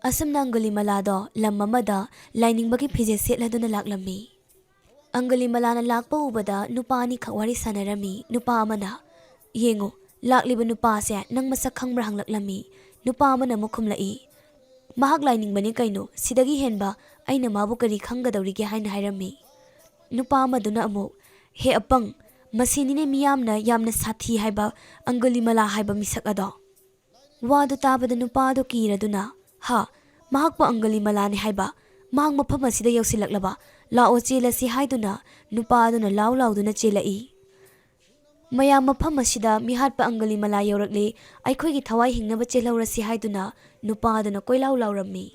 ꯑꯁꯨꯝꯅ ꯑꯪꯒꯨꯂꯤꯃꯂꯥꯗꯣ ꯂꯝ ꯑꯃꯗ ꯂꯥꯏꯅꯤꯡꯕꯒꯤ ꯐꯤꯖꯦꯠ ꯁꯦꯠꯂꯗꯨꯅ ꯂꯥꯛꯂꯝꯃꯤ꯫ ꯑꯪꯒꯨꯂꯤꯃꯂꯥꯅ ꯂꯥꯛꯄ ꯎꯕꯗ ꯅꯨꯄꯥ ꯑꯅꯤꯈꯛ ꯋꯥꯔꯤ ꯁꯥꯟꯅꯔꯝꯃꯤ꯫ ꯅꯨꯄꯥ ꯑꯃꯅ, "ꯌꯦꯡꯉꯨ, ꯂꯥꯛꯂꯤꯕ ꯅꯨꯄꯥ ꯑꯁꯦ ꯅꯪ ꯃꯁꯛ ꯈꯪꯕ꯭ꯔꯥ?" ꯍꯪꯂꯛꯂꯝꯃꯤ꯫ ꯅꯨꯄꯥ ꯑꯃꯅ ꯑꯃꯨꯛ ꯈꯨꯝꯂꯛꯏ, "ꯃꯍꯥꯛ ꯂꯥꯏꯅꯤꯡꯕꯅꯤ ꯀꯩꯅꯣ, ꯁꯤꯗꯒꯤ ꯍꯦꯟꯕ ꯑꯩꯅ ꯃꯥꯕꯨ ꯀꯔꯤ ꯈꯪꯒꯗꯧꯔꯤꯒꯦ?" ꯍꯥꯏꯅ ꯍꯥꯏꯔꯝꯃꯤ꯫ ꯅꯨꯄꯥ ꯑꯃꯗꯨꯅ ꯑꯃꯨꯛ, "ꯍꯦ ꯑꯄꯪ, ꯃꯁꯤꯅꯤꯅꯦ ꯃꯤꯌꯥꯝꯅ ꯌꯥꯝꯅ ꯁꯥꯊꯤ ꯍꯥꯏꯕ ꯑꯪꯒꯨꯂꯤꯃꯂꯥ ꯍꯥꯏꯕ ꯃꯤꯁꯛ ꯑꯗꯣ"꯫ ꯋꯥꯗꯨ ꯇꯥꯕꯗ ꯅꯨꯄꯥ ꯑꯗꯨ ꯀꯤꯔꯗꯨꯅ, "ꯍꯥ, ꯃꯍꯥꯛꯄꯨ ꯑꯪꯒꯨꯂꯤꯃꯂꯥꯅꯤ ꯍꯥꯏꯕ? ꯃꯍꯥꯛ ꯃꯐꯝ ꯑꯁꯤꯗ ꯌꯧꯁꯤꯜꯂꯛꯂꯕ? ꯂꯥꯛꯑꯣ, ꯆꯦꯜꯂꯁꯤ" ꯍꯥꯏꯗꯨꯅ ꯅꯨꯄꯥ ꯑꯗꯨꯅ ꯂꯥꯎ ꯂꯥꯎꯗꯨꯅ ꯆꯦꯜꯂꯛꯏ꯫ ꯃꯌꯥꯝ ꯃꯐꯝ ꯑꯁꯤꯗ ꯃꯤꯍꯥꯠꯄ ꯑꯪꯒꯨꯂꯤꯃꯂꯥ ꯌꯧꯔꯛꯂꯦ, ꯑꯩꯈꯣꯏꯒꯤ ꯊꯋꯥꯏ ꯍꯤꯡꯅꯕ ꯆꯦꯜꯍꯧꯔꯁꯤ ꯍꯥꯏꯗꯨꯅ ꯅꯨꯄꯥ ꯑꯗꯨꯅ ꯀꯣꯏꯂꯥꯎ ꯂꯥꯎꯔꯝꯃꯤ꯫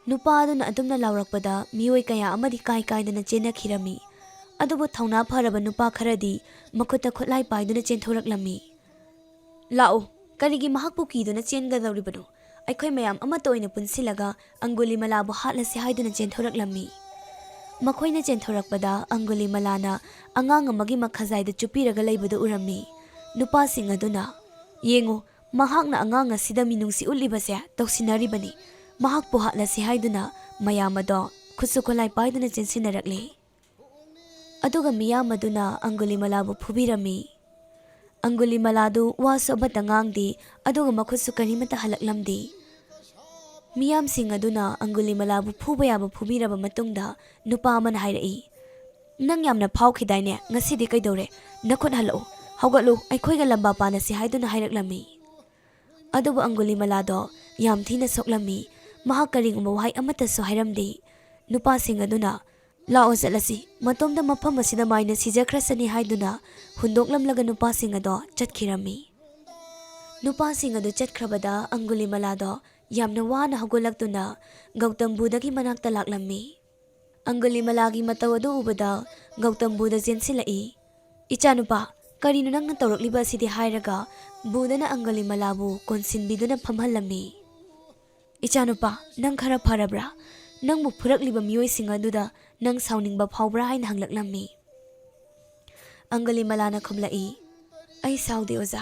ꯅꯨꯄꯥ ꯑꯗꯨꯅ ꯑꯗꯨꯝꯅ ꯂꯥꯎꯔꯛꯄꯗ ꯃꯤꯑꯣꯏ ꯀꯌꯥ ꯑꯃꯗꯤ ꯀꯥꯏ ꯀꯥꯏꯗꯅ ꯆꯦꯟꯅꯈꯤꯔꯝꯃꯤ꯫ ꯑꯗꯨꯕꯨ ꯊꯧꯅꯥ ꯐꯔꯕ ꯅꯨꯄꯥ ꯈꯔꯗꯤ ꯃꯈꯨꯠꯇ ꯈꯨꯠꯂꯥꯏ ꯄꯥꯏꯗꯨꯅ ꯆꯦꯟꯊꯣꯔꯛꯂꯝꯃꯤ꯫ "ꯂꯥꯛꯎ, ꯀꯔꯤꯒꯤ ꯃꯍꯥꯛꯄꯨ ꯀꯤꯗꯨꯅ ꯆꯦꯟꯒꯗꯧꯔꯤꯕꯅꯣ? ꯑꯩꯈꯣꯏ ꯃꯌꯥꯝ ꯑꯃꯠꯇ ꯑꯣꯏꯅ ꯄꯨꯟꯁꯤꯜꯂꯒ ꯑꯪꯒꯨꯂꯤꯃꯂꯥꯕꯨ ꯍꯥꯠꯂꯁꯤ" ꯍꯥꯏꯗꯨꯅ ꯆꯦꯟꯊꯣꯔꯛꯂꯝꯃꯤ꯫ ꯃꯈꯣꯏꯅ ꯆꯦꯟꯊꯣꯔꯛꯄꯗ ꯑꯪꯒꯨꯂꯤꯃꯂꯥꯅ ꯑꯉꯥꯡ ꯑꯃꯒꯤ ꯃꯈꯥꯖꯥꯏꯗ ꯆꯨꯞꯄꯤꯔꯒ ꯂꯩꯕꯗꯨ ꯎꯔꯝꯃꯤ꯫ ꯅꯨꯄꯥꯁꯤꯡ ꯑꯗꯨꯅ, "ꯌꯦꯡꯉꯨ, ꯃꯍꯥꯛꯅ ꯑꯉꯥꯡ ꯑꯁꯤꯗ ꯃꯤꯅꯨꯡꯁꯤ ꯎꯠꯂꯤꯕꯁꯦ ꯇꯧꯁꯤꯟꯅꯔꯤꯕꯅꯤ꯫ ꯃꯍꯥꯛꯄꯨ ꯍꯥꯠꯂꯁꯤ" ꯍꯥꯏꯗꯨꯅ ꯃꯌꯥꯝ ꯑꯗꯣ ꯈꯨꯠꯁꯨ ꯈꯨꯠꯂꯥꯏ ꯄꯥꯏꯗꯨꯅ ꯆꯦꯟꯁꯤꯟꯅꯔꯛꯂꯤ꯫ ꯑꯗꯨꯒ ꯃꯤꯌꯥꯝ ꯑꯗꯨꯅ ꯑꯪꯒꯨꯂꯤꯃꯂꯥꯕꯨ ꯐꯨꯕꯤꯔꯝꯃꯤ꯫ ꯑꯪꯒꯨꯂꯤꯃꯂꯥꯗꯨ ꯋꯥꯁꯨ ꯑꯃꯠꯇ ꯉꯥꯡꯗꯦ, ꯑꯗꯨꯒ ꯃꯈꯨꯠꯁꯨ ꯀꯔꯤꯃꯠꯇ ꯍꯜꯂꯛꯂꯝꯗꯦ꯫ ꯃꯤꯌꯥꯝꯁꯤꯡ ꯑꯗꯨꯅ ꯑꯪꯒꯨꯂꯤꯃꯂꯥꯕꯨ ꯐꯨꯕ ꯌꯥꯕ ꯐꯨꯕꯤꯔꯕ ꯃꯇꯨꯡꯗ ꯅꯨꯄꯥ ꯑꯃꯅ ꯍꯥꯏꯔꯛꯏ, "ꯅꯪ ꯌꯥꯝꯅ ꯐꯥꯎꯈꯤꯗꯥꯏꯅꯦ? ꯉꯁꯤꯗꯤ ꯀꯩꯗꯧꯔꯦ? ꯅꯈꯨꯠ ꯍꯜꯂꯛꯎ, ꯍꯧꯒꯠꯂꯨ, ꯑꯩꯈꯣꯏꯒ ꯂꯝꯕꯥ ꯄꯥꯅꯁꯤ" ꯍꯥꯏꯗꯨꯅ ꯍꯥꯏꯔꯛꯂꯝꯃꯤ꯫ ꯑꯗꯨꯕꯨ ꯑꯪꯒꯨꯂꯤꯃꯂꯥꯗꯣ ꯌꯥꯝ ꯊꯤꯅ ꯁꯣꯛꯂꯝꯃꯤ꯫ ꯃꯍꯥꯛ ꯀꯔꯤꯒꯨꯝꯕ ꯋꯥꯍꯩ ꯑꯃꯠꯇꯁꯨ ꯍꯥꯏꯔꯝꯗꯦ꯫ ꯅꯨꯄꯥꯁꯤꯡ ꯑꯗꯨꯅ, "ꯂꯥꯛꯑꯣ ꯆꯠꯂꯁꯤ, ꯃꯇꯣꯝꯇ ꯃꯐꯝ ꯑꯁꯤꯗ ꯃꯥꯏꯅ ꯁꯤꯖꯈ꯭ꯔꯁꯅꯤ" ꯍꯥꯏꯗꯨꯅ ꯍꯨꯟꯗꯣꯛꯂꯝꯂꯒ ꯅꯨꯄꯥꯁꯤꯡ ꯑꯗꯣ ꯆꯠꯈꯤꯔꯝꯃꯤ꯫ ꯅꯨꯄꯥꯁꯤꯡ ꯑꯗꯨ ꯆꯠꯈ꯭ꯔꯕꯗ ꯑꯪꯒꯨꯂꯤꯃꯂꯥꯗꯣ ꯌꯥꯝꯅ ꯋꯥꯅ ꯍꯧꯒꯠꯂꯛꯇꯨꯅ ꯒꯧꯇꯝ ꯕꯨꯙꯒꯤ ꯃꯅꯥꯛꯇ ꯂꯥꯛꯂꯝꯃꯤ꯫ ꯑꯪꯒꯨꯂꯤꯃꯂꯥꯒꯤ ꯃꯇꯧ ꯑꯗꯨ ꯎꯕꯗ ꯒꯧꯇꯝ ꯕꯨꯙ ꯆꯦꯟꯁꯤꯜꯂꯛꯏ꯫ "ꯏꯆꯥꯅꯨꯄꯥ, ꯀꯔꯤꯅꯣ ꯅꯪꯅ ꯇꯧꯔꯛꯂꯤꯕ ꯑꯁꯤꯗꯤ?" ꯍꯥꯏꯔꯒ ꯕꯨꯙꯅ ꯑꯪꯒꯨꯂꯤꯃꯂꯥꯕꯨ ꯀꯣꯟꯁꯤꯟꯕꯤꯗꯨꯅ ꯐꯝꯍꯜꯂꯝꯃꯤ꯫ "ꯏꯆꯥꯅꯨꯄꯥ, ꯅꯪ ꯈꯔ ꯐꯔꯕ꯭ꯔꯥ? ꯅꯪꯕꯨ ꯐꯨꯔꯛꯂꯤꯕ ꯃꯤꯑꯣꯏꯁꯤꯡ ꯑꯗꯨꯗ ꯅꯪ ꯁꯥꯎꯅꯤꯡꯕ ꯐꯥꯎꯕ꯭ꯔꯥ?" ꯍꯥꯏꯅ ꯍꯪꯂꯛꯂꯝꯃꯤ꯫ ꯑꯪꯒꯨꯂꯤꯃꯂꯥꯅ ꯈꯨꯝꯂꯛꯏ, "ꯑꯩ ꯁꯥꯎꯗꯦ ꯑꯣꯖꯥ,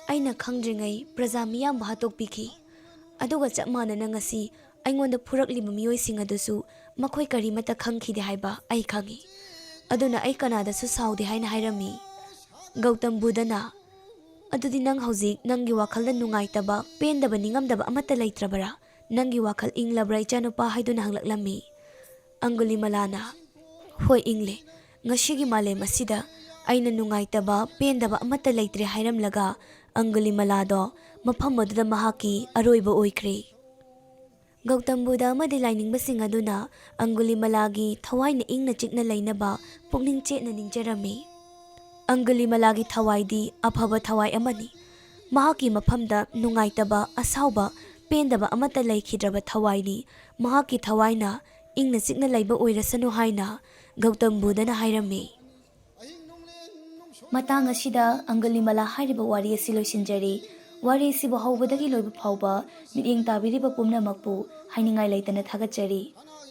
ꯑꯩꯅ ꯈꯪꯗ꯭ꯔꯤꯉꯩ ꯄ꯭ꯔꯖꯥ ꯃꯤꯌꯥꯝꯕꯨ ꯍꯥꯠꯇꯣꯛꯄꯤꯈꯤ꯫ ꯑꯗꯨꯒ ꯆꯞ ꯃꯥꯟꯅꯅ ꯉꯁꯤ ꯑꯩꯉꯣꯟꯗ ꯐꯨꯔꯛꯂꯤꯕ ꯃꯤꯑꯣꯏꯁꯤꯡ ꯑꯗꯨꯁꯨ ꯃꯈꯣꯏ ꯀꯔꯤꯃꯠꯇ ꯈꯪꯈꯤꯗꯦ ꯍꯥꯏꯕ ꯑꯩ ꯈꯪꯏ꯫ ꯑꯗꯨꯅ ꯑꯩ ꯀꯅꯥꯗꯁꯨ ꯁꯥꯎꯗꯦ ꯍꯥꯏꯅ ꯍꯥꯏꯔꯝꯃꯤ꯫ ꯒꯧꯇꯝ ꯕꯨꯙꯅ, "ꯑꯗꯨꯗꯤ ꯅꯪ ꯍꯧꯖꯤꯛ ꯅꯪꯒꯤ ꯋꯥꯈꯜꯗ ꯅꯨꯡꯉꯥꯏꯇꯕ, ꯄꯦꯟꯗꯕ, ꯅꯤꯡꯉꯝꯗꯕ ꯑꯃꯠꯇ ꯂꯩꯇ꯭ꯔꯕꯔꯥ? ꯅꯪꯒꯤ ꯋꯥꯈꯜ ꯏꯪꯂꯕ꯭ꯔꯥ, ꯏꯆꯥꯅꯨꯄꯥ?" ꯍꯥꯏꯗꯨꯅ ꯍꯪꯂꯛꯂꯝꯃꯤ꯫ ꯑꯪꯒꯨꯂꯤꯃꯂꯥꯅ, "ꯍꯣꯏ, ꯏꯪꯂꯦ꯫ ꯉꯁꯤꯒꯤ ꯃꯥꯂꯦꯝ ꯑꯁꯤꯗ ꯑꯩꯅ ꯅꯨꯡꯉꯥꯏꯇꯕ, ꯄꯦꯟꯗꯕ ꯑꯃꯠꯇ ꯂꯩꯇ꯭ꯔꯦ" ꯍꯥꯏꯔꯝꯂꯒ ꯑꯪꯒꯨꯂꯤꯃꯂꯥꯗꯣ ꯃꯐꯝ ꯑꯗꯨꯗ ꯃꯍꯥꯛꯀꯤ ꯑꯔꯣꯏꯕ ꯑꯣꯏꯈ꯭ꯔꯦ꯫ ꯒꯧꯇꯝ ꯕꯨꯙ ꯑꯃꯗꯤ ꯂꯥꯏꯅꯤꯡꯕꯁꯤꯡ ꯑꯗꯨꯅ ꯑꯪꯒꯨꯂꯤꯃꯂꯥꯒꯤ ꯊꯋꯥꯏꯅ ꯏꯪꯅ ꯆꯤꯛꯅ ꯂꯩꯅꯕ ꯄꯨꯛꯅꯤꯡ ꯆꯦꯠꯅ ꯅꯤꯡꯖꯔꯝꯃꯤ꯫ ꯑꯪꯒꯨꯂꯤꯃꯂꯥꯒꯤ ꯊꯋꯥꯏꯗꯤ ꯑꯐꯕ ꯊꯋꯥꯏ ꯑꯃꯅꯤ꯫ ꯃꯍꯥꯛꯀꯤ ꯃꯐꯝꯗ ꯅꯨꯡꯉꯥꯏꯇꯕ, ꯑꯁꯥꯎꯕ, ꯄꯦꯟꯗꯕ ꯑꯃꯠꯇ ꯂꯩꯈꯤꯗ꯭ꯔꯕ ꯊꯋꯥꯏꯅꯤ꯫ ꯃꯍꯥꯛꯀꯤ ꯊꯋꯥꯏꯅ ꯏꯪꯅ ꯆꯤꯛꯅ ꯂꯩꯕ ꯑꯣꯏꯔꯁꯅꯨ ꯍꯥꯏꯅ ꯒꯧꯇꯝ ꯕꯨꯙꯅ ꯍꯥꯏꯔꯝꯃꯤ꯫ ꯃꯇꯥꯡ ꯑꯁꯤꯗ ꯑꯪꯒꯨꯂꯤꯃꯂꯥ ꯍꯥꯏꯔꯤꯕ ꯋꯥꯔꯤ ꯑꯁꯤ ꯂꯣꯏꯁꯤꯟꯖꯔꯤ꯫ ꯋꯥꯔꯤ ꯑꯁꯤꯕꯨ ꯍꯧꯕꯗꯒꯤ ꯂꯣꯏꯕ ꯐꯥꯎꯕ ꯃꯤꯠꯌꯦꯡ ꯇꯥꯕꯤꯔꯤꯕ ꯄꯨꯝꯅꯃꯛꯄꯨ ꯍꯥꯏꯅꯤꯡꯉꯥꯏ ꯂꯩꯇꯅ ꯊꯥꯒꯠꯆꯔꯤ꯫